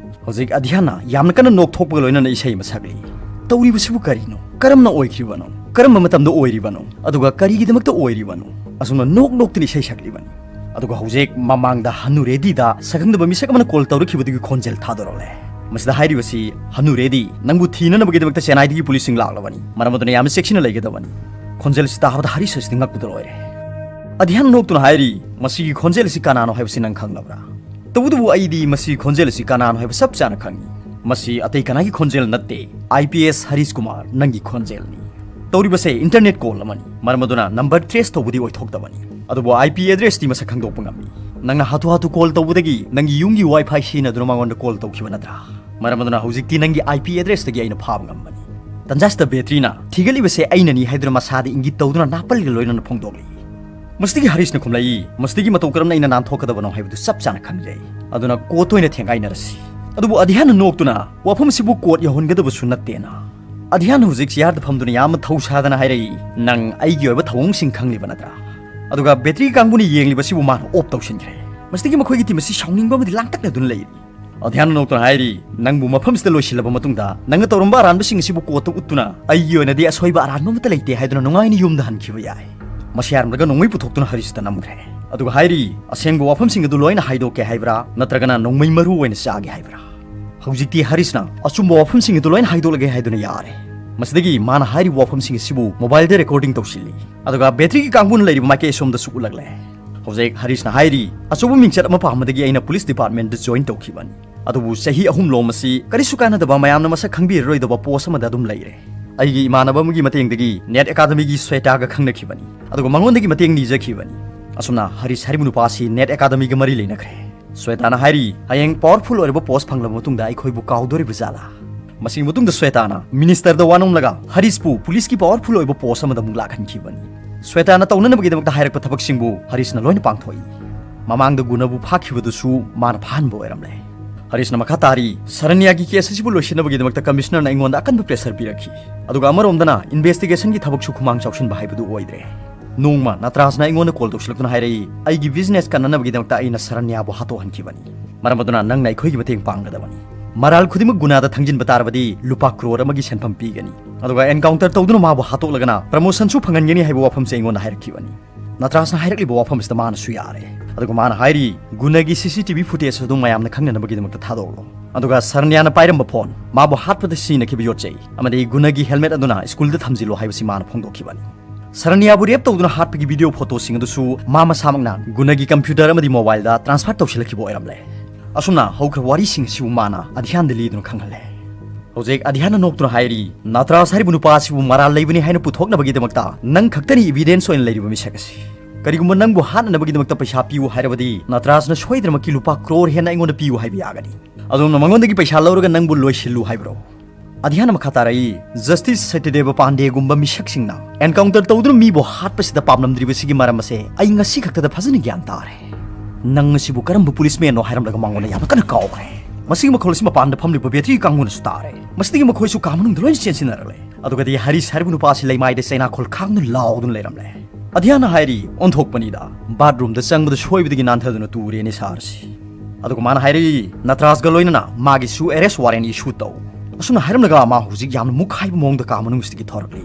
ꯍꯧꯖꯤꯛ ꯑꯙ꯭ꯌꯥꯟꯅ ꯌꯥꯝꯅ ꯀꯟꯅ ꯅꯣꯛꯊꯣꯛꯄꯒ ꯂꯣꯏꯅꯅ ꯏꯁꯩ ꯑꯃ ꯁꯛꯂꯤ꯫ ꯇꯧꯔꯤꯕꯁꯤꯕꯨ ꯀꯔꯤꯅꯣ? ꯀꯔꯝꯅ ꯑꯣꯏꯈ꯭ꯔꯤꯕꯅꯣ? ꯀꯔꯝꯕ ꯃꯇꯝꯗ ꯑꯣꯏꯔꯤꯕꯅꯣ? ꯑꯗꯨꯒ ꯀꯔꯤꯒꯤꯗꯃꯛꯇ ꯑꯣꯏꯔꯤꯕꯅꯣ? ꯑꯁꯨꯝꯅ ꯅꯣꯛ ꯅꯣꯛꯇꯨꯅ ꯏꯁꯩ ꯁꯛꯂꯤꯕꯅꯤ꯫ ꯑꯗꯨꯒ ꯍꯧꯖꯤꯛ ꯃꯃꯥꯡꯗ ꯍꯅꯨꯔꯦꯗꯤꯗ ꯁꯛꯈꯪꯗꯕ ꯃꯤꯁꯛ ꯑꯃꯅ ꯀꯣꯜ ꯇꯧꯔꯛꯈꯤꯕꯗꯨꯒꯤ ꯈꯣꯟꯖꯦꯜ ꯊꯥꯗꯣꯔꯛꯂꯦ꯫ ꯃꯁꯤꯗ ꯍꯥꯏꯔꯤꯕꯁꯤ, "ꯍꯅꯨꯔꯦꯗꯤ, ꯅꯪꯕꯨ ꯊꯤꯅꯅꯕꯒꯤꯗꯃꯛꯇ ꯆꯦꯟꯅꯥꯏꯗꯒꯤ ꯄꯨꯂꯤꯁꯁꯤꯡ ꯂꯥꯛꯂꯕꯅꯤ, ꯃꯔꯝ ꯑꯗꯨꯅ ꯌꯥꯝꯅ ꯆꯦꯛꯁꯤꯟꯅ ꯂꯩꯒꯗꯕꯅꯤ"꯫ ꯈꯣꯟꯖꯦꯜ ꯑꯁꯤ ꯇꯥꯕꯗ ꯍꯔꯤꯁ ꯑꯁꯤꯗꯤ ꯉꯛꯄꯗ ꯂꯣꯏꯔꯦ꯫ ꯑꯙ꯭ꯌꯥꯟ ꯅꯣꯛꯇꯨꯅ ꯍꯥꯏꯔꯤ, "ꯃꯁꯤꯒꯤ ꯈꯣꯟꯖꯦꯜ ꯑꯁꯤ ꯀꯅꯥꯅꯣ ꯍꯥꯏꯕꯁꯤ ꯅꯪ ꯈꯪꯂꯕ꯭ꯔꯥ?" "ꯇꯧꯕꯇꯕꯨ ꯑꯩꯗꯤ ꯃꯁꯤꯒꯤ ꯈꯣꯟꯖꯦꯜ ꯑꯁꯤ ꯀꯅꯥꯅꯣ ꯍꯥꯏꯕ ꯆꯞ ꯆꯥꯅ ꯈꯪꯏ꯫ ꯃꯁꯤ ꯑꯇꯩ ꯀꯅꯥꯒꯤ ꯈꯣꯟꯖꯦꯜ ꯅꯠꯇꯦ, I P S Harish Kumar, ꯅꯪꯒꯤ ꯈꯣꯟꯖꯦꯜꯅꯤ꯫ ꯇꯧꯔꯤꯕꯁꯦ ꯏꯟꯇꯔꯅꯦꯠ ꯀꯣꯜ ꯑꯃꯅꯤ, ꯃꯔꯝ ꯑꯗꯨꯅ ꯅꯝꯕꯔ ꯇ꯭ꯔꯦꯁ ꯇꯧꯕꯗꯤ ꯑꯣꯏꯊꯣꯛꯇꯕꯅꯤ, ꯑꯗꯨꯕꯨ ꯑꯥꯏ ꯄꯤ ꯑꯦꯗ꯭ꯔꯦꯁꯇꯤ ꯃꯁꯛ ꯈꯪꯗꯣꯛꯄ ꯉꯝꯃꯤ꯫ ꯅꯪꯅ ꯍꯥꯊꯨ ꯍꯥꯊꯨ ꯀꯣꯜ ꯇꯧꯕꯗꯒꯤ ꯅꯪꯒꯤ ꯌꯨꯝꯒꯤ ꯋꯥꯏꯐꯥꯏ ꯁꯤꯖꯤꯟꯅꯗꯨꯅ ꯃꯉꯣꯟꯗ ꯀꯣꯜ ꯇꯧꯈꯤꯕ ꯅꯠꯇ꯭ꯔꯥ? ꯃꯔꯝ ꯑꯗꯨꯅ ꯍꯧꯖꯤꯛꯇꯤ ꯅꯪꯒꯤ ꯑꯥꯏ ꯄꯤ ꯑꯦꯗ꯭ꯔꯦꯁꯇꯒꯤ ꯑꯩꯅ ꯐꯥꯕ ꯉꯝꯕꯅꯤ"꯫ ꯇꯟꯖꯥꯁꯤꯗ ꯕꯦꯇ꯭ꯔꯤꯅ, "ꯊꯤꯒꯠꯂꯤꯕꯁꯦ ꯑꯩꯅꯅꯤ" ꯍꯥꯏꯗꯨꯅ ꯃꯁꯥꯗ ꯏꯪꯒꯤꯠ ꯇꯧꯗꯨꯅ ꯅꯥꯄꯜꯒ ꯂꯣꯏꯅꯅ ꯐꯣꯡꯗꯣꯛꯂꯤ꯫ ꯃꯁꯤꯗꯒꯤ ꯍꯔꯤꯁꯅ ꯈꯨꯝꯂꯛꯏ, "ꯃꯁꯤꯗꯒꯤ ꯃꯇꯧ ꯀꯔꯝꯅ ꯑꯩꯅ ꯅꯥꯟꯊꯣꯛꯀꯗꯕꯅꯣ ꯍꯥꯏꯕꯗꯨ ꯆꯞ ꯆꯥꯅ ꯈꯪꯖꯩ, ꯑꯗꯨꯅ ꯀꯣꯔꯠꯇ ꯑꯣꯏꯅ ꯊꯦꯡꯒꯥꯏꯅꯔꯁꯤ"꯫ ꯑꯗꯨꯕꯨ ꯑꯙ꯭ꯌꯥꯟꯅ ꯅꯣꯛꯇꯨꯅ, "ꯋꯥꯐꯝ ꯑꯁꯤꯕꯨ ꯀꯣꯔꯠ ꯌꯧꯍꯟꯒꯗꯕꯁꯨ ꯅꯠꯇꯦꯅ"꯫ ꯑꯙ꯭ꯌꯥꯟꯅ ꯍꯧꯖꯤꯛ ꯆꯤꯌꯥꯔꯗ ꯐꯝꯗꯨꯅ ꯌꯥꯝꯅ ꯊꯧ ꯁꯥꯗꯅ ꯍꯥꯏꯔꯛꯏ, "ꯅꯪ ꯑꯩꯒꯤ ꯑꯣꯏꯕ ꯊꯧꯑꯣꯡꯁꯤꯡ ꯈꯪꯂꯤꯕ ꯅꯠꯇ꯭ꯔꯥ?" ꯑꯗꯨꯒ ꯕꯦꯇ꯭ꯔꯤ ꯀꯥꯡꯕꯨꯅ ꯌꯦꯡꯂꯤꯕꯁꯤꯕꯨ ꯃꯥꯅ ꯑꯣꯞ ꯇꯧꯁꯤꯟꯈ꯭ꯔꯦ꯫ ꯃꯁꯤꯗꯒꯤ ꯃꯈꯣꯏꯒꯤ ꯇꯤꯝ ꯑꯁꯤ ꯁꯥꯎꯅꯤꯡꯕ ꯑꯃꯗꯤ ꯂꯥꯡꯇꯛꯅꯗꯨꯅ ꯂꯩꯔꯤ꯫ ꯑꯙ꯭ꯌꯥꯟꯅ ꯅꯣꯛꯇꯨꯅ ꯍꯥꯏꯔꯤ, "ꯅꯪꯕꯨ ꯃꯐꯝꯁꯤꯗ ꯂꯣꯏꯁꯤꯜꯂꯕ ꯃꯇꯨꯡꯗ ꯅꯪꯅ ꯇꯧꯔꯝꯕ ꯑꯔꯥꯟꯕꯁꯤꯡ ꯑꯁꯤꯕꯨ ꯀꯣꯔꯠꯇ ꯎꯠꯇꯨꯅ ꯑꯩꯒꯤ ꯑꯣꯏꯅꯗꯤ ꯑꯁꯣꯏꯕ ꯑꯔꯥꯟꯕ ꯑꯃꯠꯇ ꯂꯩꯇꯦ ꯍꯥꯏꯗꯨꯅ ꯅꯨꯡꯉꯥꯏꯅ ꯌꯨꯝꯗ ꯍꯟꯈꯤꯕ ꯌꯥꯏ꯫ ꯃꯁꯤ ꯍꯥꯏꯔꯝꯂꯒ ꯅꯣꯡꯃꯩ ꯄꯨꯊꯣꯛꯇꯨꯅ ꯍꯔꯤꯁꯇ ꯅꯝꯈ꯭ꯔꯦ꯫ ꯑꯗꯨꯒ ꯍꯥꯏꯔꯤ, "ꯑꯁꯦꯡꯕ ꯋꯥꯐꯝꯁꯤꯡ ꯑꯗꯨ ꯂꯣꯏꯅ ꯍꯥꯏꯗꯣꯛꯀꯦ ꯍꯥꯏꯕ꯭ꯔꯥ, ꯅꯠꯇ꯭ꯔꯒꯅ ꯅꯣꯡꯃꯩ ꯃꯔꯨ ꯑꯣꯏꯅ ꯆꯥꯒꯦ ꯍꯥꯏꯕ꯭ꯔꯥ?" ꯍꯧꯖꯤꯛꯇꯤ ꯍꯔꯤꯁꯅ ꯑꯆꯨꯝꯕ ꯋꯥꯐꯝꯁꯤꯡ ꯑꯗꯨ ꯂꯣꯏꯅ ꯍꯥꯏꯗꯣꯛꯂꯒꯦ ꯍꯥꯏꯗꯨꯅ ꯌꯥꯔꯦ꯫ ꯃꯁꯤꯗꯒꯤ ꯃꯥꯅ ꯍꯥꯏꯔꯤꯕ ꯋꯥꯐꯝꯁꯤꯡ ꯑꯁꯤꯕꯨ ꯃꯣꯕꯥꯏꯜꯗ ꯔꯦꯀꯣꯔꯗꯤꯡ ꯇꯧꯁꯤꯜꯂꯤ꯫ ꯑꯗꯨꯒ ꯕꯦꯇ꯭ꯔꯤꯒꯤ ꯀꯥꯡꯕꯨꯅ ꯂꯩꯔꯤꯕ ꯃꯥꯏꯀꯩ ꯑꯁꯣꯝꯗꯁꯨ ꯎꯠꯂꯛꯂꯦ꯫ ꯍꯧꯖꯤꯛ ꯍꯔꯤꯁꯅ ꯍꯥꯏꯔꯤ, "ꯑꯆꯧꯕ ꯃꯤꯡꯆꯠ ꯑꯃ ꯄꯥꯝꯕꯗꯒꯤ ꯑꯩꯅ ꯄꯨꯂꯤꯁ ꯗꯤꯄꯥꯔꯠꯃꯦꯟꯗ ꯖꯣꯏꯟ ꯇꯧꯈꯤꯕꯅꯤ꯫ ꯑꯗꯨꯕꯨ ꯆꯍꯤ ꯑꯍꯨꯝ ꯂꯣꯝ ꯑꯁꯤ ꯀꯔꯤꯁꯨ ꯀꯥꯟꯅꯗꯕ, ꯃꯌꯥꯝꯅ ꯃꯁꯛ ꯈꯪꯕꯤꯔꯔꯣꯏꯗꯕ ꯄꯣꯁ ꯑꯃꯗ ꯑꯗꯨꯝ ꯂꯩꯔꯦ꯫ ꯑꯩꯒꯤ ꯏꯃꯥꯟꯅꯕ ꯑꯃꯒꯤ ꯃꯇꯦꯡꯗꯒꯤ ꯅꯦꯠ ꯑꯦꯀꯥꯗꯃꯤꯒꯤ ꯁ꯭ꯋꯦꯇꯥꯒ ꯈꯪꯅꯈꯤꯕꯅꯤ꯫ ꯑꯗꯨꯒ ꯃꯉꯣꯟꯗꯒꯤ ꯃꯇꯦꯡ ꯅꯤꯖꯈꯤꯕꯅꯤ꯫ ꯑꯁꯨꯝꯅ ꯍꯔꯤꯁ ꯍꯥꯏꯔꯤꯕ ꯅꯨꯄꯥ ꯑꯁꯤ ꯅꯦꯠ ꯑꯦꯀꯥꯗꯃꯤꯒ ꯃꯔꯤ ꯂꯩꯅꯈ꯭ꯔꯦ꯫ ꯁ꯭ꯋꯦꯇꯥꯅ ꯍꯥꯏꯔꯤ, "ꯍꯌꯦꯡ ꯄꯥꯋꯔꯐꯨꯜ ꯑꯣꯏꯔꯕ ꯄꯣꯁ ꯐꯪꯂꯕ ꯃꯇꯨꯡꯗ ꯑꯩꯈꯣꯏꯕꯨ ꯀꯥꯎꯗꯣꯔꯤꯕ ꯖꯥꯠꯂꯥ?" ꯃꯁꯤꯒꯤ ꯃꯇꯨꯡꯗ ꯁ꯭ꯋꯦꯇꯥꯅ ꯃꯤꯅꯤꯁꯇꯔꯗ ꯋꯥ ꯅꯣꯝꯂꯒ ꯍꯔꯤꯁꯄꯨ ꯄꯨꯂꯤꯁꯀꯤ ꯄꯥꯋꯔꯐꯨꯜ ꯑꯣꯏꯕ ꯄꯣꯁ ꯑꯃꯗ ꯑꯃꯨꯛ ꯂꯥꯛꯍꯟꯈꯤꯕꯅꯤ꯫ ꯁ꯭ꯋꯦꯇꯥꯅ ꯇꯧꯅꯅꯕꯒꯤꯗꯃꯛꯇ ꯍꯥꯏꯔꯛꯄ ꯊꯕꯛꯁꯤꯡꯕꯨ ꯍꯔꯤꯁꯅ ꯂꯣꯏꯅ ꯄꯥꯡꯊꯣꯛꯏ꯫ ꯃꯃꯥꯡꯗ ꯒꯨꯅꯕꯨ ꯐꯥꯈꯤꯕꯗꯨꯁꯨ ꯃꯥꯅ ꯐꯥꯍꯟꯕ ꯑꯣꯏꯔꯝꯂꯦ꯫ ꯍꯔꯤꯁꯅ ꯃꯈꯥ ꯇꯥꯔꯤ, ꯁꯔꯅ꯭ꯌꯥꯒꯤ ꯀꯦꯁ ꯑꯁꯤꯕꯨ ꯂꯣꯏꯁꯤꯟꯅꯕꯒꯤꯗꯃꯛꯇ ꯀꯃꯤꯁꯅꯔꯅ ꯑꯩꯉꯣꯟꯗ ꯑꯀꯟꯕ ꯄ꯭ꯔꯦꯁꯔ ꯄꯤꯔꯛꯈꯤ꯫ ꯑꯗꯨꯒ ꯑꯃꯔꯣꯝꯗꯅ ꯏꯟꯚꯦꯁꯇꯤꯒꯦꯁꯟꯒꯤ ꯊꯕꯛꯁꯨ ꯈꯨꯃꯥꯡ ꯆꯥꯎꯁꯤꯟꯕ ꯍꯥꯏꯕꯗꯨ ꯑꯣꯏꯗ꯭ꯔꯦ꯫ ꯅꯣꯡꯃ ꯅꯇ꯭ꯔꯥꯖꯅ ꯑꯩꯉꯣꯟꯗ ꯀꯣꯜ ꯇꯧꯁꯤꯜꯂꯛꯇꯨꯅ ꯍꯥꯏꯔꯛꯏ, "ꯑꯩꯒꯤ ꯕꯤꯖꯤꯅꯦꯁ ꯀꯟꯅꯅꯕꯒꯤꯗꯃꯛꯇ ꯑꯩꯅ ꯁꯔꯅ꯭ꯌꯥꯕꯨ ꯍꯥꯠꯇꯣꯛꯍꯟꯈꯤꯕꯅꯤ꯫ ꯃꯔꯝ ꯑꯗꯨꯅ ꯅꯪꯅ ꯑꯩꯈꯣꯏꯒꯤ ꯃꯇꯦꯡ ꯄꯥꯡꯒꯗꯕꯅꯤ꯫ ꯃꯔꯥꯜ ꯈꯨꯗꯤꯡꯃꯛ ꯒꯨꯅꯥꯗ ꯊꯪꯖꯤꯟꯕ ꯇꯥꯔꯕꯗꯤ ꯂꯨꯄꯥ ꯀ꯭ꯔꯣꯔ ꯑꯃꯒꯤ ꯁꯦꯟꯐꯝ ꯄꯤꯒꯅꯤ꯫ ꯑꯗꯨꯒ ꯑꯦꯟꯀꯥꯎꯟꯇꯔ ꯇꯧꯗꯨꯅ ꯃꯥꯕꯨ ꯍꯥꯠꯇꯣꯛꯂꯒꯅ ꯄ꯭ꯔꯃꯣꯁꯟꯁꯨ ꯐꯪꯍꯟꯒꯅꯤ" ꯍꯥꯏꯕ ꯋꯥꯐꯝꯁꯦ ꯑꯩꯉꯣꯟꯗ ꯍꯥꯏꯔꯛꯈꯤꯕꯅꯤ꯫ ꯅꯇ꯭ꯔꯥꯖꯅ ꯍꯥꯏꯔꯛꯂꯤꯕ ꯋꯥꯐꯝꯁꯤꯗ ꯃꯥꯅꯁꯨ ꯌꯥꯔꯦ꯫ ꯑꯗꯨꯒ ꯃꯥꯅ ꯍꯥꯏꯔꯤ, "ꯒꯨꯅꯒꯤ ꯁꯤ ꯁꯤ ꯇꯤ ꯚꯤ ꯐꯨꯇꯦꯖ ꯑꯗꯨ ꯃꯌꯥꯝꯅ ꯈꯪꯅꯅꯕꯒꯤꯗꯃꯛꯇ ꯊꯥꯗꯣꯛꯂꯣ꯫ ꯑꯗꯨꯒ ꯁꯔꯅ꯭ꯌꯥꯅ ꯄꯥꯏꯔꯝꯕ ꯐꯣꯟ, ꯃꯥꯕꯨ ꯍꯥꯠꯄꯗ ꯁꯤꯖꯤꯟꯅꯈꯤꯕ ꯌꯣꯠ ꯆꯩ, ꯑꯃꯗꯤ ꯒꯨꯅꯒꯤ ꯍꯦꯜꯃꯦꯠ ꯑꯗꯨꯅ ꯁ꯭ꯀꯨꯜꯗ ꯊꯝꯖꯤꯜꯂꯣ" ꯍꯥꯏꯕꯁꯤ ꯃꯥꯅ ꯐꯣꯡꯗꯣꯛꯈꯤꯕꯅꯤ꯫ ꯁꯔꯅ꯭ꯌꯥꯕꯨ ꯔꯦꯞ ꯇꯧꯗꯨꯅ ꯍꯥꯠꯄꯒꯤ ꯚꯤꯗꯤꯑꯣ ꯐꯣꯇꯣꯁꯤꯡ ꯑꯗꯨꯁꯨ ꯃꯥ ꯃꯁꯥꯃꯛꯅ ꯒꯨꯅꯒꯤ ꯀꯝꯄ꯭ꯌꯨꯇꯔ ꯑꯃꯗꯤ ꯃꯣꯕꯥꯏꯜꯗ ꯇ꯭ꯔꯥꯟꯁꯐꯔ ꯇꯧꯁꯤꯜꯂꯛꯈꯤꯕ ꯑꯣꯏꯔꯝꯂꯦ꯫ ꯑꯁꯨꯝꯅ ꯍꯧꯈ꯭ꯔꯕ ꯋꯥꯔꯤꯁꯤꯡ ꯑꯁꯤꯕꯨ ꯃꯥꯅ ꯑꯙ꯭ꯌꯥꯟꯗ ꯂꯤꯗꯨꯅ ꯈꯪꯍꯜꯂꯦ꯫ ꯍꯧꯖꯤꯛ ꯑꯙ꯭ꯌꯥꯟꯅ ꯅꯣꯛꯇꯨꯅ ꯍꯥꯏꯔꯤ, "ꯅꯇ꯭ꯔꯥꯖ ꯍꯥꯏꯔꯤꯕ ꯅꯨꯄꯥ ꯑꯁꯤꯕꯨ ꯃꯔꯥꯜ ꯂꯩꯕꯅꯤ ꯍꯥꯏꯅ ꯄꯨꯊꯣꯛꯅꯕꯒꯤꯗꯃꯛꯇ ꯅꯪ ꯈꯛꯇꯅꯤ ꯏꯚꯤꯗꯦꯟꯁ ꯑꯣꯏꯅ ꯂꯩꯔꯤꯕ ꯃꯤꯁꯛ ꯑꯁꯤ꯫ ꯀꯔꯤꯒꯨꯝꯕ ꯅꯪꯕꯨ ꯍꯥꯠꯅꯅꯕꯒꯤꯗꯃꯛꯇ ꯄꯩꯁꯥ ꯄꯤꯌꯨ ꯍꯥꯏꯔꯕꯗꯤ ꯅꯇ꯭ꯔꯥꯖꯅ ꯁꯣꯏꯗꯅꯃꯛꯀꯤ ꯂꯨꯄꯥ ꯀ꯭ꯔꯣꯔ ꯍꯦꯟꯅ ꯑꯩꯉꯣꯟꯗ ꯄꯤꯌꯨ ꯍꯥꯏꯕ ꯌꯥꯒꯅꯤ꯫ ꯑꯗꯣꯝꯅ ꯃꯉꯣꯟꯗꯒꯤ ꯄꯩꯁꯥ ꯂꯧꯔꯒ ꯅꯪꯕꯨ ꯂꯣꯏꯁꯤꯜꯂꯨ ꯍꯥꯏꯕ꯭ꯔꯣ?" ꯑꯙ꯭ꯌꯥꯟꯅ ꯃꯈꯥ ꯇꯥꯔꯛꯏ, "ꯖꯁꯇꯤꯁ ꯁꯇ꯭ꯌꯗꯦꯕ ꯄꯥꯟꯗꯦꯒꯨꯝꯕ ꯃꯤꯁꯛꯁꯤꯡꯅ ꯑꯦꯟꯀꯥꯎꯟꯇꯔ ꯇꯧꯗꯨꯅ ꯃꯤꯕꯨ ꯍꯥꯠꯄꯁꯤꯗ ꯄꯥꯝꯂꯝꯗ꯭ꯔꯤꯕꯁꯤꯒꯤ ꯃꯔꯝ ꯑꯁꯦ ꯑꯩ ꯉꯁꯤ ꯈꯛꯇꯗ ꯐꯖꯅ ꯒ꯭ꯌꯥꯟ ꯇꯥꯔꯦ꯫ ꯅꯪ ꯑꯁꯤꯕꯨ ꯀꯔꯝꯕ ꯄꯨꯂꯤꯁꯃꯦꯟꯅꯣ ꯍꯥꯏꯔꯝꯂꯒ ꯃꯉꯣꯟꯗ ꯌꯥꯝꯅ ꯀꯟꯅ ꯀꯥꯎꯈ꯭ꯔꯦ꯫ ꯃꯁꯤꯒꯤ ꯃꯈꯣꯜ ꯑꯁꯤ ꯃꯄꯥꯟꯗ ꯐꯝꯂꯤꯕ ꯕꯦꯇ꯭ꯔꯤ ꯀꯥꯡꯕꯨꯅꯁꯨ ꯇꯥꯔꯦ꯫ ꯃꯁꯤꯗꯒꯤ ꯃꯈꯣꯏꯁꯨ ꯀꯥ ꯃꯅꯨꯡꯗ ꯂꯣꯏꯅ ꯆꯦꯟꯁꯤꯟꯅꯔꯛꯂꯦ꯫ ꯑꯗꯨꯒꯗꯤ ꯍꯔꯤꯁ ꯍꯥꯏꯔꯤꯕ ꯅꯨꯄꯥ ꯑꯁꯤ ꯂꯩꯃꯥꯏꯗ ꯆꯩꯅꯥꯈꯣꯜ ꯈꯥꯡꯗꯨꯅ ꯂꯥꯎꯗꯨꯅ ꯂꯩꯔꯝꯂꯦ꯫ ꯑꯙ꯭ꯌꯥꯟꯅ ꯍꯥꯏꯔꯤ, "ꯑꯣꯟꯊꯣꯛꯄꯅꯤꯗ, ꯕꯥꯠꯔꯨꯝꯗ ꯆꯪꯕꯗ ꯁꯣꯏꯕꯗꯒꯤ ꯅꯥꯟꯊꯗꯨꯅ ꯇꯨꯔꯦꯅꯦ ꯁꯥꯔꯁꯤ"꯫ ꯑꯗꯨꯒ ꯃꯥꯅ ꯍꯥꯏꯔꯛꯏ, "ꯅꯇ꯭ꯔꯥꯖꯒ ꯂꯣꯏꯅꯅ ꯃꯥꯒꯤꯁꯨ ꯑꯦꯔꯦꯁ ꯋꯥꯔꯦꯟ ꯏꯁꯨ ꯇꯧ"꯫ ꯑꯁꯨꯝꯅ ꯍꯥꯏꯔꯝꯂꯒ ꯃꯥ ꯍꯧꯖꯤꯛ ꯌꯥꯝꯅ ꯃꯨꯛꯈꯥꯏꯕ ꯃꯑꯣꯡꯗ ꯀꯥ ꯃꯅꯨꯡꯁꯤꯗꯒꯤ ꯊꯣꯔꯛꯂꯤ꯫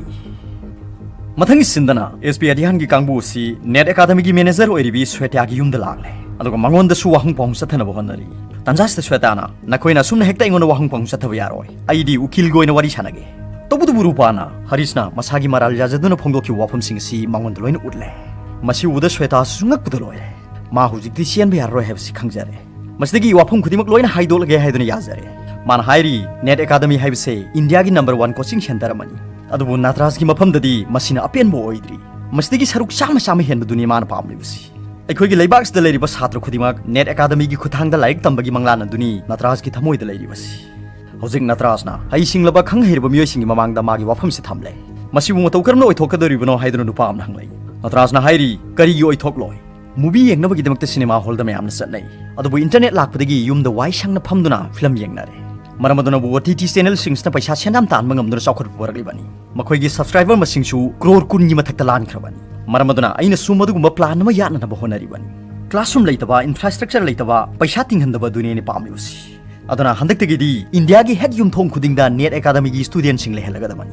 ꯃꯊꯪꯒꯤ ꯁꯤꯟꯗꯅ ꯑꯦꯁ ꯄꯤ ꯑꯙ꯭ꯌꯥꯟꯒꯤ ꯀꯥꯡꯕꯨ ꯑꯁꯤ ꯅꯦꯠ ꯑꯦꯀꯥꯗꯃꯤꯒꯤ ꯃꯦꯅꯦꯖꯔ ꯑꯣꯏꯔꯤꯕꯤ ꯁ꯭ꯋꯦꯇꯥꯒꯤ ꯌꯨꯝꯗ ꯂꯥꯛꯂꯦ꯫ ꯑꯗꯨꯒ ꯃꯉꯣꯟꯗꯁꯨ ꯋꯥꯍꯪ ꯄꯥꯎꯍꯪ ꯆꯠꯊꯅꯕ ꯍꯣꯠꯅꯔꯤ꯫ ꯇꯟꯖꯥꯁꯤꯗ ꯁ꯭ꯋꯦꯇꯥꯅ, "ꯅꯈꯣꯏꯅ ꯑꯁꯨꯝꯅ ꯍꯦꯛꯇ ꯑꯩꯉꯣꯟꯗ ꯋꯥꯍꯪ ꯄꯥꯎꯍꯪ ꯆꯠꯊꯕ ꯌꯥꯔꯣꯏ꯫ ꯑꯩꯗꯤ ꯎꯀꯤꯜꯒꯤ ꯑꯣꯏꯅ ꯋꯥꯔꯤ ꯁꯥꯟꯅꯒꯦ"꯫ ꯇꯧꯕꯇꯕꯨ ꯔꯨꯄꯥꯅ ꯍꯔꯤꯁꯅ ꯃꯁꯥꯒꯤ ꯃꯔꯥꯜ ꯌꯥꯖꯗꯨꯅ ꯐꯣꯡꯗꯣꯛꯈꯤꯕ ꯋꯥꯐꯝꯁꯤꯡ ꯑꯁꯤ ꯃꯉꯣꯟꯗ ꯂꯣꯏꯅ ꯎꯠꯂꯦ꯫ ꯃꯁꯤ ꯎꯕꯗ ꯁ꯭ꯋꯦꯇꯥꯁꯨ ꯉꯛꯄꯗ ꯂꯣꯏꯔꯦ꯫ ꯃꯥ ꯍꯧꯖꯤꯛꯇꯤ ꯆꯦꯟꯕ ꯌꯥꯔꯔꯣꯏ ꯍꯥꯏꯕꯁꯤ ꯈꯪꯖꯔꯦ꯫ ꯃꯁꯤꯗꯒꯤ ꯋꯥꯐꯝ ꯈꯨꯗꯤꯡꯃꯛ ꯂꯣꯏꯅ ꯍꯥꯏꯗꯣꯛꯂꯒꯦ ꯍꯥꯏꯗꯨꯅ ꯌꯥꯖꯔꯦ꯫ ꯃꯥꯅ ꯍꯥꯏꯔꯤ, "ꯅꯦꯠ ꯑꯦꯀꯥꯗꯃꯤ ꯍꯥꯏꯕꯁꯦ ꯏꯟꯗꯤꯌꯥꯒꯤ ꯅꯝꯕꯔ ꯋꯥꯟ ꯀꯣꯆꯤꯡ ꯁꯦꯟꯇꯔ ꯑꯃꯅꯤ꯫ ꯑꯗꯨꯕꯨ ꯅꯇ꯭ꯔꯥꯖꯒꯤ ꯃꯐꯝꯗꯗꯤ ꯃꯁꯤꯅ ꯑꯄꯦꯟꯕ ꯑꯣꯏꯗ꯭ꯔꯤ꯫ ꯃꯁꯤꯗꯒꯤ ꯁꯔꯨꯛ ꯆꯥꯝꯃ ꯆꯥꯝꯃ ꯍꯦꯟꯕꯗꯨꯅꯤ ꯃꯥꯅ ꯄꯥꯝꯂꯤꯕꯁꯤ꯫ ꯑꯩꯈꯣꯏꯒꯤ ꯂꯩꯕꯥꯛꯁꯤꯗ ꯂꯩꯔꯤꯕ ꯁꯥꯇ꯭ꯔ ꯈꯨꯗꯤꯡꯃꯛ ꯅꯦꯠ ꯑꯦꯀꯥꯗꯃꯤꯒꯤ ꯈꯨꯠꯊꯥꯡꯗ ꯂꯥꯏꯔꯤꯛ ꯇꯝꯕꯒꯤ ꯃꯪꯂꯥꯟ ꯑꯗꯨꯅꯤ ꯅꯇ꯭ꯔꯥꯖꯒꯤ ꯊꯃꯣꯏꯗ ꯂꯩꯔꯤꯕꯁꯤ"꯫ ꯍꯧꯖꯤꯛ ꯅꯇ꯭ꯔꯥꯖꯅ ꯍꯩꯁꯤꯡꯂꯕ ꯈꯪꯍꯩꯔꯕ ꯃꯤꯑꯣꯏꯁꯤꯡꯒꯤ ꯃꯃꯥꯡꯗ ꯃꯥꯒꯤ ꯋꯥꯐꯝꯁꯤ ꯊꯝꯂꯦ꯫ "ꯃꯁꯤꯕꯨ ꯃꯇꯧ ꯀꯔꯝꯅ ꯑꯣꯏꯊꯣꯛꯀꯗꯧꯔꯤꯕꯅꯣ?" ꯍꯥꯏꯗꯨꯅ ꯅꯨꯄꯥ ꯑꯃꯅ ꯍꯪꯂꯛꯏ꯫ ꯅꯇ꯭ꯔꯥꯖꯅ ꯍꯥꯏꯔꯤ, "ꯀꯔꯤꯒꯤ ꯑꯣꯏꯊꯣꯛꯂꯣꯏ? ꯃꯨꯚꯤ ꯌꯦꯡꯅꯕꯒꯤꯗꯃꯛꯇ ꯁꯤꯅꯦꯃꯥ ꯍꯣꯜꯗ ꯃꯌꯥꯝꯅ ꯆꯠꯅꯩ, ꯑꯗꯨꯕꯨ ꯏꯟꯇꯔꯅꯦꯠ ꯂꯥꯛꯄꯗꯒꯤ ꯌꯨꯝꯗ ꯋꯥꯏ ꯁꯪꯅ ꯐꯝꯗꯨꯅ ꯐꯤꯂꯝ ꯌꯦꯡꯅꯔꯦ꯫ ꯃꯔꯝ ꯑꯗꯨꯅꯕꯨ ꯑꯣ ꯇꯤ ꯇꯤ ꯆꯦꯅꯦꯜꯁꯤꯡꯁꯤꯅ ꯄꯩꯁꯥ ꯁꯦꯟꯗꯥꯝ ꯇꯥꯟꯕ ꯉꯝꯗꯨꯅ ꯆꯥꯎꯈꯠꯄ ꯄꯨꯔꯛꯂꯤꯕꯅꯤ꯫ ꯃꯈꯣꯏꯒꯤ ꯁꯕꯁꯀ꯭ꯔꯥꯏꯕꯔ ꯃꯁꯤꯡꯁꯨ ꯀ꯭ꯔꯣꯔ ꯀꯨꯟꯒꯤ ꯃꯊꯛꯇ ꯂꯥꯟꯈ꯭ꯔꯕꯅꯤ꯫ ꯃꯔꯝ ꯑꯗꯨꯅ ꯑꯩꯅꯁꯨ ꯃꯗꯨꯒꯨꯝꯕ ꯄ꯭ꯂꯥꯟ ꯑꯃ ꯌꯥꯠꯅꯅꯕ ꯍꯣꯠꯅꯔꯤꯕꯅꯤ꯫ ꯀ꯭ꯂꯥꯁꯔꯨꯝ ꯂꯩꯇꯕ, ꯏꯟꯐ꯭ꯔꯥꯁ꯭ꯇ꯭ꯔꯛꯆꯔ ꯂꯩꯇꯕ, ꯄꯩꯁꯥ ꯇꯤꯡꯍꯟꯗꯕ ꯑꯗꯨꯅꯤ ꯑꯩꯅ ꯄꯥꯝꯂꯤꯕꯁꯤ꯫ ꯑꯗꯨꯅ ꯍꯟꯗꯛꯇꯒꯤꯗꯤ ꯏꯟꯗꯤꯌꯥꯒꯤ ꯍꯦꯛ ꯌꯨꯝꯊꯣꯡ ꯈꯨꯗꯤꯡꯗ ꯅꯦꯠ ꯑꯦꯀꯥꯗꯃꯤꯒꯤ ꯁ꯭ꯇꯨꯗꯦꯟꯠꯁꯤꯡ ꯂꯩꯍꯜꯂꯒꯗꯕꯅꯤ"꯫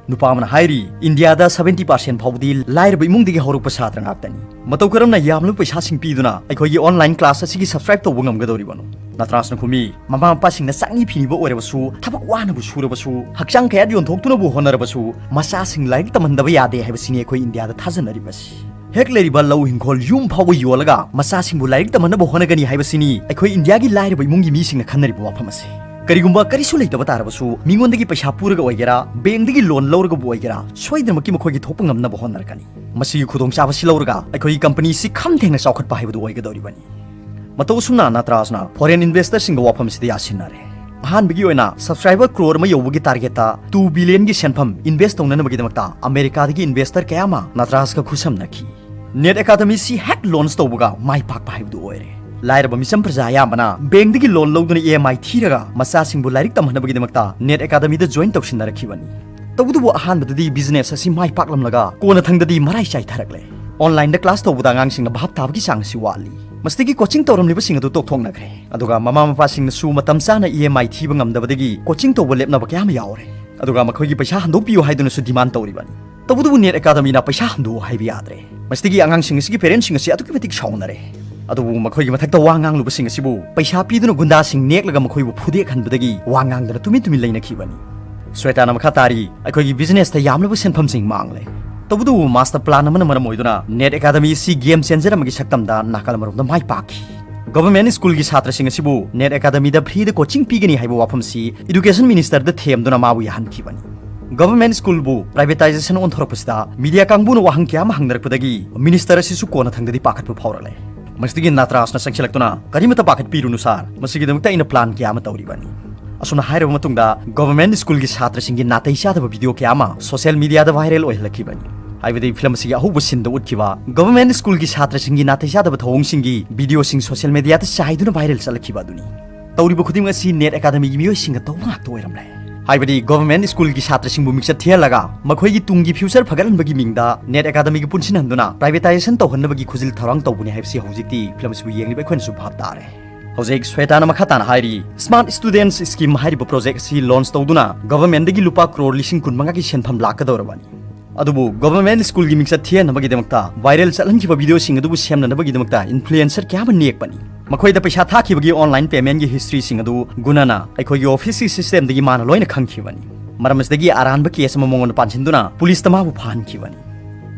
ꯅꯨꯄꯥ ꯑꯃꯅ ꯍꯥꯏꯔꯤ, "ꯏꯟꯗꯤꯌꯥꯗ ꯁꯕꯦꯟꯇꯤ ꯄꯥꯔꯁꯦꯟ ꯐꯥꯎꯕꯗꯤ ꯂꯥꯏꯔꯕ ꯏꯃꯨꯡꯗꯒꯤ ꯍꯧꯔꯛꯄ ꯁꯥꯇ꯭ꯔ ꯉꯥꯛꯇꯅꯤ꯫ ꯃꯇꯧ ꯀꯔꯝꯅ ꯌꯥꯝꯂꯕ ꯄꯩꯁꯥꯁꯤꯡ ꯄꯤꯗꯨꯅ ꯑꯩꯈꯣꯏꯒꯤ ꯑꯣꯟꯂꯥꯏꯟ ꯀ꯭ꯂꯥꯁ ꯑꯁꯤꯒꯤ ꯁꯕꯁꯀ꯭ꯔꯥꯏꯕ ꯇꯧꯕ ꯉꯝꯒꯗꯧꯔꯤꯕꯅꯣ?" ꯅꯇ꯭ꯔꯥꯖꯅ ꯈꯨꯝꯃꯤ, "ꯃꯃꯥ ꯃꯄꯥꯁꯤꯡꯅ ꯆꯥꯛꯅꯤ ꯐꯤꯅꯤꯕ ꯑꯣꯏꯔꯕꯁꯨ, ꯊꯕꯛ ꯋꯥꯅꯕꯨ ꯁꯨꯔꯕꯁꯨ, ꯍꯛꯆꯥꯡ ꯀꯌꯥꯠ ꯌꯣꯟꯊꯣꯛꯇꯨꯅꯕꯨ ꯍꯣꯠꯅꯔꯕꯁꯨ, ꯃꯆꯥꯁꯤꯡ ꯂꯥꯏꯔꯤꯛ ꯇꯝꯍꯟꯗꯕ ꯌꯥꯗꯦ ꯍꯥꯏꯕꯁꯤꯅꯤ ꯑꯩꯈꯣꯏ ꯏꯟꯗꯤꯌꯥꯗ ꯊꯥꯖꯅꯔꯤꯕꯁꯤ꯫ ꯍꯦꯛ ꯂꯩꯔꯤꯕ ꯂꯧ ꯍꯤꯡꯈꯣꯜ ꯌꯨꯝ ꯐꯥꯎꯕ ꯌꯣꯜꯂꯒ ꯃꯆꯥꯁꯤꯡꯕꯨ ꯂꯥꯏꯔꯤꯛ ꯇꯝꯍꯟꯅꯕ ꯍꯣꯠꯅꯒꯅꯤ ꯍꯥꯏꯕꯁꯤꯅꯤ ꯑꯩꯈꯣꯏ ꯏꯟꯗꯤꯌꯥꯒꯤ ꯂꯥꯏꯔꯕ ꯏꯃꯨꯡꯒꯤ ꯃꯤꯁꯤꯡꯅ ꯈꯟꯅꯔꯤꯕ ꯋꯥꯐꯝ ꯑꯁꯤ꯫ ꯀꯔꯤꯒꯨꯝꯕ ꯀꯔꯤꯁꯨ ꯂꯩꯇꯕ ꯇꯥꯔꯕꯁꯨ, ꯃꯤꯉꯣꯟꯗꯒꯤ ꯄꯩꯁꯥ ꯄꯨꯔꯒ ꯑꯣꯏꯒꯦꯔꯥ, ꯕꯦꯡꯗꯒꯤ ꯂꯣꯟ ꯂꯧꯔꯒꯕꯨ ꯑꯣꯏꯒꯦꯔꯥ, ꯁꯣꯏꯗꯅꯃꯛꯀꯤ ꯃꯈꯣꯏꯒꯤ ꯊꯣꯛꯄ ꯉꯝꯅꯕ ꯍꯣꯠꯅꯔꯛꯀꯅꯤ꯫ ꯃꯁꯤꯒꯤ ꯈꯨꯗꯣꯡꯆꯥꯕꯁꯤ ꯂꯧꯔꯒ ꯑꯩꯈꯣꯏꯒꯤ ꯀꯝꯄꯅꯤꯁꯤ ꯈꯝ ꯊꯦꯡꯅ ꯆꯥꯎꯈꯠꯄ ꯍꯥꯏꯕꯗꯨ ꯑꯣꯏꯒꯗꯧꯔꯤꯕꯅꯤ"꯫ ꯃꯇꯧ ꯑꯁꯨꯝꯅ ꯅꯇ꯭ꯔꯥꯖꯅ ꯐꯣꯔꯦꯟ ꯏꯟꯚꯦꯁꯇꯔꯁꯤꯡꯒ ꯋꯥꯐꯝꯁꯤꯗ ꯌꯥꯁꯤꯟꯅꯔꯦ꯫ ꯑꯍꯥꯟꯕꯒꯤ ꯑꯣꯏꯅ ꯁꯕꯁꯀ꯭ꯔꯥꯏꯕꯔ ꯀ꯭ꯔꯣꯔ ꯑꯃ ꯌꯧꯕꯒꯤ ꯇꯥꯔꯒꯦꯠꯇ ꯇꯨ ꯕꯤꯂꯤꯌꯟꯒꯤ ꯁꯦꯟꯐꯝ ꯏꯟꯚꯦꯁ ꯇꯧꯅꯅꯕꯒꯤꯗꯃꯛꯇ ꯑꯃꯦꯔꯤꯀꯥꯗꯒꯤ ꯏꯟꯚꯦꯁꯇꯔ ꯀꯌꯥ ꯑꯃ ꯅꯇ꯭ꯔꯥꯖꯒ ꯈꯨꯠꯁꯝꯅꯈꯤ꯫ ꯅꯦꯠ ꯑꯦꯀꯥꯗꯃꯤꯁꯤ ꯍꯦꯛ ꯂꯣꯟꯆ ꯇꯧꯕꯒ ꯃꯥꯏ ꯄꯥꯛꯄ ꯍꯥꯏꯕꯗꯨ ꯑꯣꯏꯔꯦ꯫ ꯂꯥꯏꯔꯕ ꯃꯤꯆꯝ ꯄ꯭ꯔꯖꯥ ꯑꯌꯥꯝꯕꯅ ꯕꯦꯡꯗꯒꯤ ꯂꯣꯟ ꯂꯧꯗꯨꯅ ꯏ ꯑꯦꯝ ꯑꯥꯏ ꯊꯤꯔꯒ ꯃꯆꯥꯁꯤꯡꯕꯨ ꯂꯥꯏꯔꯤꯛ ꯇꯝꯍꯟꯅꯕꯒꯤꯗꯃꯛꯇ ꯅꯦꯠ ꯑꯦꯀꯥꯗꯃꯤꯗ ꯖꯣꯏꯟ ꯇꯧꯁꯤꯟꯅꯔꯛꯈꯤꯕꯅꯤ꯫ ꯇꯧꯕꯇꯕꯨ ꯑꯍꯥꯟꯕꯗꯗꯤ ꯕꯤꯖꯤꯅꯦꯁ ꯑꯁꯤ ꯃꯥꯏ ꯄꯥꯛꯂꯝꯂꯒ ꯀꯣꯟꯅꯊꯪꯗꯗꯤ ꯃꯔꯥꯏ ꯆꯥꯏꯊꯔꯛꯂꯦ꯫ ꯑꯣꯟꯂꯥꯏꯟꯗ ꯀ꯭ꯂꯥꯁ ꯇꯧꯕꯗ ꯑꯉꯥꯡꯁꯤꯡꯅ ꯚꯥꯞ ꯇꯥꯕꯒꯤ ꯆꯥꯡ ꯑꯁꯤ ꯋꯥꯠꯂꯤ꯫ ꯃꯁꯤꯗꯒꯤ ꯀꯣꯆꯤꯡ ꯇꯧꯔꯝꯂꯤꯕꯁꯤꯡ ꯑꯗꯨ ꯇꯣꯛꯊꯣꯛꯅꯈ꯭ꯔꯦ꯫ ꯑꯗꯨꯒ ꯃꯃꯥ ꯃꯄꯥꯁꯤꯡꯅꯁꯨ ꯃꯇꯝ ꯆꯥꯅ ꯏ ꯑꯦꯝ ꯑꯥꯏ ꯊꯤꯕ ꯉꯝꯗꯕꯗꯒꯤ ꯀꯣꯆꯤꯡ ꯇꯧꯕ ꯂꯦꯞꯅꯕ ꯀꯌꯥ ꯑꯃ ꯌꯥꯎꯔꯦ꯫ ꯑꯗꯨꯒ ꯃꯈꯣꯏꯒꯤ ꯄꯩꯁꯥ ꯍꯟꯗꯣꯛꯄꯤꯌꯨ ꯍꯥꯏꯗꯨꯅꯁꯨ ꯗꯤꯃꯥꯟ ꯇꯧꯔꯤꯕꯅꯤ꯫ ꯇꯧꯕꯇꯕꯨ ꯅꯦꯠ ꯑꯦꯀꯥꯗꯃꯤꯅ ꯄꯩꯁꯥ ꯍꯟꯗꯣꯛꯎ ꯍꯥꯏꯕ ꯌꯥꯗ꯭ꯔꯦ꯫ ꯃꯁꯤꯗꯒꯤ ꯑꯉꯥꯡꯁꯤꯡ ꯑꯁꯤꯒꯤ ꯄꯦꯔꯦꯟꯁꯁꯤꯡ ꯑꯁꯤ ꯑꯗꯨꯛꯀꯤ ꯃꯇꯤꯛ ꯁꯥꯎꯅꯔꯦ꯫ ꯑꯗꯨꯕꯨ ꯃꯈꯣꯏꯒꯤ ꯃꯊꯛꯇ ꯋꯥ ꯉꯥꯡꯂꯨꯕꯁꯤꯡ ꯑꯁꯤꯕꯨ ꯄꯩꯁꯥ ꯄꯤꯗꯨꯅ ꯒꯨꯟꯗꯥꯁꯤꯡ ꯅꯦꯛꯂꯒ ꯃꯈꯣꯏꯕꯨ ꯐꯨꯗꯦꯛꯍꯟꯕꯗꯒꯤ ꯋꯥ ꯉꯥꯡꯗꯅ ꯇꯨꯃꯤꯟ ꯇꯨꯃꯤꯟ ꯂꯩꯅꯈꯤꯕꯅꯤ꯫ ꯁ꯭ꯋꯦꯇꯥꯅ ꯃꯈꯥ ꯇꯥꯔꯤ, "ꯑꯩꯈꯣꯏꯒꯤ ꯕꯤꯖꯤꯅꯦꯁꯇ ꯌꯥꯝꯂꯕ ꯁꯦꯟꯐꯝꯁꯤꯡ ꯃꯥꯡꯂꯦ꯫ ꯇꯧꯕꯇꯕꯨ ꯃꯥꯁꯇꯔ ꯄ꯭ꯂꯥꯟ ꯑꯃꯅ ꯃꯔꯝ ꯑꯣꯏꯗꯨꯅ ꯅꯦꯠ ꯑꯦꯀꯥꯗꯃꯤ ꯑꯁꯤ ꯒꯦꯝ ꯆꯦꯟꯖꯔ ꯑꯃꯒꯤ ꯁꯛꯇꯝꯗ ꯅꯥꯀꯜ ꯑꯃꯔꯣꯝꯗ ꯃꯥꯏ ꯄꯥꯛꯈꯤ꯫ ꯒꯚꯔꯟꯃꯦꯟꯠ ꯁ꯭ꯀꯨꯜꯒꯤ ꯁꯥꯇ꯭ꯔꯁꯤꯡ ꯑꯁꯤꯕꯨ ꯅꯦꯠ ꯑꯦꯀꯥꯗꯃꯤꯗ ꯐ꯭ꯔꯤꯗ ꯀꯣꯆꯤꯡ ꯄꯤꯒꯅꯤ ꯍꯥꯏꯕ ꯋꯥꯐꯝꯁꯤ ꯏꯗꯨꯀꯦꯁꯟ ꯃꯤꯅꯤꯁꯇꯔꯗ ꯊꯦꯝꯗꯨꯅ ꯃꯥꯕꯨ ꯌꯥꯍꯟꯈꯤꯕꯅꯤ"꯫ ꯒꯚꯔꯟꯃꯦꯟꯠ ꯁ꯭ꯀꯨꯜꯕꯨ ꯄ꯭ꯔꯥꯏꯚꯦꯇꯥꯏꯖꯦꯁꯟ ꯑꯣꯟꯊꯣꯔꯛꯄꯁꯤꯗ ꯃꯤꯗꯤꯌꯥ ꯀꯥꯡꯕꯨꯅ ꯋꯥꯍꯪ ꯀꯌꯥ ꯑꯃ ꯍꯪꯅꯔꯛꯄꯗꯒꯤ ꯃꯤꯅꯤꯁꯇꯔ ꯑꯁꯤꯁꯨ ꯀꯣꯟꯅꯊꯪꯗꯗꯤ ꯄꯥꯈꯠꯄ ꯐꯥꯎꯔꯛꯂꯦ꯫ ꯃꯁꯤꯗꯒꯤ ꯅꯇ꯭ꯔꯥꯖꯅ ꯆꯪꯁꯤꯜꯂꯛꯇꯨꯅ, "ꯀꯔꯤꯃꯠꯇ ꯄꯥꯈꯠꯄꯤꯔꯨꯅꯨ ꯁꯥꯔ, ꯃꯁꯤꯒꯤꯗꯃꯛꯇ ꯑꯩꯅ ꯄ꯭ꯂꯥꯟ ꯀꯌꯥ ꯑꯃ ꯇꯧꯔꯤꯕꯅꯤ"꯫ ꯑꯁꯨꯝꯅ ꯍꯥꯏꯔꯕ ꯃꯇꯨꯡꯗ, ꯒꯣꯚꯔꯟꯃꯦꯟꯠ ꯁ꯭ꯀꯨꯜꯒꯤ ꯁꯥꯇ꯭ꯔꯁꯤꯡꯒꯤ ꯅꯥꯇꯩ ꯆꯥꯗꯕ ꯚꯤꯗꯤꯑꯣ ꯀꯌꯥ ꯑꯃ ꯁꯣꯁꯤꯌꯦꯜ ꯃꯤꯗꯤꯌꯥꯗ ꯚꯥꯏꯔꯦꯜ ꯑꯣꯏꯍꯜꯂꯛꯈꯤꯕꯅꯤ꯫ ꯍꯥꯏꯕꯗꯤ, ꯐꯤꯂꯝ ꯑꯁꯤꯒꯤ ꯑꯍꯧꯕ ꯁꯤꯟꯗ ꯎꯠꯈꯤꯕ ꯒꯣꯚꯔꯟꯃꯦꯟꯠ ꯁ꯭ꯀꯨꯜꯒꯤ ꯁꯥꯇ꯭ꯔꯁꯤꯡꯒꯤ ꯅꯥꯇꯩ ꯆꯥꯗꯕ ꯊꯧꯑꯣꯡꯁꯤꯡꯒꯤ ꯚꯤꯗꯤꯑꯣꯁꯤꯡ ꯁꯣꯁꯤꯌꯦꯜ ꯃꯤꯗꯤꯌꯥꯗ ꯆꯥꯏꯗꯨꯅ ꯚꯥꯏꯔꯦꯜ ꯆꯠꯂꯛꯈꯤꯕ ꯑꯗꯨꯅꯤ꯫ ꯇꯧꯔꯤꯕ ꯈꯨꯗꯤꯡ ꯑꯁꯤ ꯅꯦꯠ ꯑꯦꯀꯥꯗꯃꯤꯒꯤ ꯃꯤꯑꯣꯏꯁꯤꯡꯅ ꯇꯧꯕ ꯉꯥꯛꯇ ꯑꯣꯏꯔꯝꯂꯦ꯫ ꯍꯥꯏꯕꯗꯤ, ꯒꯣꯚꯔꯟꯃꯦꯟꯠ ꯁ꯭ꯀꯨꯜꯒꯤ ꯁꯥꯇ꯭ꯔꯁꯤꯡꯕꯨ ꯃꯤꯡꯆꯠ ꯊꯤꯍꯜꯂꯒ ꯃꯈꯣꯏꯒꯤ ꯇꯨꯡꯒꯤ ꯐ꯭ꯌꯨꯆꯔ ꯐꯒꯠꯍꯟꯕꯒꯤ ꯃꯤꯡꯗ ꯅꯦꯠ ꯑꯦꯀꯥꯗꯃꯤꯒꯤ ꯄꯨꯟꯁꯤꯟꯍꯟꯗꯨꯅ ꯄ꯭ꯔꯥꯏꯚꯦꯇꯥꯏꯖꯦꯁꯟ ꯇꯧꯍꯟꯅꯕꯒꯤ ꯈꯨꯖꯤꯜ ꯊꯧꯔꯥꯡ ꯇꯧꯕꯅꯤ ꯍꯥꯏꯕꯁꯤ ꯍꯧꯖꯤꯛꯇꯤ ꯐꯤꯂꯝ ꯑꯁꯤꯕꯨ ꯌꯦꯡꯂꯤꯕ ꯑꯩꯈꯣꯏꯅꯁꯨ ꯚꯥꯞ ꯇꯥꯔꯦ꯫ ꯍꯧꯖꯤꯛ ꯁ꯭ꯋꯦꯇꯥꯅ ꯃꯈꯥ ꯇꯥꯅ ꯍꯥꯏꯔꯤ, ꯁ꯭ꯃꯥꯔꯠ ꯁ꯭ꯇꯨꯗꯦꯟꯠꯁ ꯁ꯭ꯀꯤꯝ ꯍꯥꯏꯔꯤꯕ ꯄ꯭ꯔꯣꯖꯦꯛ ꯑꯁꯤ ꯂꯣꯟꯆ ꯇꯧꯗꯨꯅ ꯒꯣꯚꯔꯟꯃꯦꯟꯠꯇꯒꯤ ꯂꯨꯄꯥ ꯀ꯭ꯔꯣꯔ ꯂꯤꯁꯤꯡ ꯀꯨꯟ ꯃꯉꯥꯒꯤ ꯁꯦꯟꯐꯝ ꯂꯥꯛꯀꯗꯧꯔꯕꯅꯤ꯫ ꯑꯗꯨꯕꯨ ꯒꯣꯚꯔꯟꯃꯦꯟꯠ ꯁ꯭ꯀꯨꯜꯒꯤ ꯃꯤꯡꯆꯠ ꯊꯤꯍꯟꯅꯕꯒꯤꯗꯃꯛꯇ ꯚꯥꯏꯔꯦꯜ ꯆꯠꯍꯟꯈꯤꯕ ꯚꯤꯗꯤꯑꯣꯁꯤꯡ ꯑꯗꯨꯕꯨ ꯁꯦꯝꯅꯅꯕꯒꯤꯗꯃꯛꯇ ꯏꯟꯐ꯭ꯂꯨꯌꯦꯟꯁꯔ ꯀꯌꯥ ꯑꯃ ꯅꯦꯛꯄꯅꯤ꯫ ꯃꯈꯣꯏꯗ ꯄꯩꯁꯥ ꯊꯥꯈꯤꯕꯒꯤ ꯑꯣꯟꯂꯥꯏꯟ ꯄꯦꯃꯦꯟꯠꯀꯤ ꯍꯤꯁꯇ꯭ꯔꯤꯁꯤꯡ ꯑꯗꯨ ꯒꯨꯅꯥꯅ ꯑꯩꯈꯣꯏꯒꯤ ꯑꯣꯐꯤꯁꯀꯤ ꯁꯤꯁꯇꯦꯝꯗꯒꯤ ꯃꯥꯅ ꯂꯣꯏꯅ ꯈꯪꯈꯤꯕꯅꯤ꯫ ꯃꯔꯝ ꯑꯁꯤꯗꯒꯤ ꯑꯔꯥꯟꯕ ꯀꯦꯁ ꯑꯃ ꯃꯉꯣꯟꯗ ꯄꯥꯟꯁꯤꯟꯗꯨꯅ ꯄꯨꯂꯤꯁꯇ ꯃꯥꯕꯨ ꯐꯥꯍꯟꯈꯤꯕꯅꯤ꯫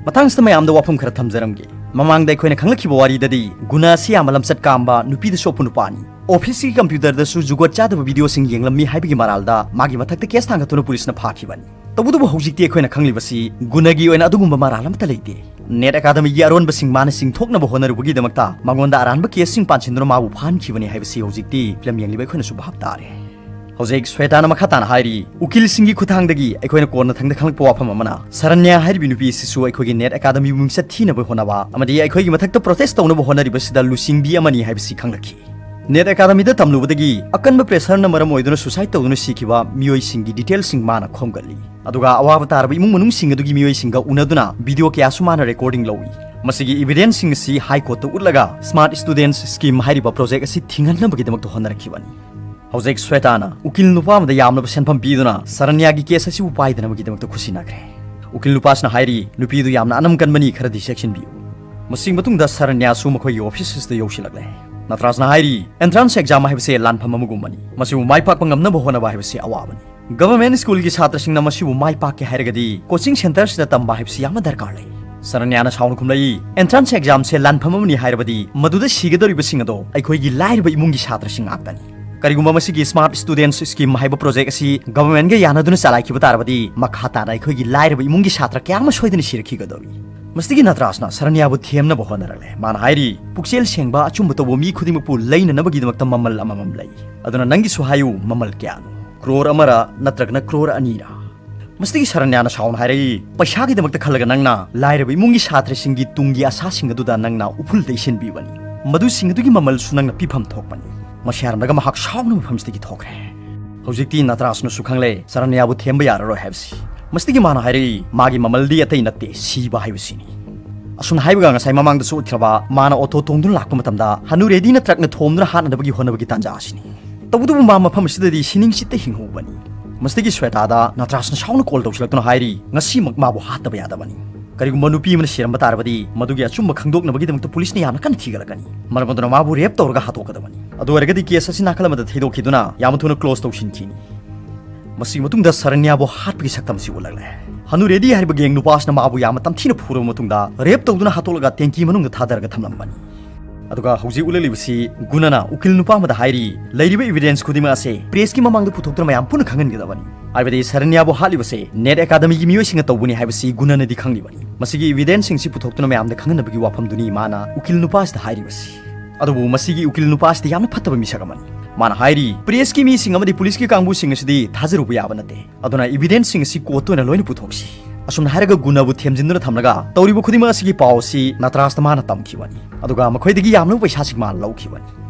ꯃꯇꯥꯡꯁꯤꯗ ꯃꯌꯥꯝꯗ ꯋꯥꯐꯝ ꯈꯔ ꯊꯝꯖꯔꯝꯒꯦ꯫ ꯃꯃꯥꯡꯗ ꯑꯩꯈꯣꯏꯅ ꯈꯪꯂꯛꯈꯤꯕ ꯋꯥꯔꯤꯗꯗꯤ ꯒꯨꯅꯥ ꯑꯁꯤ ꯌꯥꯝꯅ ꯂꯝꯆꯠ ꯀꯥꯝꯕ, ꯅꯨꯄꯤꯗ ꯆꯣꯞꯄ ꯅꯨꯄꯥꯅꯤ꯫ ꯑꯣꯐꯤꯁꯀꯤ ꯀꯝꯄ꯭ꯌꯨꯇꯔꯗꯁꯨ ꯖꯨꯒꯣꯠ ꯆꯥꯗꯕ ꯚꯤꯗꯤꯑꯣꯁꯤꯡ ꯌꯦꯡꯂꯝꯃꯤ ꯍꯥꯏꯕꯒꯤ ꯃꯔꯥꯜꯗ ꯃꯥꯒꯤ ꯃꯊꯛꯇ ꯀꯦꯁ ꯊꯥꯡꯒꯠꯇꯨꯅ ꯄꯨꯂꯤꯁꯅ ꯐꯥꯈꯤꯕꯅꯤ꯫ ꯇꯧꯕꯇꯕꯨ ꯍꯧꯖꯤꯛꯇꯤ ꯑꯩꯈꯣꯏꯅ ꯈꯪꯂꯤꯕꯁꯤ ꯒꯨꯅꯥꯒꯤ ꯑꯣꯏꯅ ꯑꯗꯨꯒꯨꯝꯕ ꯃꯔꯥꯜ ꯑꯃꯠꯇ ꯂꯩꯇꯦ꯫ ꯅꯦꯠ ꯑꯦꯀꯥꯗꯃꯤꯒꯤ ꯑꯔꯣꯟꯕꯁꯤꯡ ꯃꯥꯅ ꯆꯤꯡꯊꯣꯛꯅꯕ ꯍꯣꯠꯅꯔꯨꯕꯒꯤꯗꯃꯛꯇ ꯃꯉꯣꯟꯗ ꯑꯔꯥꯟꯕ ꯀꯦꯁꯁꯤꯡ ꯄꯥꯟꯁꯤꯟꯗꯨꯅ ꯃꯥꯕꯨ ꯐꯥꯍꯟꯈꯤꯕꯅꯤ ꯍꯥꯏꯕꯁꯤ ꯍꯧꯖꯤꯛꯇꯤ ꯐꯤꯂꯝ ꯌꯦꯡꯂꯤꯕ ꯑꯩꯈꯣꯏꯅꯁꯨ ꯚꯥꯞ ꯇꯥꯔꯦ꯫ ꯍꯧꯖꯤꯛ ꯁ꯭ꯋꯦꯇꯥꯅ ꯃꯈꯥ ꯇꯥꯅ ꯍꯥꯏꯔꯤ, ꯎꯀꯤꯜꯁꯤꯡꯒꯤ ꯈꯨꯠꯊꯥꯡꯗꯒꯤ ꯑꯩꯈꯣꯏꯅ ꯀꯣꯟꯅꯊꯪꯗ ꯈꯪꯂꯛꯄ ꯋꯥꯐꯝ ꯑꯃꯅ, ꯁꯔꯟꯌꯥ ꯍꯥꯏꯔꯤꯕꯤ ꯅꯨꯄꯤ ꯑꯁꯤꯁꯨ ꯑꯩꯈꯣꯏꯒꯤ ꯅꯦꯠ ꯑꯦꯀꯥꯗꯃꯤꯕꯨ ꯃꯤꯡꯆꯠ ꯊꯤꯅꯕ ꯍꯣꯠꯅꯕ ꯑꯃꯗꯤ ꯑꯩꯈꯣꯏꯒꯤ ꯃꯊꯛꯇ ꯄ꯭ꯔꯣꯇꯦꯁ ꯇꯧꯅꯕ ꯍꯣꯠꯅꯔꯤꯕꯁꯤꯗ ꯂꯨꯆꯤꯡꯕꯤ ꯑꯃꯅꯤ ꯍꯥꯏꯕꯁꯤ ꯈꯪꯂꯛꯈꯤ꯫ ꯅꯦꯠ ꯑꯦꯀꯥꯗꯃꯤꯗ ꯇꯝꯂꯨꯕꯗꯒꯤ ꯑꯀꯟꯕ ꯄ꯭ꯔꯦꯁꯔꯅ ꯃꯔꯝ ꯑꯣꯏꯗꯨꯅ ꯁꯨꯁꯥꯏꯗ ꯇꯧꯗꯨꯅ ꯁꯤꯈꯤꯕ ꯃꯤꯑꯣꯏꯁꯤꯡꯒꯤ ꯗꯤꯇꯦꯜꯁꯤꯡ ꯃꯥꯅ ꯈꯣꯝꯒꯠꯂꯤ꯫ ꯑꯗꯨꯒ ꯑꯋꯥꯕ ꯇꯥꯔꯕ ꯏꯃꯨꯡ ꯃꯅꯨꯡꯁꯤꯡ ꯑꯗꯨꯒꯤ ꯃꯤꯑꯣꯏꯁꯤꯡꯒ ꯎꯅꯗꯨꯅ ꯚꯤꯗꯤꯑꯣ ꯀꯌꯥꯁꯨ ꯃꯥꯅ ꯔꯦꯀꯣꯔꯗꯤꯡ ꯂꯧꯏ꯫ ꯃꯁꯤꯒꯤ ꯏꯚꯤꯗꯦꯟꯁꯁꯤꯡ ꯑꯁꯤ ꯍꯥꯏ ꯀꯣꯔꯠꯇ ꯎꯠꯂꯒ ꯁ꯭ꯃꯥꯔꯠ ꯁ꯭ꯇꯨꯗꯦꯟꯠꯁ ꯁ꯭ꯀꯤꯝ ꯍꯥꯏꯔꯤꯕ ꯄ꯭ꯔꯣꯖꯦꯛ ꯑꯁꯤ ꯊꯤꯡꯍꯟꯅꯕꯒꯤꯗꯃꯛꯇ ꯍꯣꯠꯅꯔꯛꯈꯤꯕꯅꯤ꯫ ꯍꯧꯖꯤꯛ ꯁ꯭ꯋꯦꯇꯥꯅ ꯎꯀꯤꯜ ꯅꯨꯄꯥ ꯑꯃꯗ ꯌꯥꯝꯂꯕ ꯁꯦꯟꯐꯝ ꯄꯤꯗꯨꯅ ꯁꯔꯟꯌꯥꯒꯤ ꯀꯦꯁ ꯑꯁꯤꯕꯨ ꯄꯥꯏꯗꯅꯕꯒꯤꯗꯃꯛꯇ ꯈꯨꯠꯁꯤꯟꯅꯈ꯭ꯔꯦ꯫ ꯎꯀꯤꯜ ꯅꯨꯄꯥꯁꯤꯅ ꯍꯥꯏꯔꯤ, ꯅꯨꯄꯤꯗꯨ ꯌꯥꯝꯅ ꯑꯅꯝ ꯀꯟꯕꯅꯤ, ꯈꯔꯗꯤ ꯆꯦꯛꯁꯤꯟꯕꯤꯌꯨ꯫ ꯃꯁꯤꯒꯤ ꯃꯇꯨꯡꯗ ꯁꯔꯟꯌꯥꯁꯨ ꯃꯈꯣꯏꯒꯤ ꯑꯣꯐꯤꯁ ꯑꯁꯤꯗ ꯌꯧꯁꯤꯜꯂꯛꯂꯦ꯫ ꯅꯇ꯭ꯔꯥꯖꯅ ꯍꯥꯏꯔꯤ, ꯑꯦꯟꯇ꯭ꯔꯥꯟꯁ ꯑꯦꯛꯖꯥꯝ ꯍꯥꯏꯕꯁꯦ ꯂꯥꯟꯐꯝ ꯑꯃꯒꯨꯝꯕꯅꯤ꯫ ꯃꯁꯤꯕꯨ ꯃꯥꯏ ꯄꯥꯛꯄ ꯉꯝꯅꯕ ꯍꯣꯠꯅꯕ ꯍꯥꯏꯕꯁꯤ ꯑꯋꯥꯕꯅꯤ꯫ ꯒꯚꯔꯟꯃꯦꯟꯠ ꯁ꯭ꯀꯨꯜꯒꯤ ꯁꯥꯇ꯭ꯔꯁꯤꯡꯅ ꯃꯁꯤꯕꯨ ꯃꯥꯏ ꯄꯥꯛꯀꯦ ꯍꯥꯏꯔꯒꯗꯤ ꯀꯣꯆꯤꯡ ꯁꯦꯟꯇꯔꯁꯤꯗ ꯇꯝꯕ ꯍꯥꯏꯕꯁꯤ ꯌꯥꯝꯅ ꯗꯔꯀꯥꯔ ꯂꯩ꯫ ꯁꯔꯟꯌꯥꯅ ꯁꯥꯎꯅ ꯈꯨꯝꯂꯛꯏ, ꯑꯦꯟꯇ꯭ꯔꯥꯟꯁ ꯑꯦꯛꯖꯥꯝꯁꯦ ꯂꯥꯟꯐꯝ ꯑꯃꯅꯤ ꯍꯥꯏꯔꯕꯗꯤ ꯃꯗꯨꯗ ꯁꯤꯒꯗꯧꯔꯤꯕꯁꯤꯡ ꯑꯗꯣ ꯑꯩꯈꯣꯏꯒꯤ ꯂꯥꯏꯔꯕ ꯏꯃꯨꯡꯒꯤ ꯁꯥꯇ꯭ꯔꯁꯤꯡ ꯉꯥꯛꯇꯅꯤ꯫ ꯀꯔꯤꯒꯨꯝꯕ ꯃꯁꯤꯒꯤ ꯁ꯭ꯃꯥꯔꯠ ꯁ꯭ꯇꯨꯗꯦꯟꯠꯁ ꯁ꯭ꯀꯤꯝ ꯍꯥꯏꯕ ꯄ꯭ꯔꯣꯖꯦꯛ ꯑꯁꯤ ꯒꯚꯔꯟꯃꯦꯟꯠꯒ ꯌꯥꯅꯗꯨꯅ ꯆꯂꯥꯏꯈꯤꯕ ꯇꯥꯔꯕꯗꯤ ꯃꯈꯥ ꯇꯥꯅ ꯑꯩꯈꯣꯏꯒꯤ ꯂꯥꯏꯔꯕ ꯏꯃꯨꯡꯒꯤ ꯁꯥꯇ꯭ꯔ ꯀꯌꯥ ꯑꯃ ꯁꯣꯏꯗꯅ ꯁꯤꯔꯛꯈꯤꯒꯗꯧꯔꯤ꯫ ꯃꯁꯤꯗꯒꯤ ꯅꯇ꯭ꯔꯥꯖꯅ ꯁꯔꯅ꯭ꯌꯥꯕꯨ ꯊꯦꯝꯅꯕ ꯍꯣꯠꯅꯔꯛꯂꯦ꯫ ꯃꯥꯅ ꯍꯥꯏꯔꯤ, "ꯄꯨꯛꯆꯦꯜ ꯁꯦꯡꯕ, ꯑꯆꯨꯝꯕ ꯇꯧꯕ ꯃꯤ ꯈꯨꯗꯤꯡꯃꯛꯄꯨ ꯂꯩꯅꯅꯕꯒꯤꯗꯃꯛꯇ ꯃꯃꯜ ꯑꯃꯃꯝ ꯂꯩ꯫ ꯑꯗꯨꯅ ꯅꯪꯒꯤꯁꯨ ꯍꯥꯏꯌꯨ, ꯃꯃꯜ ꯀꯌꯥꯅꯣ? ꯀ꯭ꯔꯣꯔ ꯑꯃꯔ ꯅꯠꯇ꯭ꯔꯒꯅ ꯀ꯭ꯔꯣꯔ ꯑꯅꯤꯔ?" ꯃꯁꯤꯗꯒꯤ ꯁꯔꯅ꯭ꯌꯥꯅ ꯁꯥꯎꯅ ꯍꯥꯏꯔꯛꯏ, "ꯄꯩꯁꯥꯒꯤꯗꯃꯛꯇ ꯈꯜꯂꯒ ꯅꯪꯅ ꯂꯥꯏꯔꯕ ꯏꯃꯨꯡꯒꯤ ꯁꯥꯇ꯭ꯔꯁꯤꯡꯒꯤ ꯇꯨꯡꯒꯤ ꯑꯁꯥꯁꯤꯡ ꯑꯗꯨꯗ ꯅꯪꯅ ꯎꯐꯨꯜ ꯇꯩꯁꯤꯟꯕꯤꯕꯅꯤ꯫ ꯃꯗꯨꯁꯤꯡ ꯑꯗꯨꯒꯤ ꯃꯃꯜꯁꯨ ꯅꯪꯅ ꯄꯤꯐꯝ ꯊꯣꯛꯄꯅꯤ"꯫ ꯃꯁꯤ ꯍꯥꯏꯔꯝꯂꯒ ꯃꯍꯥꯛ ꯁꯥꯎꯅ ꯃꯐꯝꯁꯤꯗꯒꯤ ꯊꯣꯛꯈ꯭ꯔꯦ꯫ ꯍꯧꯖꯤꯛꯇꯤ ꯅꯇ꯭ꯔꯥꯖꯅꯁꯨ ꯈꯪꯂꯦ ꯁꯔꯅ꯭ꯌꯥꯕꯨ ꯊꯦꯝꯕ ꯌꯥꯔꯔꯣꯏ ꯍꯥꯏꯕꯁꯤ꯫ ꯃꯁꯤꯗꯒꯤ ꯃꯥꯅ ꯍꯥꯏꯔꯛꯏ, "ꯃꯥꯒꯤ ꯃꯃꯜꯗꯤ ꯑꯇꯩ ꯅꯠꯇꯦ, ꯁꯤꯕ ꯍꯥꯏꯕꯁꯤꯅꯤ"꯫ ꯑꯁꯨꯝꯅ ꯍꯥꯏꯕꯒ ꯉꯁꯥꯏ ꯃꯃꯥꯡꯗꯁꯨ ꯎꯠꯈ꯭ꯔꯕ ꯃꯥꯅ ꯑꯣꯇꯣ ꯇꯣꯡꯗꯨꯅ ꯂꯥꯛꯄ ꯃꯇꯝꯗ ꯍꯅꯨꯔꯦꯗꯤꯅ ꯇ꯭ꯔꯛꯅ ꯊꯣꯝꯗꯨꯅ ꯍꯥꯠꯅꯅꯕꯒꯤ ꯍꯣꯠꯅꯕꯒꯤ ꯇꯥꯟꯖꯥ ꯑꯁꯤꯅꯤ꯫ ꯇꯧꯕꯇꯕꯨ ꯃꯥ ꯃꯐꯝ ꯑꯁꯤꯗꯗꯤ ꯁꯤꯅꯤꯡꯁꯤꯠꯇ ꯍꯤꯡꯍꯧꯕꯅꯤ꯫ ꯃꯁꯤꯗꯒꯤ ꯁ꯭ꯋꯦꯇꯥꯗ ꯅꯇ꯭ꯔꯥꯖꯅ ꯁꯥꯎꯅ ꯀꯣꯜ ꯇꯧꯁꯤꯜꯂꯛꯇꯨꯅ ꯍꯥꯏꯔꯤ, "ꯉꯁꯤꯃꯛ ꯃꯥꯕꯨ ꯍꯥꯠꯇꯕ ꯌꯥꯗꯕꯅꯤ꯫ ꯀꯔꯤꯒꯨꯝꯕ ꯅꯨꯄꯤ ꯑꯃꯅ ꯁꯤꯔꯝꯕ ꯇꯥꯔꯕꯗꯤ ꯃꯗꯨꯒꯤ ꯑꯆꯨꯝꯕ ꯈꯪꯗꯣꯛꯅꯕꯒꯤꯗꯃꯛꯇ ꯄꯨꯂꯤꯁꯅ ꯌꯥꯝꯅ ꯀꯟꯅ ꯊꯤꯒꯠꯂꯛꯀꯅꯤ꯫ ꯃꯔꯝ ꯑꯗꯨꯅ ꯃꯥꯕꯨ ꯔꯦꯞ ꯇꯧꯔꯒ ꯍꯥꯠꯇꯣꯛꯀꯗꯕꯅꯤ꯫ ꯑꯗꯨ ꯑꯣꯏꯔꯒꯗꯤ ꯀꯦꯁ ꯑꯁꯤ ꯅꯥꯀꯜ ꯑꯃꯗ ꯊꯩꯗꯣꯛꯈꯤꯗꯨꯅ ꯌꯥꯝꯅ ꯊꯨꯅ ꯀ꯭ꯂꯣꯖ ꯇꯧꯁꯤꯟꯈꯤꯅꯤ"꯫ ꯃꯁꯤꯒꯤ ꯃꯇꯨꯡꯗ ꯁꯔꯅ꯭ꯌꯥꯕꯨ ꯍꯥꯠꯄꯒꯤ ꯁꯛꯇꯝ ꯑꯁꯤ ꯎꯠꯂꯛꯂꯦ꯫ ꯍꯅꯨꯔꯦꯗꯤ ꯍꯥꯏꯔꯤꯕ ꯒꯦꯡ ꯅꯨꯄꯥ ꯑꯁꯤꯅ ꯃꯥꯕꯨ ꯌꯥꯝꯅ ꯇꯝꯊꯤꯅ ꯐꯨꯔꯕ ꯃꯇꯨꯡꯗ ꯔꯦꯞ ꯇꯧꯗꯨꯅ ꯍꯥꯠꯇꯣꯛꯂꯒ ꯇꯦꯡꯀꯤ ꯃꯅꯨꯡꯗ ꯊꯥꯗꯔꯒ ꯊꯝꯂꯝꯕꯅꯤ꯫ ꯑꯗꯨꯒ ꯍꯧꯖꯤꯛ ꯎꯠꯂꯛꯂꯤꯕꯁꯤ ꯒꯨꯅꯅ ꯎꯀꯤꯜ ꯅꯨꯄꯥ ꯑꯃꯗ ꯍꯥꯏꯔꯤ, "ꯂꯩꯔꯤꯕ ꯏꯕꯤꯗꯦꯟꯁ ꯈꯨꯗꯤꯡꯃꯛ ꯑꯁꯦ ꯄ꯭ꯔꯦꯁꯀꯤ ꯃꯃꯥꯡꯗ ꯄꯨꯊꯣꯛꯇꯨꯅ ꯃꯌꯥꯝ ꯄꯨꯟꯅ ꯈꯪꯍꯟꯒꯗꯕꯅꯤ꯫ ꯍꯥꯏꯕꯗꯤ ꯁꯔꯅ꯭ꯌꯥꯕꯨ ꯍꯥꯠꯂꯤꯕꯁꯦ ꯅꯦꯠ ꯑꯦꯀꯥꯗꯃꯤꯒꯤ ꯃꯤꯑꯣꯏꯁꯤꯡꯅ ꯇꯧꯕꯅꯤ ꯍꯥꯏꯕꯁꯤ ꯒꯨꯅꯅꯗꯤ ꯈꯪꯂꯤꯕꯅꯤ"꯫ ꯃꯁꯤꯒꯤ ꯏꯕꯤꯗꯦꯟꯁꯁꯤꯡꯁꯤ ꯄꯨꯊꯣꯛꯇꯨꯅ ꯃꯌꯥꯝꯗ ꯈꯪꯍꯟꯅꯕꯒꯤ ꯋꯥꯐꯝꯗꯨꯅꯤ ꯃꯥꯅ ꯎꯀꯤꯜ ꯅꯨꯄꯥꯁꯤꯗ ꯍꯥꯏꯔꯤꯕꯁꯤ꯫ ꯑꯗꯨꯕꯨ ꯃꯁꯤꯒꯤ ꯎꯀꯤꯜ ꯅꯨꯄꯥꯁꯤꯗꯤ ꯌꯥꯝꯅ ꯐꯠꯇꯕ ꯃꯤꯁꯛ ꯑꯃꯅꯤ꯫ ꯃꯥꯅ ꯍꯥꯏꯔꯤ, "ꯄ꯭ꯔꯦꯁꯀꯤ ꯃꯤꯁꯤꯡ ꯑꯃꯗꯤ ꯄꯨꯂꯤꯁꯀꯤ ꯀꯥꯡꯕꯨꯁꯤꯡ ꯑꯁꯤꯗꯤ ꯊꯥꯖꯔꯨꯕ ꯌꯥꯕ ꯅꯠꯇꯦ꯫ ꯑꯗꯨꯅ ꯏꯕꯤꯗꯦꯟꯁꯁꯤꯡ ꯑꯁꯤ ꯀꯣꯔꯠꯇ ꯑꯣꯏꯅ ꯂꯣꯏꯅ ꯄꯨꯊꯣꯛꯁꯤ"꯫ ꯑꯁꯨꯝꯅ ꯍꯥꯏꯔꯒ ꯒꯨꯅꯕꯨ ꯊꯦꯝꯖꯤꯟꯗꯨꯅ ꯊꯝꯂꯒ ꯇꯧꯔꯤꯕ ꯈꯨꯗꯤꯡꯃꯛ ꯑꯁꯤꯒꯤ ꯄꯥꯎ ꯑꯁꯤ ꯅꯇ꯭ꯔꯥꯖꯇ ꯃꯥꯅ ꯇꯝꯈꯤꯕꯅꯤ꯫ ꯑꯗꯨꯒ ꯃꯈꯣꯏꯗꯒꯤ ꯌꯥꯝꯂꯕ ꯄꯩꯁꯥꯁꯤꯡ ꯃꯥꯅ ꯂꯧꯈꯤꯕꯅꯤ꯫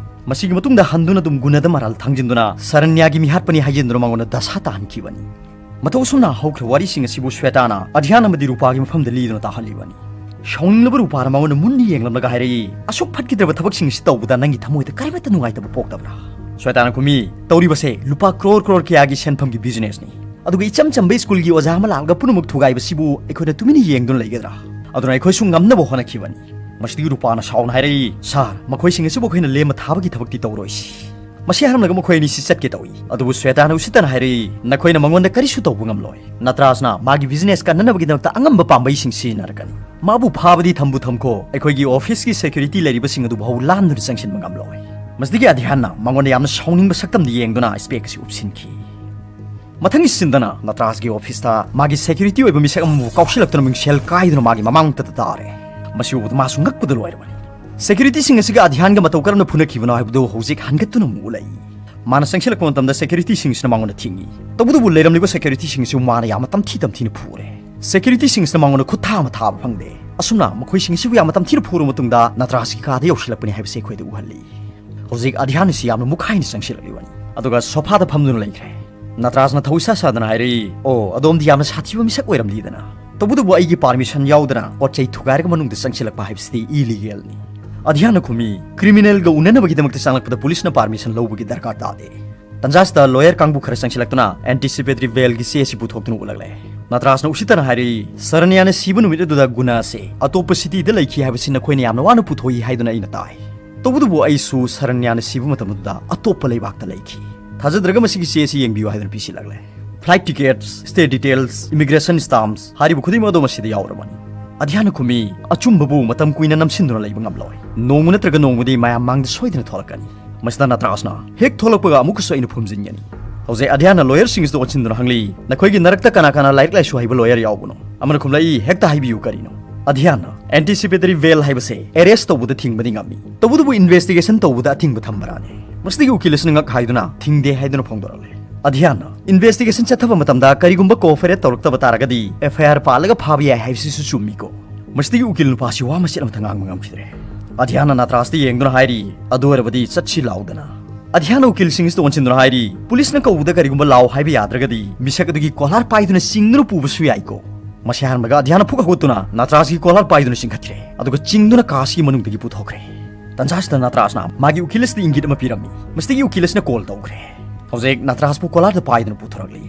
ꯃꯁꯤꯒꯤ ꯃꯇꯨꯡꯗ ꯍꯟꯗꯨꯅ ꯑꯗꯨꯝ ꯒꯨꯅꯗ ꯃꯔꯥꯜ ꯊꯥꯡꯖꯤꯟꯗꯨꯅ ꯁꯔꯅ꯭ꯌꯥꯒꯤ ꯃꯤꯍꯥꯠꯄꯅꯤ ꯍꯥꯏꯖꯤꯟꯗꯨꯅ ꯃꯉꯣꯟꯗ ꯗꯁꯥ ꯇꯥꯍꯟꯈꯤꯕꯅꯤ꯫ ꯃꯇꯧ ꯑꯁꯨꯝꯅ ꯍꯧꯈ꯭ꯔꯕ ꯋꯥꯔꯤꯁꯤꯡ ꯑꯁꯤꯕꯨ ꯁ꯭ꯋꯦꯇꯥꯅ ꯑꯙ꯭ꯌꯥꯟ ꯑꯃꯗꯤ ꯔꯨꯄꯥꯒꯤ ꯃꯐꯝꯗ ꯂꯤꯗꯨꯅ ꯇꯥꯍꯜꯂꯤꯕꯅꯤ꯫ ꯁꯥꯎꯅꯤꯡꯂꯕ ꯔꯨꯄꯥꯅ ꯃꯉꯣꯟꯗ ꯃꯨꯟꯅ ꯌꯦꯡꯂꯝꯂꯒ ꯍꯥꯏꯔꯛꯏ, "ꯑꯁꯨꯛ ꯐꯠꯈꯤꯗ꯭ꯔꯕ ꯊꯕꯛꯁꯤꯡ ꯑꯁꯤ ꯇꯧꯕꯗ ꯅꯪꯒꯤ ꯊꯃꯣꯏꯗ ꯀꯔꯤꯃꯠꯇ ꯅꯨꯡꯉꯥꯏꯇꯕ ꯄꯣꯛꯇꯕ꯭ꯔꯥ?" ꯁ꯭ꯋꯦꯇꯥꯅ ꯈꯨꯝꯃꯤ, "ꯇꯧꯔꯤꯕꯁꯦ ꯂꯨꯄꯥ ꯀ꯭ꯔꯣꯔ ꯀ꯭ꯔꯣꯔ ꯀꯌꯥꯒꯤ ꯁꯦꯟꯐꯝꯒꯤ ꯕꯤꯖꯤꯅꯦꯁꯅꯤ꯫ ꯑꯗꯨꯒ ꯏꯆꯝ ꯆꯝꯕ ꯁ꯭ꯀꯨꯜꯒꯤ ꯑꯣꯖꯥ ꯑꯃ ꯂꯥꯛꯂꯒ ꯄꯨꯝꯅꯃꯛ ꯊꯨꯒꯥꯏꯕꯁꯤꯕꯨ ꯑꯩꯈꯣꯏꯅ ꯇꯨꯃꯤꯟꯅ ꯌꯦꯡꯗꯨꯅ ꯂꯩꯒꯗ꯭ꯔꯥ? ꯑꯗꯨꯅ ꯑꯩꯈꯣꯏꯁꯨ ꯉꯝꯅꯕ ꯍꯣꯠꯅꯈꯤꯕꯅꯤ"꯫ ꯃꯁꯤꯗꯒꯤ ꯔꯨꯄꯥꯅ ꯁꯥꯎꯅ ꯍꯥꯏꯔꯛꯏ, "ꯁꯥꯔ, ꯃꯈꯣꯏꯁꯤꯡ ꯑꯁꯤꯕꯨ ꯑꯩꯈꯣꯏꯅ ꯂꯦꯝꯅ ꯊꯥꯕꯒꯤ ꯊꯕꯛꯇꯤ ꯇꯧꯔꯣꯏꯁꯤ"꯫ ꯃꯁꯤ ꯍꯥꯏꯔꯝꯂꯒ ꯃꯈꯣꯏ ꯑꯅꯤꯁꯤ ꯆꯠꯀꯦ ꯇꯧꯏ꯫ ꯑꯗꯨꯕꯨ ꯁ꯭ꯋꯦꯇꯥꯅ ꯎꯁꯤꯠꯇꯅ ꯍꯥꯏꯔꯛꯏ, "ꯅꯈꯣꯏꯅ ꯃꯉꯣꯟꯗ ꯀꯔꯤꯁꯨ ꯇꯧꯕ ꯉꯝꯂꯣꯏ꯫ ꯅꯇ꯭ꯔꯥꯖꯅ ꯃꯥꯒꯤ ꯕꯤꯖꯤꯅꯦꯁ ꯀꯟꯅꯅꯕꯒꯤꯗꯃꯛꯇ ꯑꯉꯝꯕ ꯄꯥꯝꯕꯩꯁꯤꯡ ꯁꯤꯖꯤꯟꯅꯔꯛꯀꯅꯤ꯫ ꯃꯥꯕꯨ ꯐꯥꯕꯗꯤ ꯊꯝꯕꯨ ꯊꯝꯈꯣ, ꯑꯩꯈꯣꯏꯒꯤ ꯑꯣꯐꯤꯁꯀꯤ ꯁꯦꯀ꯭ꯌꯨꯔꯤꯇꯤ ꯂꯩꯔꯤꯕꯁꯤꯡ ꯑꯗꯨ ꯐꯥꯎ ꯂꯥꯟꯗꯨꯅ ꯆꯪꯁꯤꯟꯕ ꯉꯝꯂꯣꯏ"꯫ ꯃꯁꯤꯗꯒꯤ ꯑꯙ꯭ꯌꯥꯟꯅ ꯃꯉꯣꯟꯗ ꯌꯥꯝꯅ ꯁꯥꯎꯅꯤꯡꯕ ꯁꯛꯇꯝꯗ ꯌꯦꯡꯗꯨꯅ ꯁ꯭ꯄꯦꯛ ꯑꯁꯤ ꯎꯞꯁꯤꯟꯈꯤ꯫ ꯃꯊꯪꯒꯤ ꯁꯤꯟꯗꯅ ꯅꯇ꯭ꯔꯥꯖꯒꯤ ꯑꯣꯐꯤꯁꯇ ꯃꯥꯒꯤ ꯁꯦꯀ꯭ꯌꯨꯔꯤꯇꯤ ꯑꯣꯏꯕ ꯃꯤꯁꯛ ꯑꯃꯕꯨ ꯀꯥꯎꯁꯤꯜꯂꯛꯇꯨꯅ ꯃꯤꯡꯁꯦꯜ ꯀꯥꯏꯗꯨꯅ ꯃꯥꯒꯤ ꯃꯃꯥꯡꯗ ꯇꯥꯔꯦ꯫ ꯃꯁꯤ ꯎꯕꯗ ꯃꯥꯁꯨ ꯉꯛꯄꯗ ꯂꯣꯏꯔꯕꯅꯤ꯫ ꯁꯦꯀ꯭ꯌꯨꯔꯤꯇꯤꯁꯤꯡ ꯑꯁꯤꯒ ꯑꯙ꯭ꯌꯥꯟꯒ ꯃꯇꯧ ꯀꯔꯝꯅ ꯐꯨꯅꯈꯤꯕꯅꯣ ꯍꯥꯏꯕꯗꯨ ꯍꯧꯖꯤꯛ ꯍꯟꯒꯠꯇꯨꯅ ꯑꯃꯨꯛ ꯎꯠꯂꯛꯏ꯫ ꯃꯥꯅ ꯆꯪꯁꯤꯜꯂꯛꯄ ꯃꯇꯝꯗ ꯁꯦꯀ꯭ꯌꯨꯔꯤꯇꯤꯁꯤꯡꯁꯤꯅ ꯃꯉꯣꯟꯗ ꯊꯤꯡꯏ꯫ ꯇꯧꯕꯇꯕꯨ ꯂꯩꯔꯝꯂꯤꯕ ꯁꯦꯀ꯭ꯌꯨꯔꯤꯇꯤꯁꯤꯡ ꯑꯁꯤꯕꯨ ꯃꯥꯅ ꯌꯥꯝꯅ ꯇꯝꯊꯤ ꯇꯝꯊꯤꯅ ꯐꯨꯔꯦ꯫ ꯁꯦꯀ꯭ꯌꯨꯔꯤꯇꯤꯁꯤꯡꯁꯤꯅ ꯃꯉꯣꯟꯗ ꯈꯨꯠ ꯊꯥ ꯑꯃ ꯊꯥꯕ ꯐꯪꯗꯦ꯫ ꯑꯁꯨꯝꯅ ꯃꯈꯣꯏꯁꯤꯡ ꯑꯁꯤꯕꯨ ꯌꯥꯝꯅ ꯇꯝꯊꯤꯅ ꯐꯨꯔꯕ ꯃꯇꯨꯡꯗ ꯅꯇ꯭ꯔꯥꯖꯀꯤ ꯀꯥꯗ ꯌꯧꯁꯤꯜꯂꯛꯄꯅꯤ ꯍꯥꯏꯕꯁꯤ ꯑꯩꯈꯣꯏꯗ ꯎꯍꯜꯂꯤ꯫ ꯍꯧꯖꯤꯛ ꯑꯙ꯭ꯌꯥꯟ ꯑꯁꯤ ꯌꯥꯝꯅ ꯃꯨꯛꯈꯥꯏꯅ ꯆꯪꯁꯤꯜꯂꯛꯂꯤꯕꯅꯤ꯫ ꯑꯗꯨꯒ ꯁꯣꯐꯥꯗ ꯐꯝꯗꯨꯅ ꯂꯩꯈ꯭ꯔꯦ꯫ ꯅꯇ꯭ꯔꯥꯖꯅ ꯊꯧ ꯏꯁꯥ ꯁꯥꯗꯅ ꯍꯥꯏꯔꯛꯏ, "ꯑꯣ, ꯑꯗꯣꯝꯗꯤ ꯌꯥꯝꯅ ꯁꯥꯊꯤꯕ ꯃꯤꯁꯛ ꯑꯣꯏꯔꯝꯂꯤꯗꯅ꯫ ꯇꯧꯕꯇꯕꯨ ꯑꯩꯒꯤ ꯄꯥꯔꯃꯤꯁꯟ ꯌꯥꯎꯗꯅ ꯄꯣꯠ ꯆꯩ ꯊꯨꯒꯥꯏꯔꯒ ꯃꯅꯨꯡꯗ ꯆꯪꯁꯤꯜꯂꯛꯄ ꯍꯥꯏꯕꯁꯤꯗꯤ ꯏꯂꯤꯒꯦꯜꯅꯤ꯫" ꯑꯙ꯭ꯌꯥꯟꯅ ꯈꯨꯝꯃꯤ, "ꯀ꯭ꯔꯤꯃꯤꯅꯦꯜꯒ ꯎꯅꯅꯕꯒꯤꯗꯃꯛꯇ ꯆꯪꯂꯛꯄꯗ ꯄꯨꯂꯤꯁꯅ ꯄꯥꯔꯃꯤꯁꯟ ꯂꯧꯕꯒꯤ ꯗꯔꯀꯥꯔ ꯇꯥꯗꯦ꯫" ꯇꯟꯖꯥꯁꯤꯗ ꯂꯣꯌꯔ ꯀꯥꯡꯕꯨ ꯈꯔ ꯆꯪꯁꯤꯜꯂꯛꯇꯨꯅ ꯑꯦꯟꯇꯤꯁꯤꯄꯦꯇꯔꯤ ꯕꯦꯜꯒꯤ ꯆꯦ ꯑꯁꯤ ꯄꯨꯊꯣꯛꯇꯨꯅ ꯎꯠꯂꯛꯂꯦ꯫ ꯅꯇ꯭ꯔꯥꯖꯅ ꯎꯁꯤꯠꯇꯅ ꯍꯥꯏꯔꯛꯏ, "ꯁꯔꯅ꯭ꯌꯥꯅ ꯁꯤꯕ ꯅꯨꯃꯤꯠ ꯑꯗꯨꯗ ꯒꯨꯅꯥ ꯑꯁꯤ ꯑꯇꯣꯞꯄ ꯁꯤꯇꯤꯗ ꯂꯩꯈꯤ ꯍꯥꯏꯕꯁꯤ ꯅꯈꯣꯏꯅ ꯌꯥꯝꯅ ꯋꯥꯅ ꯄꯨꯊꯣꯛꯏ ꯍꯥꯏꯗꯨꯅ ꯑꯩꯅ ꯇꯥꯏ꯫ ꯇꯧꯕꯇꯕꯨ ꯑꯩꯁꯨ ꯁꯔꯅ꯭ꯌꯥꯅ ꯁꯤꯕ ꯃꯇꯝ ꯑꯗꯨꯗ ꯑꯇꯣꯞꯄ ꯂꯩꯕꯥꯛꯇ ꯂꯩꯈꯤ꯫ ꯊꯥꯖꯗ꯭ꯔꯒ ꯃꯁꯤꯒꯤ ꯆꯦ ꯑꯁꯤ ꯌꯦꯡꯕꯤꯌꯨ" ꯍꯥꯏꯗꯨꯅ ꯄꯤꯁꯤꯜꯂꯛꯂꯦ꯫ Flight tickets, stay details, immigration stamps ꯍꯥꯏꯔꯤꯕ ꯈꯨꯗꯤꯡꯃꯛ ꯑꯗꯨ ꯃꯁꯤꯗ ꯌꯥꯎꯔꯕꯅꯤ꯫ ꯑꯙ꯭ꯌꯥꯟꯅ ꯈꯨꯝꯃꯤ, "ꯑꯆꯨꯝꯕꯕꯨ ꯃꯇꯝ ꯀꯨꯏꯅ ꯅꯝꯁꯤꯟꯗꯨꯅ ꯂꯩꯕ ꯉꯝꯂꯣꯏ꯫ ꯅꯣꯡꯃ ꯅꯠꯇ꯭ꯔꯒ ꯅꯣꯡꯃꯗꯤ ꯃꯌꯥꯝ ꯃꯥꯡꯗ ꯁꯣꯏꯗꯅ ꯊꯣꯛꯂꯛꯀꯅꯤ꯫" ꯃꯁꯤꯗ ꯅꯇ꯭ꯔꯥꯖꯅ, "ꯍꯦꯛ ꯊꯣꯛꯂꯛꯄꯒ ꯑꯃꯨꯛꯀꯁꯨ ꯑꯩꯅ ꯐꯨꯝꯖꯤꯟꯒꯅꯤ꯫" ꯍꯧꯖꯤꯛ ꯑꯙ꯭ꯌꯥꯟꯅ ꯂꯣꯌꯔꯁꯤꯡ ꯑꯁꯤꯗ ꯑꯣꯟꯁꯤꯟꯗꯨꯅ ꯍꯪꯂꯤ, "ꯅꯈꯣꯏꯒꯤ ꯅꯔꯛꯇ ꯀꯅꯥ ꯀꯅꯥ ꯂꯥꯏꯔꯤꯛ ꯂꯥꯏꯁꯨ ꯍꯩꯕ ꯂꯣꯌꯔ ꯌꯥꯎꯕꯅꯣ?" ꯑꯃꯅ ꯈꯨꯝꯂꯛꯏ, "ꯍꯦꯛꯇ ꯍꯥꯏꯕꯤꯌꯨ ꯀꯔꯤꯅꯣ꯫" ꯑꯙ꯭ꯌꯥꯟꯅ, "ꯑꯦꯟꯇꯤꯁꯤꯄꯦꯇꯔꯤ ꯕꯦꯜ ꯍꯥꯏꯕꯁꯦ ꯑꯦꯔꯦꯁ ꯇꯧꯕꯗ ꯊꯤꯡꯕꯗꯤ ꯉꯝꯃꯤ, ꯇꯧꯕꯇꯕꯨ ꯏꯟꯚꯦꯁꯇꯤꯒꯦꯁꯟ ꯇꯧꯕꯗ ꯑꯊꯤꯡꯕ ꯊꯝꯕ꯭ꯔꯥꯅꯦ?" ꯃꯁꯤꯗꯒꯤ ꯎꯀꯤꯜ ꯑꯁꯤꯅ ꯉꯛ ꯍꯥꯏꯗꯨꯅ, "ꯊꯤꯡꯗꯦ" ꯍꯥꯏꯗꯨꯅ ꯐꯣꯡꯗꯣꯔꯛꯂꯦ꯫ ꯑꯙ꯭ꯌꯥꯟꯅ, "ꯏꯟꯚꯦꯁꯇꯤꯒꯦꯁꯟ ꯆꯠꯊꯕ ꯃꯇꯝꯗ ꯀꯔꯤꯒꯨꯝꯕ ꯀꯣꯑꯣꯄꯔꯦꯠ ꯇꯧꯔꯛꯇꯕ ꯇꯥꯔꯒꯗꯤ ꯑꯦꯐ ꯑꯥꯏ ꯑꯥꯔ ꯄꯥꯜꯂꯒ ꯐꯥꯕ ꯌꯥꯏ ꯍꯥꯏꯕꯁꯤꯁꯨ ꯆꯨꯝꯃꯤꯀꯣ?" ꯃꯁꯤꯗꯒꯤ ꯎꯀꯤꯜ ꯅꯨꯄꯥꯁꯤ ꯋꯥ ꯃꯆꯦꯠ ꯑꯃꯠꯇ ꯉꯥꯡꯕ ꯉꯝꯈꯤꯗ꯭ꯔꯦ꯫ ꯑꯙ꯭ꯌꯥꯟꯅ ꯅꯇ꯭ꯔꯥꯖꯇ ꯌꯦꯡꯗꯨꯅ ꯍꯥꯏꯔꯤ, "ꯑꯗꯨ ꯑꯣꯏꯔꯕꯗꯤ ꯆꯠꯁꯤ ꯂꯥꯎꯗꯅ꯫" ꯑꯙ꯭ꯌꯥꯟꯅ ꯎꯀꯤꯜꯁꯤꯡ ꯑꯁꯤꯗ ꯑꯣꯟꯁꯤꯟꯗꯨꯅ ꯍꯥꯏꯔꯤ, "ꯄꯨꯂꯤꯁꯅ ꯀꯧꯕꯗ ꯀꯔꯤꯒꯨꯝꯕ ꯂꯥꯎ ꯍꯥꯏꯕ ꯌꯥꯗ꯭ꯔꯒꯗꯤ ꯃꯤꯁꯛ ꯑꯗꯨꯒꯤ ꯀꯣꯂꯥꯔ ꯄꯥꯏꯗꯨꯅ ꯆꯤꯡꯗꯨꯅ ꯄꯨꯕꯁꯨ ꯌꯥꯏꯀꯣ?" ꯃꯁꯤ ꯍꯥꯏꯔꯝꯂꯒ ꯑꯙ꯭ꯌꯥꯟꯅ ꯐꯨꯛ ꯍꯧꯒꯠꯇꯨꯅ ꯅꯇ꯭ꯔꯥꯖꯀꯤ ꯀꯣꯂꯥꯔ ꯄꯥꯏꯗꯨꯅ ꯆꯤꯡꯈꯠꯈ꯭ꯔꯦ꯫ ꯑꯗꯨꯒ ꯆꯤꯡꯗꯨꯅ ꯀꯥ ꯑꯁꯤꯒꯤ ꯃꯅꯨꯡꯗꯒꯤ ꯄꯨꯊꯣꯛꯈ꯭ꯔꯦ꯫ ꯇꯟꯖꯥ ꯑꯁꯤꯗ ꯅꯇ꯭ꯔꯥꯖꯅ ꯃꯥꯒꯤ ꯎꯀꯤꯜ ꯑꯁꯤꯗ ꯏꯪꯒꯤꯠ ꯑꯃ ꯄꯤꯔꯝꯃꯤ꯫ ꯃꯁꯤꯗꯒꯤ ꯎꯀꯤꯜ ꯑꯁꯤꯅ ꯀꯣꯜ ꯇꯧꯈ꯭ꯔꯦ꯫ ꯍꯧꯖꯤꯛ ꯅꯇ꯭ꯔꯥꯖꯄꯨ ꯀꯣꯂꯥꯔꯗ ꯄꯥꯏꯗꯨꯅ ꯄꯨꯊꯣꯔꯛꯂꯤ꯫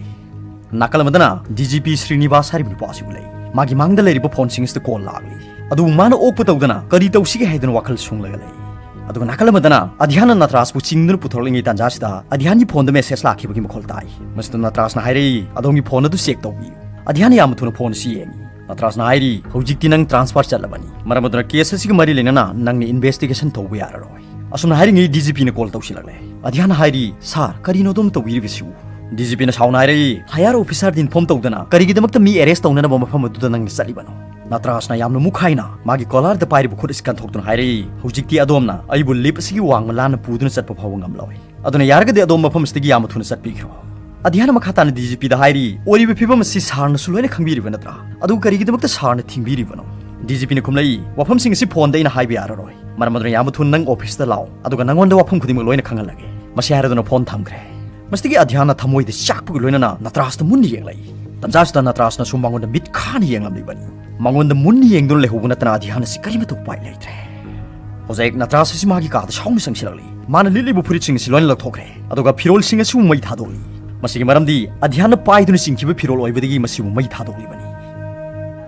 ꯅꯥꯀꯜ ꯑꯃꯗꯅ ꯗꯤ ꯖꯤ ꯄꯤ ꯁ꯭ꯔꯤꯅꯤꯕꯥꯁ ꯍꯥꯏꯔꯤꯕ ꯅꯨꯄꯥ ꯑꯁꯤꯕꯨ ꯂꯩ꯫ ꯃꯥꯒꯤ ꯃꯥꯡꯗ ꯂꯩꯔꯤꯕ ꯐꯣꯟꯁꯤꯡ ꯑꯁꯤꯗ ꯀꯣꯜ ꯂꯥꯛꯂꯤ꯫ ꯑꯗꯨꯕꯨ ꯃꯥꯅ ꯑꯣꯛꯄ ꯇꯧꯗꯅ ꯀꯔꯤ ꯇꯧꯁꯤꯒꯦ ꯍꯥꯏꯗꯨꯅ ꯋꯥꯈꯜ ꯁꯨꯡꯂꯒ ꯂꯩ꯫ ꯑꯗꯨꯒ ꯅꯥꯀꯜ ꯑꯃꯗꯅ ꯑꯙ꯭ꯌꯥꯟꯅ ꯅꯇ꯭ꯔꯥꯖꯄꯨ ꯆꯤꯡꯗꯨꯅ ꯄꯨꯊꯣꯔꯛꯂꯤꯉꯩ ꯇꯥꯟꯖꯥꯁꯤꯗ ꯑꯙ꯭ꯌꯥꯟꯒꯤ ꯐꯣꯟꯗ ꯃꯦꯁꯦꯖ ꯂꯥꯛꯈꯤꯕꯒꯤ ꯃꯈꯣꯜ ꯇꯥꯏ꯫ ꯃꯁꯤꯗ ꯅꯇ꯭ꯔꯥꯖꯅ ꯍꯥꯏꯔꯛꯏ, "ꯑꯗꯣꯝꯒꯤ ꯐꯣꯟ ꯑꯗꯨ ꯆꯦꯛ ꯇꯧꯕꯤꯌꯨ꯫" ꯑꯙ꯭ꯌꯥꯟꯅ ꯌꯥꯝꯅ ꯊꯨꯅ ꯐꯣꯟ ꯑꯁꯤ ꯌꯦꯡꯉꯤ꯫ ꯅꯇ꯭ꯔꯥꯖꯅ ꯍꯥꯏꯔꯤ, "ꯍꯧꯖꯤꯛꯇꯤ ꯅꯪ ꯇ꯭ꯔꯥꯟꯁꯐꯔ ꯆꯠꯂꯕꯅꯤ꯫ ꯃꯔꯝ ꯑꯗꯨꯅ ꯀꯦꯁ ꯑꯁꯤꯒ ꯃꯔꯤ ꯂꯩꯅꯅ ꯅꯪꯅ ꯏꯟꯚꯦꯁꯇꯤꯒꯦꯁꯟ ꯇꯧꯕ ꯌꯥꯔꯔꯣꯏ꯫" ꯑꯁꯨꯝꯅ ꯍꯥꯏꯔꯤꯉꯩ ꯗꯤ ꯖꯤ ꯄꯤꯅ ꯀꯣꯜ ꯇꯧꯁꯤꯜꯂꯛꯂꯦ꯫ ꯑꯙ꯭ꯌꯥꯟꯅ ꯍꯥꯏꯔꯤ, "ꯁꯥꯔ, ꯀꯔꯤꯅꯣ ꯑꯗꯣꯝꯅ ꯇꯧꯕꯤꯔꯤꯕꯁꯤꯕꯨ?" DGPꯅ ꯁꯥꯎꯅ ꯍꯥꯏꯔꯛꯏ, "Higher officerꯗ inform ꯇꯧꯗꯅ ꯀꯔꯤꯒꯤꯗꯃꯛꯇ ꯃꯤ arrest ꯇꯧꯅꯅꯕ ꯃꯐꯝ ꯑꯗꯨꯗ ꯅꯪꯅ ꯆꯠꯂꯤꯕꯅꯣ?" ꯅꯇ꯭ꯔꯥꯁꯅ ꯌꯥꯝꯅ ꯃꯨꯛꯈꯥꯏꯅ ꯃꯥꯒꯤ collarꯗ ꯄꯥꯏꯔꯤꯕ ꯈꯨꯠ ꯑꯁꯤ ꯀꯟꯊꯣꯛꯇꯨꯅ ꯍꯥꯏꯔꯛꯏ, "ꯍꯧꯖꯤꯛꯇꯤ ꯑꯗꯣꯝꯅ ꯑꯩꯕꯨ lift ꯑꯁꯤꯒꯤ ꯋꯥꯡꯃ ꯂꯥꯟꯅ ꯄꯨꯗꯨꯅ ꯆꯠꯄ ꯐꯥꯎꯕ ꯉꯝꯂꯣꯏ꯫ ꯑꯗꯨꯅ ꯌꯥꯔꯒꯗꯤ ꯑꯗꯣꯝ ꯃꯐꯝ ꯑꯁꯤꯗꯒꯤ ꯌꯥꯝꯅ ꯊꯨꯅ ꯆꯠꯄꯤꯈ꯭ꯔꯣ꯫" ꯑꯙ꯭ꯌꯥꯟꯅ ꯃꯈꯥ ꯇꯥꯅ DGPꯗ ꯍꯥꯏꯔꯤ, "ꯑꯣꯏꯔꯤꯕ ꯐꯤꯕꯝ ꯑꯁꯤ sirꯅꯁꯨ ꯂꯣꯏꯅ ꯈꯪꯕꯤꯔꯤꯕ ꯅꯠꯇ꯭ꯔꯥ? ꯑꯗꯨꯒ ꯀꯔꯤꯒꯤꯗꯃꯛꯇ sirꯅ ꯊꯤꯡꯕꯤꯔꯤꯕꯅꯣ?" DGPꯅ ꯈꯨꯝꯂꯛꯏ, "ꯋꯥꯐꯝꯁꯤꯡ ꯑꯁꯤ phoneꯗ ꯑꯩꯅ ꯍꯥꯏꯕ ꯌꯥꯔꯔꯣꯏ꯫ ꯃꯔꯝ ꯑꯗꯨꯅ ꯌꯥꯝꯅ ꯊꯨꯅ ꯅꯪ officeꯇ ꯂꯥꯛꯑꯣ, ꯑꯗꯨꯒ ꯅꯪꯉꯣꯟꯗ ꯋꯥꯐꯝ ꯈꯨꯗꯤꯡꯃꯛ ꯂꯣꯏꯅ ꯈꯪꯍꯜꯂꯒꯦ꯫" ꯃꯁꯤ ꯍꯥꯏꯔꯗꯨꯅ phone ꯊꯝꯈ꯭ꯔꯦ꯫ ꯃꯁꯤꯗꯒꯤ ꯑꯙ꯭ꯌꯥꯟꯅ ꯊꯃꯣꯏꯗ ꯆꯥꯛꯄꯒ ꯂꯣꯏꯅꯅ ꯅꯇ꯭ꯔꯥꯁꯇ ꯃꯨꯟꯅ ꯌꯦꯡꯂꯛꯏ꯫ ꯇꯟꯖꯥꯁꯤꯗ ꯅꯇ꯭ꯔꯥꯁꯅꯁꯨ ꯃꯉꯣꯟꯗ ꯃꯤꯠ ꯈꯥꯅ ꯌꯦꯡꯂꯝꯂꯤꯕꯅꯤ꯫ ꯃꯉꯣꯟꯗ ꯃꯨꯟꯅ ꯌꯦꯡꯗꯨꯅ ꯂꯩꯍꯧꯕ ꯅꯠꯇꯅ ꯑꯙ꯭ꯌꯥꯟ ꯑꯁꯤ ꯀꯔꯤꯃꯠꯇ ꯎꯄꯥꯏ ꯂꯩꯇ꯭ꯔꯦ꯫ ꯍꯧꯖꯤꯛ ꯅꯇ꯭ꯔꯥꯁ ꯑꯁꯤ ꯃꯥꯒꯤ ꯀꯥꯗ ꯁꯥꯎꯅ ꯆꯪꯁꯤꯜꯂꯛꯂꯤ꯫ ꯃꯥꯅ ꯂꯤꯠꯂꯤꯕ ꯐꯨꯔꯤꯠꯁꯤꯡ ꯑꯁꯤ ꯂꯣꯏꯅ ꯂꯧꯊꯣꯛꯈ꯭ꯔꯦ, ꯑꯗꯨꯒ ꯐꯤꯔꯣꯜꯁꯤꯡ ꯑꯁꯤꯕꯨ ꯃꯩ ꯊꯥꯗꯣꯛꯂꯤ꯫ ꯃꯁꯤꯒꯤ ꯃꯔꯝꯗꯤ ꯑꯙ꯭ꯌꯥꯟꯅ ꯄꯥꯏꯗꯨꯅ ꯆꯤꯡꯈꯤꯕ ꯐꯤꯔꯣꯜ ꯑꯣꯏꯕꯗꯒꯤ ꯃꯁꯤꯕꯨ ꯃꯩ ꯊꯥꯗꯣꯛꯂꯤꯕꯅꯤ꯫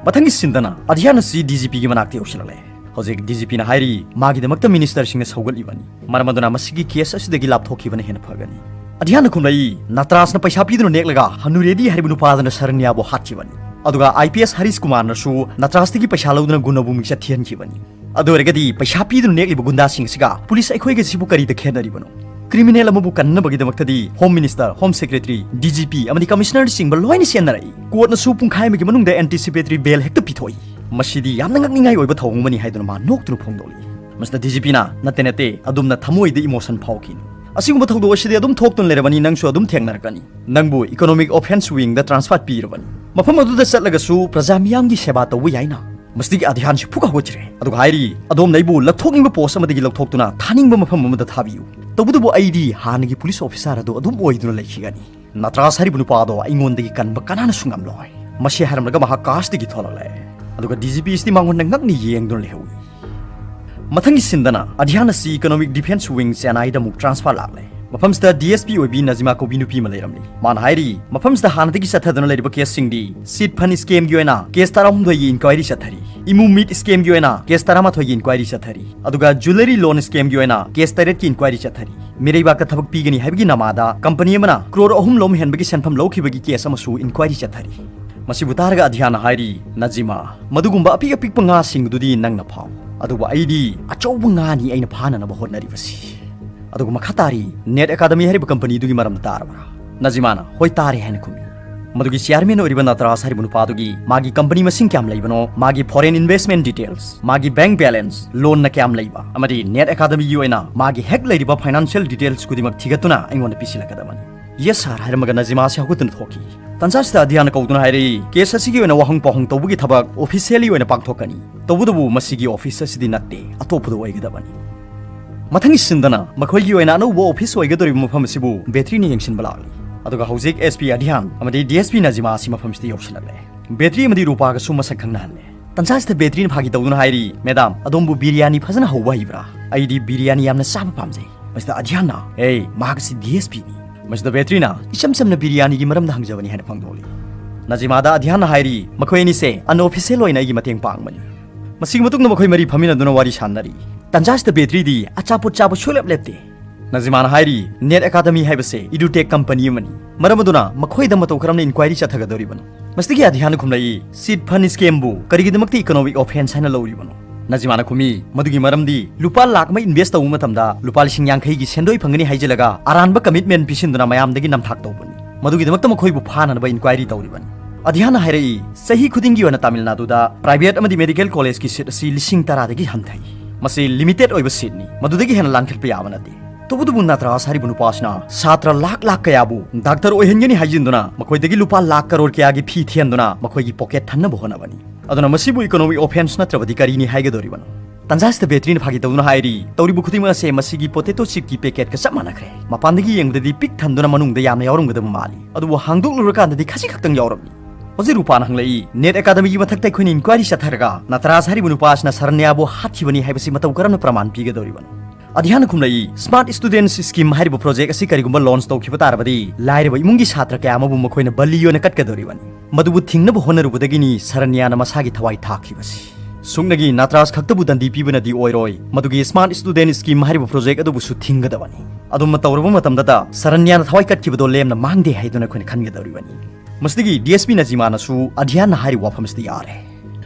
ꯃꯊꯪꯒꯤ ꯁꯤꯟꯗꯅ ꯑꯙ꯭ꯌꯥꯟ ꯑꯁꯤ DGPꯒꯤ ꯃꯅꯥꯛꯇ ꯌꯧꯁꯤꯜꯂꯛꯂꯦ꯫ ꯍꯧꯖꯤꯛ DGPꯅ ꯍꯥꯏꯔꯤ, ꯃꯥꯒꯤꯗꯃꯛꯇ ministerꯁꯤꯡꯅ ꯁꯧꯒꯠꯂꯤꯕꯅꯤ꯫ ꯃꯔꯝ ꯑꯗꯨꯅ ꯃꯁꯤꯒꯤ case ꯑꯁꯤꯗꯒꯤ ꯂꯥꯞꯊꯣꯛꯈꯤꯕꯅ ꯍꯦꯟꯅ ꯐꯒꯅꯤ꯫ ꯑꯙ꯭ꯌꯥꯟꯅ ꯈꯨꯝꯂꯛꯏ, "ꯅꯇ꯭ꯔꯥꯁꯅ ꯄꯩꯁꯥ ꯄꯤꯗꯨꯅ ꯅꯦꯛꯂꯒ ꯍꯅꯨꯔꯦꯗꯤ ꯍꯥꯏꯔꯤꯕ ꯅꯨꯄꯥꯗꯨꯅ ꯁꯔꯅ꯭ꯌꯥꯕꯨ ꯍꯥꯠꯈꯤꯕꯅꯤ꯫ ꯑꯗꯨꯒ IPS ꯍꯔꯤꯁ ꯀꯨꯃꯥꯔꯅꯁꯨ ꯅꯇ꯭ꯔꯥꯁꯇꯒꯤ ꯄꯩꯁꯥ ꯂꯧꯗꯨꯅ ꯒꯨꯟꯅꯕꯨ ꯃꯤꯡꯆꯠ ꯊꯤꯍꯟꯈꯤꯕꯅꯤ꯫ ꯑꯗꯨ ꯑꯣꯏꯔꯒꯗꯤ ꯄꯩꯁꯥ ꯄꯤꯗꯨꯅ ꯅꯦꯛꯂꯤꯕ ꯒꯨꯟꯗꯥꯁꯤꯡ ꯑꯁꯤꯒ ꯄꯨꯂꯤꯁ ꯑꯩꯈꯣꯏꯒ ꯁꯤꯕꯨ ꯀꯔꯤꯗ ꯈꯦꯠꯅꯔꯤꯕꯅꯣ? Criminal ꯑꯃꯕꯨ ꯀꯟꯅꯕꯒꯤꯗꯃꯛꯇꯗꯤ Home Minister, Home Secretary, DGP ꯑꯃꯗꯤ Commissionerꯅꯆꯤꯡꯕ ꯂꯣꯏꯅ ꯆꯦꯟꯅꯔꯛꯏ꯫ Courtꯅꯁꯨ ꯄꯨꯡꯈꯥꯏ ꯑꯃꯒꯤ ꯃꯅꯨꯡꯗ anticipated bail ꯍꯦꯛꯇ ꯄꯤꯊꯣꯛꯏ꯫ ꯃꯁꯤꯗꯤ ꯌꯥꯝꯅ ꯉꯛꯅꯤꯡꯉꯥꯏ ꯑꯣꯏꯕ ꯊꯧꯑꯣꯡ ꯑꯃꯅꯤ" ꯍꯥꯏꯗꯨꯅ ꯃꯥ ꯅꯣꯛꯇꯨꯅ ꯐꯣꯡꯗꯣꯛꯂꯤ꯫ ꯃꯁꯤꯗ DGPꯅ, "ꯅꯠꯇꯦ, ꯅꯠꯇꯦ, ꯑꯗꯨꯝꯅ ꯊꯃꯣꯏꯗ emotion ꯐꯥꯎꯈꯤꯅꯨ꯫ ꯑꯁꯤꯒꯨꯝꯕ ꯊꯧꯗꯣꯛ ꯑꯁꯤꯗꯤ ꯑꯗꯨꯝ ꯊꯣꯛꯇꯨꯅ ꯂꯩꯔꯕꯅꯤ, ꯅꯪꯁꯨ ꯑꯗꯨꯝ ꯊꯦꯡꯅꯔꯛꯀꯅꯤ꯫ ꯅꯪꯕꯨ Economic Offence Wingꯗ transfer ꯄꯤꯔꯕꯅꯤ꯫ ꯃꯐꯝ ꯑꯗꯨꯗ ꯆꯠꯂꯒꯁꯨ ꯄ꯭ꯔꯖꯥ ꯃꯤꯌꯥꯝꯒꯤ ꯁꯦꯕꯥ ꯇꯧꯕ ꯌꯥꯏꯅ꯫" ꯃꯁꯤꯗꯒꯤ ꯑꯙ꯭ꯌꯥꯟꯁꯤ ꯐꯨꯛ ꯍꯧꯒꯠꯆꯔꯦ꯫ ꯑꯗꯨꯒ ꯍꯥꯏꯔꯤ, "ꯑꯗꯣꯝꯅ ꯑꯩꯕꯨ ꯂꯧꯊꯣꯛꯅꯤꯡꯕ post ꯑꯃꯗꯒꯤ ꯂꯧꯊꯣꯛꯇꯨꯅ ꯊꯥꯅꯤꯡꯕ ꯃꯐꯝ ꯑꯃꯗ ꯊꯥꯕꯤꯌꯨ꯫ ꯇꯧꯕꯇꯕꯨ ꯑꯩꯗꯤ ꯍꯥꯟꯅꯒꯤ ꯄꯨꯂꯤꯁ officer ꯑꯗꯨ ꯑꯗꯨꯝ ꯑꯣꯏꯗꯨꯅ ꯂꯩꯈꯤꯒꯅꯤ꯫ ꯅꯇ꯭ꯔꯥꯁ ꯍꯥꯏꯔꯤꯕ ꯅꯨꯄꯥ ꯑꯗꯣ ꯑꯩꯉꯣꯟꯗꯒꯤ ꯀꯟꯕ ꯀꯅꯥꯅꯁꯨ ꯉꯝꯂꯣꯏ꯫" ꯃꯁꯤ ꯍꯥꯏꯔꯝꯂꯒ ꯃꯍꯥꯛ carꯗꯒꯤ ꯊꯣꯛꯂꯛꯂꯦ꯫ ꯑꯗꯨꯒ DGPꯁꯤꯗꯤ ꯃꯉꯣꯟꯗ ꯉꯛꯅ ꯌꯦꯡꯗꯨꯅ ꯂꯩꯍꯧꯏ꯫ ꯃꯊꯪꯒꯤ ꯁꯤꯟꯗꯅ ꯑꯙ꯭ꯌꯥꯟ ꯑꯁꯤ Economic Defence Wing ꯆꯦꯟꯅꯥꯏꯗ ꯑꯃꯨꯛ transfer ꯂꯥꯛꯂꯦ꯫ ꯃꯐꯝꯁꯤꯗ DSP ꯑꯣꯏꯕꯤ ꯅꯖꯤꯃꯥ ꯀꯧꯕꯤ ꯅꯨꯄꯤ ꯑꯃ ꯂꯩꯔꯝꯂꯤ꯫ ꯃꯥꯅ ꯍꯥꯏꯔꯤ, ꯃꯐꯝꯁꯤꯗ ꯍꯥꯟꯅꯗꯒꯤ ꯆꯠꯊꯗꯨꯅ ꯂꯩꯔꯤꯕ caseꯁꯤꯡꯗꯤ, cheat fund scamꯒꯤ ꯑꯣꯏꯅ case ꯇꯔꯥꯍꯨꯝꯗꯣꯏꯒꯤ inquiry ꯆꯠꯊꯔꯤ, ꯏꯃꯨ meat scamꯒꯤ ꯑꯣꯏꯅ case ꯇꯔꯥꯃꯥꯊꯣꯏꯒꯤ inquiry ꯆꯠꯊꯔꯤ, ꯑꯗꯨꯒ jewellery loan scamꯒꯤ ꯑꯣꯏꯅ case ꯇꯔꯦꯠꯀꯤ inquiry ꯆꯠꯊꯔꯤ꯫ ꯃꯤꯔꯩꯕꯥꯛꯇ ꯊꯕꯛ ꯄꯤꯒꯅꯤ ꯍꯥꯏꯕꯒꯤ ꯅꯃꯥꯗ company ꯑꯃꯅ crore ꯑꯍꯨꯝ ꯂꯣꯝ ꯍꯦꯟꯕꯒꯤ ꯁꯦꯟꯐꯝ ꯂꯧꯈꯤꯕꯒꯤ case ꯑꯃꯁꯨ inquiry ꯆꯠꯊꯔꯤ꯫ ꯃꯁꯤꯕꯨ ꯇꯥꯔꯒ ꯑꯙ꯭ꯌꯥꯟꯅ ꯍꯥꯏꯔꯤ, "ꯅꯖꯤꯃꯥ, ꯃꯗꯨꯒꯨꯝꯕ ꯑꯄꯤꯛ ꯑꯄꯤꯛꯄ ꯉꯥꯁꯤꯡ ꯑꯗꯨꯗꯤ ꯅꯪꯅ ꯐꯥꯎ, ꯑꯗꯨꯕꯨ ꯑꯩꯗꯤ ꯑꯆꯧꯕ ꯉꯥꯅꯤ ꯑꯩꯅ ꯐꯥꯅꯅꯕ ꯍꯣꯠꯅꯔꯤꯕꯁꯤ꯫" ꯑꯗꯨꯒ ꯃꯈꯥ ꯇꯥꯔꯤ, Net Academy ꯍꯥꯏꯔꯤꯕ companyꯗꯨꯒꯤ ꯃꯔꯝꯗ ꯇꯥꯔꯕ꯭ꯔꯥ? ꯅꯖꯤꯃꯥꯅ ꯍꯣꯏ, ꯇꯥꯔꯦ ꯍꯥꯏꯅ ꯈꯨꯝꯃꯤ꯫ ꯃꯗꯨꯒꯤ ꯆꯤꯌꯥꯔꯃꯦꯟ ꯑꯣꯏꯔꯤꯕ ꯅꯇꯔꯥꯖ ꯍꯥꯏꯔꯤꯕ ꯅꯨꯄꯥꯗꯨꯒꯤ ꯃꯥꯒꯤ ꯀꯝꯄꯅꯤ ꯃꯁꯤꯡ ꯀꯌꯥꯝ ꯂꯩꯕꯅꯣ, ꯃꯥꯒꯤ ꯐꯣꯔꯦꯟ ꯏꯟꯚꯦꯁ꯭ꯠꯃꯦꯟ ꯗꯤꯇꯦꯜꯁ, ꯃꯥꯒꯤ ꯕꯦꯡꯛ ꯕꯦꯂꯦꯟꯁ, ꯂꯣꯟꯅ ꯀꯌꯥꯝ ꯂꯩꯕ, ꯑꯃꯗꯤ ꯅꯦꯠ ꯑꯦꯀꯥꯗꯃꯤꯒꯤ ꯑꯣꯏꯅ ꯃꯥꯒꯤ ꯍꯦꯛ ꯂꯩꯔꯤꯕ ꯐꯥꯏꯅꯥꯟꯁꯤꯌꯦꯜ ꯗꯤꯇꯦꯜꯁ ꯈꯨꯗꯤꯡꯃꯛ ꯊꯤꯒꯠꯇꯨꯅ ꯑꯩꯉꯣꯟꯗ ꯄꯤꯁꯤꯜꯂꯛꯀꯗꯕꯅꯤ꯫ "ꯌꯦꯁ ꯁꯥꯔ" ꯍꯥꯏꯔꯝꯃꯒ ꯅꯖꯤꯃꯥ ꯑꯁꯤ ꯍꯧꯒꯠꯇꯨꯅ ꯊꯣꯛꯈꯤ꯫ ꯇꯟꯖꯥꯁꯤꯗ ꯑꯙ꯭ꯌꯥꯟꯅ ꯀꯧꯗꯨꯅ ꯍꯥꯏꯔꯛꯏ, "ꯀꯦꯁ ꯑꯁꯤꯒꯤ ꯑꯣꯏꯅ ꯋꯥꯍꯪ ꯄꯥꯎꯍꯪ ꯇꯧꯕꯒꯤ ꯊꯕꯛ ꯑꯣꯐꯤꯁꯤꯌꯦꯜꯂꯤ ꯑꯣꯏꯅ ꯄꯥꯡꯊꯣꯛꯀꯅꯤ꯫ ꯇꯧꯕꯇꯕꯨ ꯃꯁꯤꯒꯤ ꯑꯣꯐꯤꯁ ꯑꯁꯤꯗꯤ ꯅꯠꯇꯦ, ꯑꯇꯣꯞꯄꯗ ꯑꯣꯏꯒꯗꯕꯅꯤ꯫" ꯃꯊꯪꯒꯤ ꯁꯤꯟꯗꯅ ꯃꯈꯣꯏꯒꯤ ꯑꯣꯏꯅ ꯑꯅꯧꯕ ꯑꯣꯐꯤꯁ ꯑꯣꯏꯒꯗꯧꯔꯤꯕ ꯃꯐꯝ ꯑꯁꯤꯕꯨ ꯕꯦꯇ꯭ꯔꯤꯅ ꯌꯦꯡꯁꯤꯟꯕ ꯂꯥꯛꯂꯤ꯫ ꯑꯗꯨꯒ ꯍꯧꯖꯤꯛ ꯑꯦꯁ ꯄꯤ ꯑꯙ꯭ꯌꯥꯟ ꯑꯃꯗꯤ ꯗꯤ ꯑꯦꯁ ꯄꯤ ꯅꯖꯤꯃꯥ ꯑꯁꯤ ꯃꯐꯝꯁꯤꯗ ꯌꯧꯁꯤꯜꯂꯛꯂꯦ꯫ ꯕꯦꯇ꯭ꯔꯤ ꯑꯃꯗꯤ ꯔꯨꯄꯥꯒꯁꯨ ꯃꯁꯛ ꯈꯪꯅꯍꯜꯂꯦ꯫ ꯇꯟꯖꯥꯁꯤꯗ ꯕꯦꯇ꯭ꯔꯤꯅ ꯐꯥꯒꯤ ꯇꯧꯗꯨꯅ ꯍꯥꯏꯔꯤ, "ꯃꯦꯗꯥꯝ, ꯑꯗꯣꯝꯕꯨ ꯕꯤꯔꯌꯥꯅꯤ ꯐꯖꯅ ꯍꯧꯕ ꯍꯩꯕ꯭ꯔꯥ? ꯑꯩꯗꯤ ꯕꯤꯔꯌꯥꯅꯤ ꯌꯥꯝꯅ ꯆꯥꯕ ꯄꯥꯝꯖꯩ꯫" ꯃꯁꯤꯗ ꯑꯙ꯭ꯌꯥꯟꯅ, "ꯑꯦ, ꯃꯍꯥꯛ ꯑꯁꯤ ꯗꯤ ꯑꯦꯁ ꯄꯤꯅꯤ꯫" ꯃꯁꯤꯗ ꯕꯦꯇ꯭ꯔꯤꯅ ꯏꯆꯝ ꯆꯝꯅ ꯕꯤꯔꯌꯥꯅꯤꯒꯤ ꯃꯔꯝꯗ ꯍꯪꯖꯕꯅꯤ ꯍꯥꯏꯅ ꯐꯣꯡꯗꯣꯛꯂꯤ꯫ ꯅꯖꯤꯃꯥꯗ ꯑꯙ꯭ꯌꯥꯟꯅ ꯍꯥꯏꯔꯤ, "ꯃꯈꯣꯏ ꯑꯅꯤꯁꯦ ꯑꯟꯑꯣꯐꯤꯁꯤꯌꯦꯜ ꯑꯣꯏꯅ ꯑꯩꯒꯤ ꯃꯇꯦꯡ ꯄꯥꯡꯕꯅꯤ꯫" ꯃꯁꯤꯒꯤ ꯃꯇꯨꯡꯗ ꯃꯈꯣꯏ ꯃꯔꯤ ꯐꯝꯃꯤꯟꯅꯗꯨꯅ ꯋꯥꯔꯤ ꯁꯥꯟꯅꯔꯤ꯫ ꯇꯟꯖꯥꯁꯤꯗ ꯕꯦꯇ꯭ꯔꯤꯗꯤ ꯑꯆꯥꯄꯣꯠ ꯆꯥꯕ ꯁꯨꯡꯂꯦꯞ ꯂꯦꯞꯇꯦ꯫ ꯅꯖꯤꯃꯥꯅ ꯍꯥꯏꯔꯤ, "ꯅꯦꯠ ꯑꯦꯀꯥꯗꯃꯤ ꯍꯥꯏꯕꯁꯦ ꯏꯗꯨꯇꯦꯛ ꯀꯝꯄꯅꯤ ꯑꯃꯅꯤ꯫ ꯃꯔꯝ ꯑꯗꯨꯅ ꯃꯈꯣꯏꯗ ꯃꯇꯧ ꯀꯔꯝꯅ ꯏꯟꯀ꯭ꯋꯥꯏꯔꯤ ꯆꯠꯊꯒꯗꯧꯔꯤꯕꯅꯣ?" ꯃꯁꯤꯗꯒꯤ ꯑꯙ꯭ꯌꯥꯟꯅ ꯈꯨꯝꯂꯛꯏ, "ꯆꯤꯠ ꯐꯟ ꯁ꯭ꯀꯦꯝꯕꯨ ꯀꯔꯤꯒꯤꯗꯃꯛꯇ ꯏꯀꯣꯅꯣꯃꯤꯛ ꯑꯣꯐꯦꯟꯁ ꯍꯥꯏꯅ ꯂꯧꯔꯤꯕꯅꯣ?" ꯅꯖꯤꯃꯥꯅ ꯈꯨꯝꯃꯤ, "ꯃꯗꯨꯒꯤ ꯃꯔꯝꯗꯤ ꯂꯨꯄꯥ ꯂꯥꯈ ꯑꯃ ꯏꯟꯚꯦꯁ꯭ꯠ ꯇꯧꯕ ꯃꯇꯝꯗ ꯂꯨꯄꯥ ꯂꯤꯁꯤꯡ ꯌꯥꯡꯈꯩꯒꯤ ꯁꯦꯟꯗꯣꯏ ꯐꯪꯒꯅꯤ ꯍꯥꯏꯖꯤꯜꯂꯒ ꯑꯔꯥꯟꯕ ꯀꯃꯤꯠꯃꯦꯟ ꯄꯤꯁꯤꯟꯗꯨꯅ ꯃꯌꯥꯝꯗꯒꯤ ꯅꯝꯊꯥꯛ ꯇꯧꯕꯅꯤ꯫ ꯃꯗꯨꯒꯤꯗꯃꯛꯇ ꯃꯈꯣꯏꯕꯨ ꯐꯥꯅꯅꯕ ꯏꯟꯀ꯭ꯋꯥꯏꯔꯤ ꯇꯧꯔꯤꯕꯅꯤ꯫" ꯑꯙ꯭ꯌꯥꯟꯅ ꯍꯥꯏꯔꯛꯏ, ꯆꯍꯤ ꯈꯨꯗꯤꯡꯒꯤ ꯑꯣꯏꯅ ꯇꯥꯃꯤꯜ ꯅꯥꯗꯨꯗ ꯄ꯭ꯔꯥꯏꯚꯦꯠ ꯑꯃꯗꯤ ꯃꯦꯗꯤꯀꯦꯜ ꯀꯣꯂꯦꯖꯀꯤ ꯁꯤꯠ ꯑꯁꯤ ꯂꯤꯁꯤꯡ ꯇꯔꯥꯗꯒꯤ ꯍꯟꯊꯩ꯫ ꯃꯁꯤ ꯂꯤꯃꯤꯇꯦꯗ ꯑꯣꯏꯕ ꯁꯤꯠꯅꯤ, ꯃꯗꯨꯗꯒꯤ ꯍꯦꯟꯅ ꯂꯥꯟꯈꯠꯄ ꯌꯥꯕ ꯅꯠꯇꯦ꯫ ꯇꯧꯕꯇꯕꯨ ꯅꯇꯔꯥꯖ ꯍꯥꯏꯔꯤꯕ ꯅꯨꯄꯥ ꯑꯁꯤꯅ ꯁꯥꯇ꯭ꯔ ꯂꯥꯈ ꯂꯥꯈ ꯀꯌꯥꯕꯨ ꯗꯥꯛꯇꯔ ꯑꯣꯏꯍꯟꯒꯅꯤ ꯍꯥꯏꯖꯤꯟꯗꯨꯅ ꯃꯈꯣꯏꯗꯒꯤ ꯂꯨꯄꯥ ꯂꯥꯈ ꯀꯔꯣꯔ ꯀꯌꯥꯒꯤ ꯐꯤ ꯊꯤꯍꯟꯗꯨꯅ ꯃꯈꯣꯏꯒꯤ ꯄꯣꯀꯦꯠ ꯊꯟꯅꯕ ꯍꯣꯠꯅꯕꯅꯤ꯫ ꯑꯗꯨꯅ ꯃꯁꯤꯕꯨ ꯏꯀꯣꯅꯣꯃꯤꯛ ꯑꯣꯐꯦꯟꯁ ꯅꯠꯇ꯭ꯔꯕꯗꯤ ꯀꯔꯤꯅꯤ ꯍꯥꯏꯒꯗꯧꯔꯤꯕꯅꯣ? ꯇꯟꯖꯥꯁꯤꯗ ꯕꯦꯇ꯭ꯔꯤꯅ ꯐꯥꯒꯤ ꯇꯧꯗꯨꯅ ꯍꯥꯏꯔꯤ, "ꯇꯧꯔꯤꯕ ꯈꯨꯗꯤꯡꯃꯛ ꯑꯁꯦ ꯃꯁꯤꯒꯤ ꯄꯣꯇꯦꯇꯣ ꯆꯤꯞꯀꯤ ꯄꯦꯀꯦꯠꯀ ꯆꯞ ꯃꯥꯟꯅꯈ꯭ꯔꯦ꯫ ꯃꯄꯥꯟꯗꯒꯤ ꯌꯦꯡꯕꯗꯗꯤ ꯄꯤꯛ ꯊꯟꯗꯨꯅ ꯃꯅꯨꯡꯗ ꯌꯥꯝꯅ ꯌꯥꯎꯔꯝꯒꯗꯕ ꯃꯥꯜꯂꯤ, ꯑꯗꯨꯕꯨ ꯍꯥꯡꯗꯣꯛꯂꯨꯔꯀꯥꯟꯗꯗꯤ ꯈꯖꯤꯛ ꯈꯛꯇꯪ ꯌꯥꯎꯔꯝꯃꯤ꯫" ꯍꯧꯖꯤꯛ ꯔꯨꯄꯥꯅ ꯍꯪꯂꯛꯏ, "ꯅꯦꯠ ꯑꯦꯀꯥꯗꯃꯤꯒꯤ ꯃꯊꯛꯇ ꯑꯩꯈꯣꯏꯅ ꯏꯟꯀ꯭ꯋꯥꯏꯔꯤ ꯆꯠꯊꯔꯒ ꯅꯇꯔꯥꯖ ꯍꯥꯏꯔꯤꯕ ꯅꯨꯄꯥ ꯑꯁꯤꯅ ꯁꯔꯅ꯭ꯌꯥꯕꯨ ꯍꯥꯠꯈꯤꯕꯅꯤ ꯍꯥꯏꯕꯁꯤ ꯃꯇꯧ ꯀꯔꯝꯅ ꯄ꯭ꯔꯃꯥꯟ ꯄꯤꯒꯗꯧꯔꯤꯕꯅꯣ?" ꯑꯙ꯭ꯌꯥꯟꯅ ꯈꯨꯝꯂꯛꯏ, "ꯁ꯭ꯃꯥꯔꯠ ꯁ꯭ꯇꯨꯗꯦꯟꯠꯁ ꯁ꯭ꯀꯤꯝ ꯍꯥꯏꯔꯤꯕ ꯄ꯭ꯔꯣꯖꯦꯛ ꯑꯁꯤ ꯀꯔꯤꯒꯨꯝꯕ ꯂꯣꯟꯆ ꯇꯧꯈꯤꯕ ꯇꯥꯔꯕꯗꯤ ꯂꯥꯏꯔꯕ ꯏꯃꯨꯡꯒꯤ ꯁꯥꯇ꯭ꯔ ꯀꯌꯥ ꯑꯃꯕꯨ ꯃꯈꯣꯏꯅ ꯕꯂꯤ ꯑꯣꯏꯅ ꯀꯠꯀꯗꯧꯔꯤꯕꯅꯤ꯫ ꯃꯗꯨꯕꯨ ꯊꯤꯡꯅꯕ ꯍꯣꯠꯅꯔꯨꯕꯗꯒꯤꯅꯤ ꯁꯔꯅ꯭ꯌꯥꯅ ꯃꯁꯥꯒꯤ ꯊꯋꯥꯏ ꯊꯥꯈꯤꯕꯁꯤ꯫ ꯁꯨꯞꯅꯒꯤ ꯅꯇꯔꯥꯖ ꯈꯛꯇꯕꯨ ꯗꯟꯗꯤ ꯄꯤꯕꯅꯗꯤ ꯑꯣꯏꯔꯣꯏ, ꯃꯗꯨꯒꯤ ꯁ꯭ꯃꯥꯔꯠ ꯁ꯭ꯇꯨꯗꯦꯟꯠ ꯁ꯭ꯀꯤꯝ ꯍꯥꯏꯔꯤꯕ ꯄ꯭ꯔꯣꯖꯦꯛ ꯑꯗꯨꯕꯨꯁꯨ ꯊꯤꯡꯒꯗꯕꯅꯤ꯫ ꯑꯗꯨꯝꯅ ꯇꯧꯔꯕ ꯃꯇꯝꯗꯇ ꯁꯔꯅ꯭ꯌꯥꯅ ꯊꯋꯥꯏ ꯀꯠꯈꯤꯕꯗꯣ ꯂꯦꯝꯅ ꯃꯥꯡꯗꯦ ꯍꯥꯏꯗꯨꯅ ꯑꯩꯈꯣꯏꯅ ꯈꯟꯒꯗꯧꯔꯤꯕꯅꯤ꯫" ꯃꯁꯤꯗꯒꯤ ꯗꯤ ꯑꯦꯁ ꯄꯤ ꯅꯖꯤꯃꯥꯅꯁꯨ ꯑꯙ꯭ꯌꯥꯟꯅ ꯍꯥꯏꯔꯤꯕ ꯋꯥꯐꯝꯁꯤꯗ ꯌꯥꯔꯦ꯫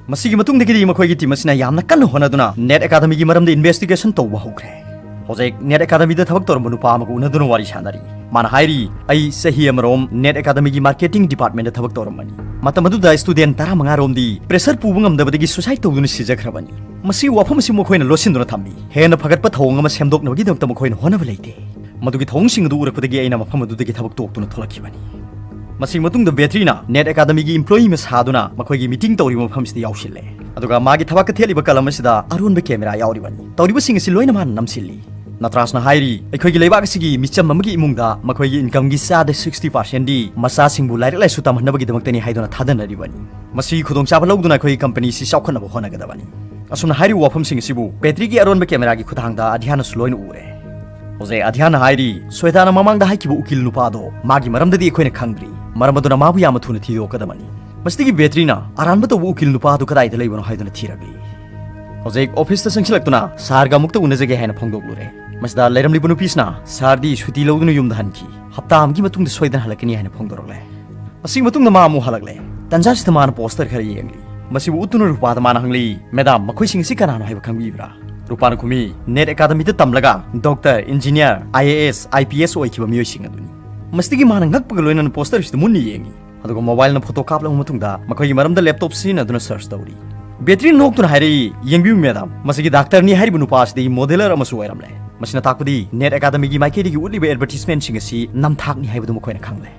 ꯃꯁꯤꯒꯤ ꯃꯇꯨꯡꯗꯒꯤꯗꯤ ꯃꯈꯣꯏꯒꯤ ꯇꯤꯝ ꯑꯁꯤꯅ ꯌꯥꯝꯅ ꯀꯟꯅ ꯍꯣꯠꯅꯗꯨꯅ ꯅꯦꯠ ꯑꯦꯀꯥꯗꯃꯤꯒꯤ ꯃꯔꯝꯗ ꯏꯟꯚꯦꯁ꯭ꯇꯤꯒꯦꯁꯟ ꯇꯧꯕ ꯍꯧꯈ꯭ꯔꯦ꯫ ꯍꯧꯖꯤꯛ ꯅꯦꯠ ꯑꯦꯀꯥꯗꯃꯤꯗ ꯊꯕꯛ ꯇꯧꯔꯝꯕ ꯅꯨꯄꯥ ꯑꯃꯒ ꯎꯅꯗꯨꯅ ꯋꯥꯔꯤ ꯁꯥꯟꯅꯔꯤ꯫ ꯃꯥꯅ ꯍꯥꯏꯔꯤ, "ꯑꯩ ꯆꯍꯤ ꯑꯃꯔꯣꯝ ꯅꯦꯠ ꯑꯦꯀꯥꯗꯃꯤꯒꯤ ꯃꯥꯔꯀꯦꯇꯤꯡ ꯗꯤꯄꯥꯔꯠꯃꯦꯟꯗ ꯊꯕꯛ ꯇꯧꯔꯝꯕꯅꯤ꯫ ꯃꯇꯝ ꯑꯗꯨꯗ ꯁ꯭ꯇꯨꯗꯦꯟꯠ ꯇꯔꯥꯃꯉꯥ ꯔꯣꯝꯗꯤ ꯄ꯭ꯔꯦꯁꯔ ꯄꯨꯕ ꯉꯝꯗꯕꯗꯒꯤ ꯁꯨꯁꯥꯏꯗ ꯇꯧꯗꯨꯅ ꯁꯤꯖꯈ꯭ꯔꯕꯅꯤ꯫ ꯃꯁꯤꯒꯤ ꯋꯥꯐꯝ ꯑꯁꯤ ꯃꯈꯣꯏꯅ ꯂꯣꯠꯁꯤꯟꯗꯨꯅ ꯊꯝꯃꯤ꯫ ꯍꯦꯟꯅ ꯐꯒꯠꯄ ꯊꯧꯑꯣꯡ ꯑꯃ ꯁꯦꯝꯗꯣꯛꯅꯕꯒꯤꯗꯃꯛꯇ ꯃꯈꯣꯏꯅ ꯍꯣꯠꯅꯕ ꯂꯩꯇꯦ꯫ ꯃꯗꯨꯒꯤ ꯊꯧꯑꯣꯡꯁꯤꯡ ꯑꯗꯨ ꯎꯔꯛꯄꯗꯒꯤ ꯑꯩꯅ ꯃꯐꯝ ꯑꯗꯨꯗꯒꯤ ꯊꯕꯛ ꯇꯣꯛꯇꯨꯅ ꯊꯣꯛꯂꯛꯈꯤꯕꯅꯤ꯫" ꯃꯁꯤꯒꯤ ꯃꯇꯨꯡꯗ ꯕꯦꯇ꯭ꯔꯤꯅ ꯅꯦꯠ ꯑꯦꯀꯥꯗꯃꯤꯒꯤ ꯏꯝꯄ꯭ꯂꯣꯌꯤ ꯑꯃ ꯁꯥꯗꯨꯅ ꯃꯈꯣꯏꯒꯤ ꯃꯤꯇꯤꯡ ꯇꯧꯔꯤꯕ ꯃꯐꯝꯁꯤꯗ ꯌꯥꯎꯁꯤꯜꯂꯦ꯫ ꯑꯗꯨꯒ ꯃꯥꯒꯤ ꯊꯕꯛ ꯀꯊꯦꯜꯂꯤꯕ ꯀꯂꯝ ꯑꯁꯤꯗ ꯑꯔꯣꯟꯕ ꯀꯦꯃꯦꯔꯥ ꯌꯥꯎꯔꯤꯕꯅꯤ꯫ ꯇꯧꯔꯤꯕꯁꯤꯡ ꯑꯁꯤ ꯂꯣꯏꯅ ꯃꯥꯅ ꯅꯝꯁꯤꯜꯂꯤ꯫ ꯅꯇ꯭ꯔꯥꯖꯅ ꯍꯥꯏꯔꯤ, "ꯑꯩꯈꯣꯏꯒꯤ ꯂꯩꯕꯥꯛ ꯑꯁꯤꯒꯤ ꯃꯤꯆꯝ ꯑꯃꯒꯤ ꯏꯃꯨꯡꯗ ꯃꯈꯣꯏꯒꯤ ꯏꯟꯀꯝꯒꯤ ꯆꯥꯗ ꯁꯤꯛꯁꯇꯤ ꯄꯥꯔꯁꯦꯟꯗꯤ ꯃꯆꯥꯁꯤꯡꯕꯨ ꯂꯥꯏꯔꯤꯛ ꯂꯥꯏꯁꯨ ꯇꯝꯍꯟꯅꯕꯒꯤꯗꯃꯛꯇꯅꯤ ꯍꯥꯏꯗꯨꯅ ꯊꯥꯗꯅꯔꯤꯕꯅꯤ꯫ ꯃꯁꯤꯒꯤ ꯈꯨꯗꯣꯡꯆꯥꯕ ꯂꯧꯗꯨꯅ ꯑꯩꯈꯣꯏꯒꯤ ꯀꯝꯄꯅꯤ ꯑꯁꯤ ꯆꯥꯎꯈꯠꯅꯕ ꯍꯣꯠꯅꯒꯗꯕꯅꯤ꯫" ꯑꯁꯨꯝꯅ ꯍꯥꯏꯔꯤꯕ ꯋꯥꯐꯝꯁꯤꯡ ꯑꯁꯤꯕꯨ ꯕꯦꯇ꯭ꯔꯤꯒꯤ ꯑꯔꯣꯟꯕ ꯀꯦꯃꯦꯔꯥꯒꯤ ꯈꯨꯠꯊꯥꯡꯗ ꯑꯙ꯭ꯌꯥꯅꯁꯨ ꯂꯣꯏꯅ ꯎꯔꯦ꯫ ꯍꯧꯖꯤꯛ ꯑꯙ꯭ꯌꯥꯅ ꯍꯥꯏꯔꯤ, "ꯁ꯭ꯋꯦꯇꯥꯅ ꯃꯃꯥꯡꯗ ꯍꯥꯏꯈꯤꯕ ꯎꯀꯤꯜ ꯅꯨꯄꯥꯗꯣ, ꯃꯥꯒꯤ ꯃꯔꯝꯗꯗꯤ ꯑꯩꯈꯣꯏꯅ ꯈꯪꯗ꯭ꯔꯤ꯫ ꯃꯔꯝ ꯑꯗꯨꯅ ꯃꯥꯕꯨ ꯌꯥꯝꯅ ꯊꯨꯅ ꯊꯤꯗꯣꯛꯀꯗꯕꯅꯤ꯫" ꯃꯁꯤꯗꯒꯤ ꯕꯦꯇ꯭ꯔꯤꯅ ꯑꯔꯥꯟꯕ ꯇꯧꯕ ꯎꯀꯤꯜ ꯅꯨꯄꯥ ꯑꯗꯨ ꯀꯗꯥꯏꯗ ꯂꯩꯕꯅꯣ ꯍꯥꯏꯗꯨꯅ ꯊꯤꯔꯛꯂꯤ꯫ ꯍꯧꯖꯤꯛ ꯑꯣꯐꯤꯁꯇ ꯆꯪꯁꯤꯜꯂꯛꯇꯨꯅ ꯁꯥꯔꯒ ꯑꯃꯨꯛꯇ ꯎꯅꯖꯒꯦ ꯍꯥꯏꯅ ꯐꯣꯡꯗꯣꯛꯂꯨꯔꯦ꯫ ꯃꯁꯤꯗ ꯂꯩꯔꯝꯂꯤꯕ ꯅꯨꯄꯤꯁꯤꯅ ꯁꯥꯔꯗꯤ ꯁꯨꯇꯤ ꯂꯧꯗꯨꯅ ꯌꯨꯝꯗ ꯍꯟꯈꯤ꯫ ꯍꯞꯇꯥ ꯑꯃꯒꯤ ꯃꯇꯨꯡꯗ ꯁꯣꯏꯗꯅ ꯍꯜꯂꯛꯀꯅꯤ ꯍꯥꯏꯅ ꯐꯣꯡꯗꯣꯔꯛꯂꯦ꯫ ꯑꯁꯤꯒꯤ ꯃꯇꯨꯡꯗ ꯃꯥ ꯑꯃꯨꯛ ꯍꯜꯂꯛꯂꯦ꯫ ꯇꯟꯖꯥꯁꯤꯗ ꯃꯥꯅ ꯄꯣꯁꯇꯔ ꯈꯔ ꯌꯦꯡꯂꯤ꯫ ꯃꯁꯤꯕꯨ ꯎꯠꯇꯨꯅ ꯔꯨꯄꯥꯗ ꯃꯥꯅ ꯍꯪꯂꯤ, "ꯃꯦꯗꯥꯝ, ꯃꯈꯣꯏꯁꯤꯡ ꯑꯁꯤ ꯀꯅꯥꯅꯣ ꯍꯥꯏꯕ ꯈꯪꯕꯤꯕ꯭ꯔꯥ?" ꯔꯨꯄꯥꯅ ꯈꯨꯝꯃꯤ, "ꯅꯦꯠ ꯑꯦꯀꯥꯗꯃꯤꯗ ꯇꯝꯂꯒ doctor, engineer, I A S, I P S ꯑꯣꯏꯈꯤꯕ ꯃꯤꯑꯣꯏꯁꯤꯡ ꯑꯗꯨꯅꯤ꯫" ꯃꯁꯤꯗꯒꯤ ꯃꯥꯅ ꯉꯛꯄꯒ ꯂꯣꯏꯅꯅ ꯄꯣꯁꯇꯔꯁꯤꯗ ꯃꯨꯟꯅ ꯌꯦꯡꯉꯤ꯫ ꯑꯗꯨꯒ ꯃꯣꯕꯥꯏꯜꯅ ꯐꯣꯇꯣ ꯀꯥꯞꯂꯕ ꯃꯇꯨꯡꯗ ꯃꯈꯣꯏꯒꯤ ꯃꯔꯝꯗ ꯂꯦꯞꯇꯣꯞ ꯁꯤꯖꯤꯟꯅꯗꯨꯅ ꯁꯔꯆ ꯇꯧꯔꯤ꯫ ꯕꯦꯇ꯭ꯔꯤ ꯅꯣꯛꯇꯨꯅ ꯍꯥꯏꯔꯛꯏ, "ꯌꯦꯡꯕꯤꯌꯨ ꯃꯦꯗꯥꯝ, ꯃꯁꯤꯒꯤ ꯗꯥꯛꯇꯔꯅꯤ ꯍꯥꯏꯔꯤꯕ ꯅꯨꯄꯥ ꯑꯁꯤꯗꯤ ꯃꯣꯗꯦꯂꯔ ꯑꯃꯁꯨ ꯑꯣꯏꯔꯝꯂꯦ꯫ ꯃꯁꯤꯅ ꯇꯥꯛꯄꯗꯤ ꯅꯦꯠ ꯑꯦꯀꯥꯗꯃꯤꯒꯤ ꯃꯥꯏꯀꯩꯗꯒꯤ ꯎꯠꯂꯤꯕ ꯑꯦꯗꯚꯔꯇꯤꯁꯃꯦꯟꯁꯤꯡ ꯑꯁꯤ ꯅꯝꯊꯥꯛꯅꯤ ꯍꯥꯏꯕꯗꯨ ꯃꯈꯣꯏꯅ ꯈꯪꯂꯦ꯫"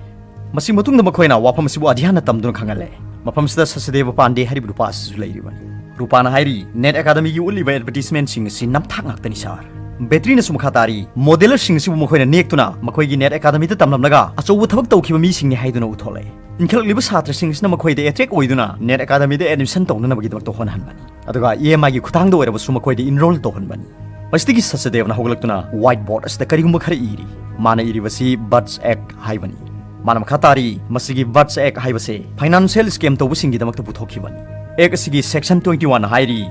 ꯃꯁꯤ ꯃꯇꯨꯡꯗ ꯃꯈꯣꯏꯅ ꯋꯥꯐꯝ ꯑꯁꯤꯕꯨ ꯑꯙ꯭ꯌꯥꯟꯅ ꯇꯝꯗꯨꯅ ꯈꯪꯍꯜꯂꯦ꯫ ꯃꯐꯝꯁꯤꯗ ꯁꯆꯗꯦꯕ ꯄꯥꯟꯗꯦ ꯍꯥꯏꯔꯤꯕ ꯅꯨꯄꯥ ꯑꯁꯤꯁꯨ ꯂꯩꯔꯤꯕꯅꯤ꯫ ꯔꯨꯄꯥꯅ ꯍꯥꯏꯔꯤ, "ꯅꯦꯠ ꯑꯦꯀꯥꯗꯃꯤꯒꯤ ꯎꯠꯂꯤꯕ ꯑꯦꯗꯚꯔꯇꯤꯁꯃꯦꯟꯁꯤꯡ ꯑꯁꯤ ꯅꯝꯊꯥꯛ ꯉꯥꯛꯇꯅꯤ ꯁꯥꯔ꯫" ꯕꯦꯇ꯭ꯔꯤꯅꯁꯨ ꯃꯈꯥ ꯇꯥꯔꯤ, "ꯃꯣꯗꯦꯂꯔꯁꯤꯡ ꯑꯁꯤꯕꯨ ꯃꯈꯣꯏꯅ ꯅꯦꯛꯇꯨꯅ ꯃꯈꯣꯏꯒꯤ ꯅꯦꯠ ꯑꯦꯀꯥꯗꯃꯤꯗ ꯇꯝꯂꯝꯂꯒ ꯑꯆꯧꯕ ꯊꯕꯛ ꯇꯧꯈꯤꯕ ꯃꯤꯁꯤꯡꯅꯤ ꯍꯥꯏꯗꯨꯅ ꯎꯠꯊꯣꯛꯂꯦ꯫ ꯏꯟꯈꯠꯂꯛꯂꯤꯕ ꯁꯥꯇ꯭ꯔꯁꯤꯡ ꯑꯁꯤꯅ ꯃꯈꯣꯏꯗ ꯑꯦꯇ꯭ꯔꯦꯛ ꯑꯣꯏꯗꯨꯅ ꯅꯦꯠ ꯑꯦꯀꯥꯗꯃꯤꯗ ꯑꯦꯗꯃꯤꯁꯟ ꯇꯧꯅꯅꯕꯒꯤꯗꯃꯛꯇ ꯍꯣꯠꯅꯍꯟꯕꯅꯤ꯫ ꯑꯗꯨꯒ ꯏ ꯑꯦꯝ ꯑꯥꯏꯒꯤ ꯈꯨꯠꯊꯥꯡꯗ ꯑꯣꯏꯔꯕꯁꯨ ꯃꯈꯣꯏꯗ ꯏꯟꯔꯣꯜ ꯇꯧꯍꯟꯕꯅꯤ꯫" ꯃꯁꯤꯗꯒꯤ ꯁꯆꯗꯦꯕꯅ ꯍꯧꯒꯠꯂꯛꯇꯨꯅ ꯋꯥꯏꯠ ꯕꯣꯔꯗ ꯑꯁꯤꯗ ꯀꯔꯤꯒꯨꯝꯕ ꯈꯔ ꯏꯔꯤ꯫ ꯃꯥꯅ ꯏꯔꯤꯕꯁꯤ ꯕꯠꯁ ꯑꯦꯛ ꯍꯥꯏꯕꯅꯤ꯫ ꯃꯥꯅ ꯃꯈꯥ ꯇꯥꯔꯤ, "ꯃꯁꯤꯒꯤ ꯕꯠꯁ ꯑꯦꯛ ꯍꯥꯏꯕꯁꯦ ꯐꯥꯏꯅꯥꯟꯁꯤꯌꯦꯜ ꯁ꯭ꯀꯦꯝ ꯇꯧꯕꯁꯤꯡꯒꯤꯗꯃꯛꯇ ꯄꯨꯊꯣꯛꯈꯤꯕꯅꯤ꯫ ꯑꯦꯛ ꯑꯁꯤꯒꯤ ꯁꯦꯛꯁꯟ ꯇ꯭ꯋꯦꯟꯇꯤ ꯋꯥꯟ ꯍꯥꯏꯔꯤ,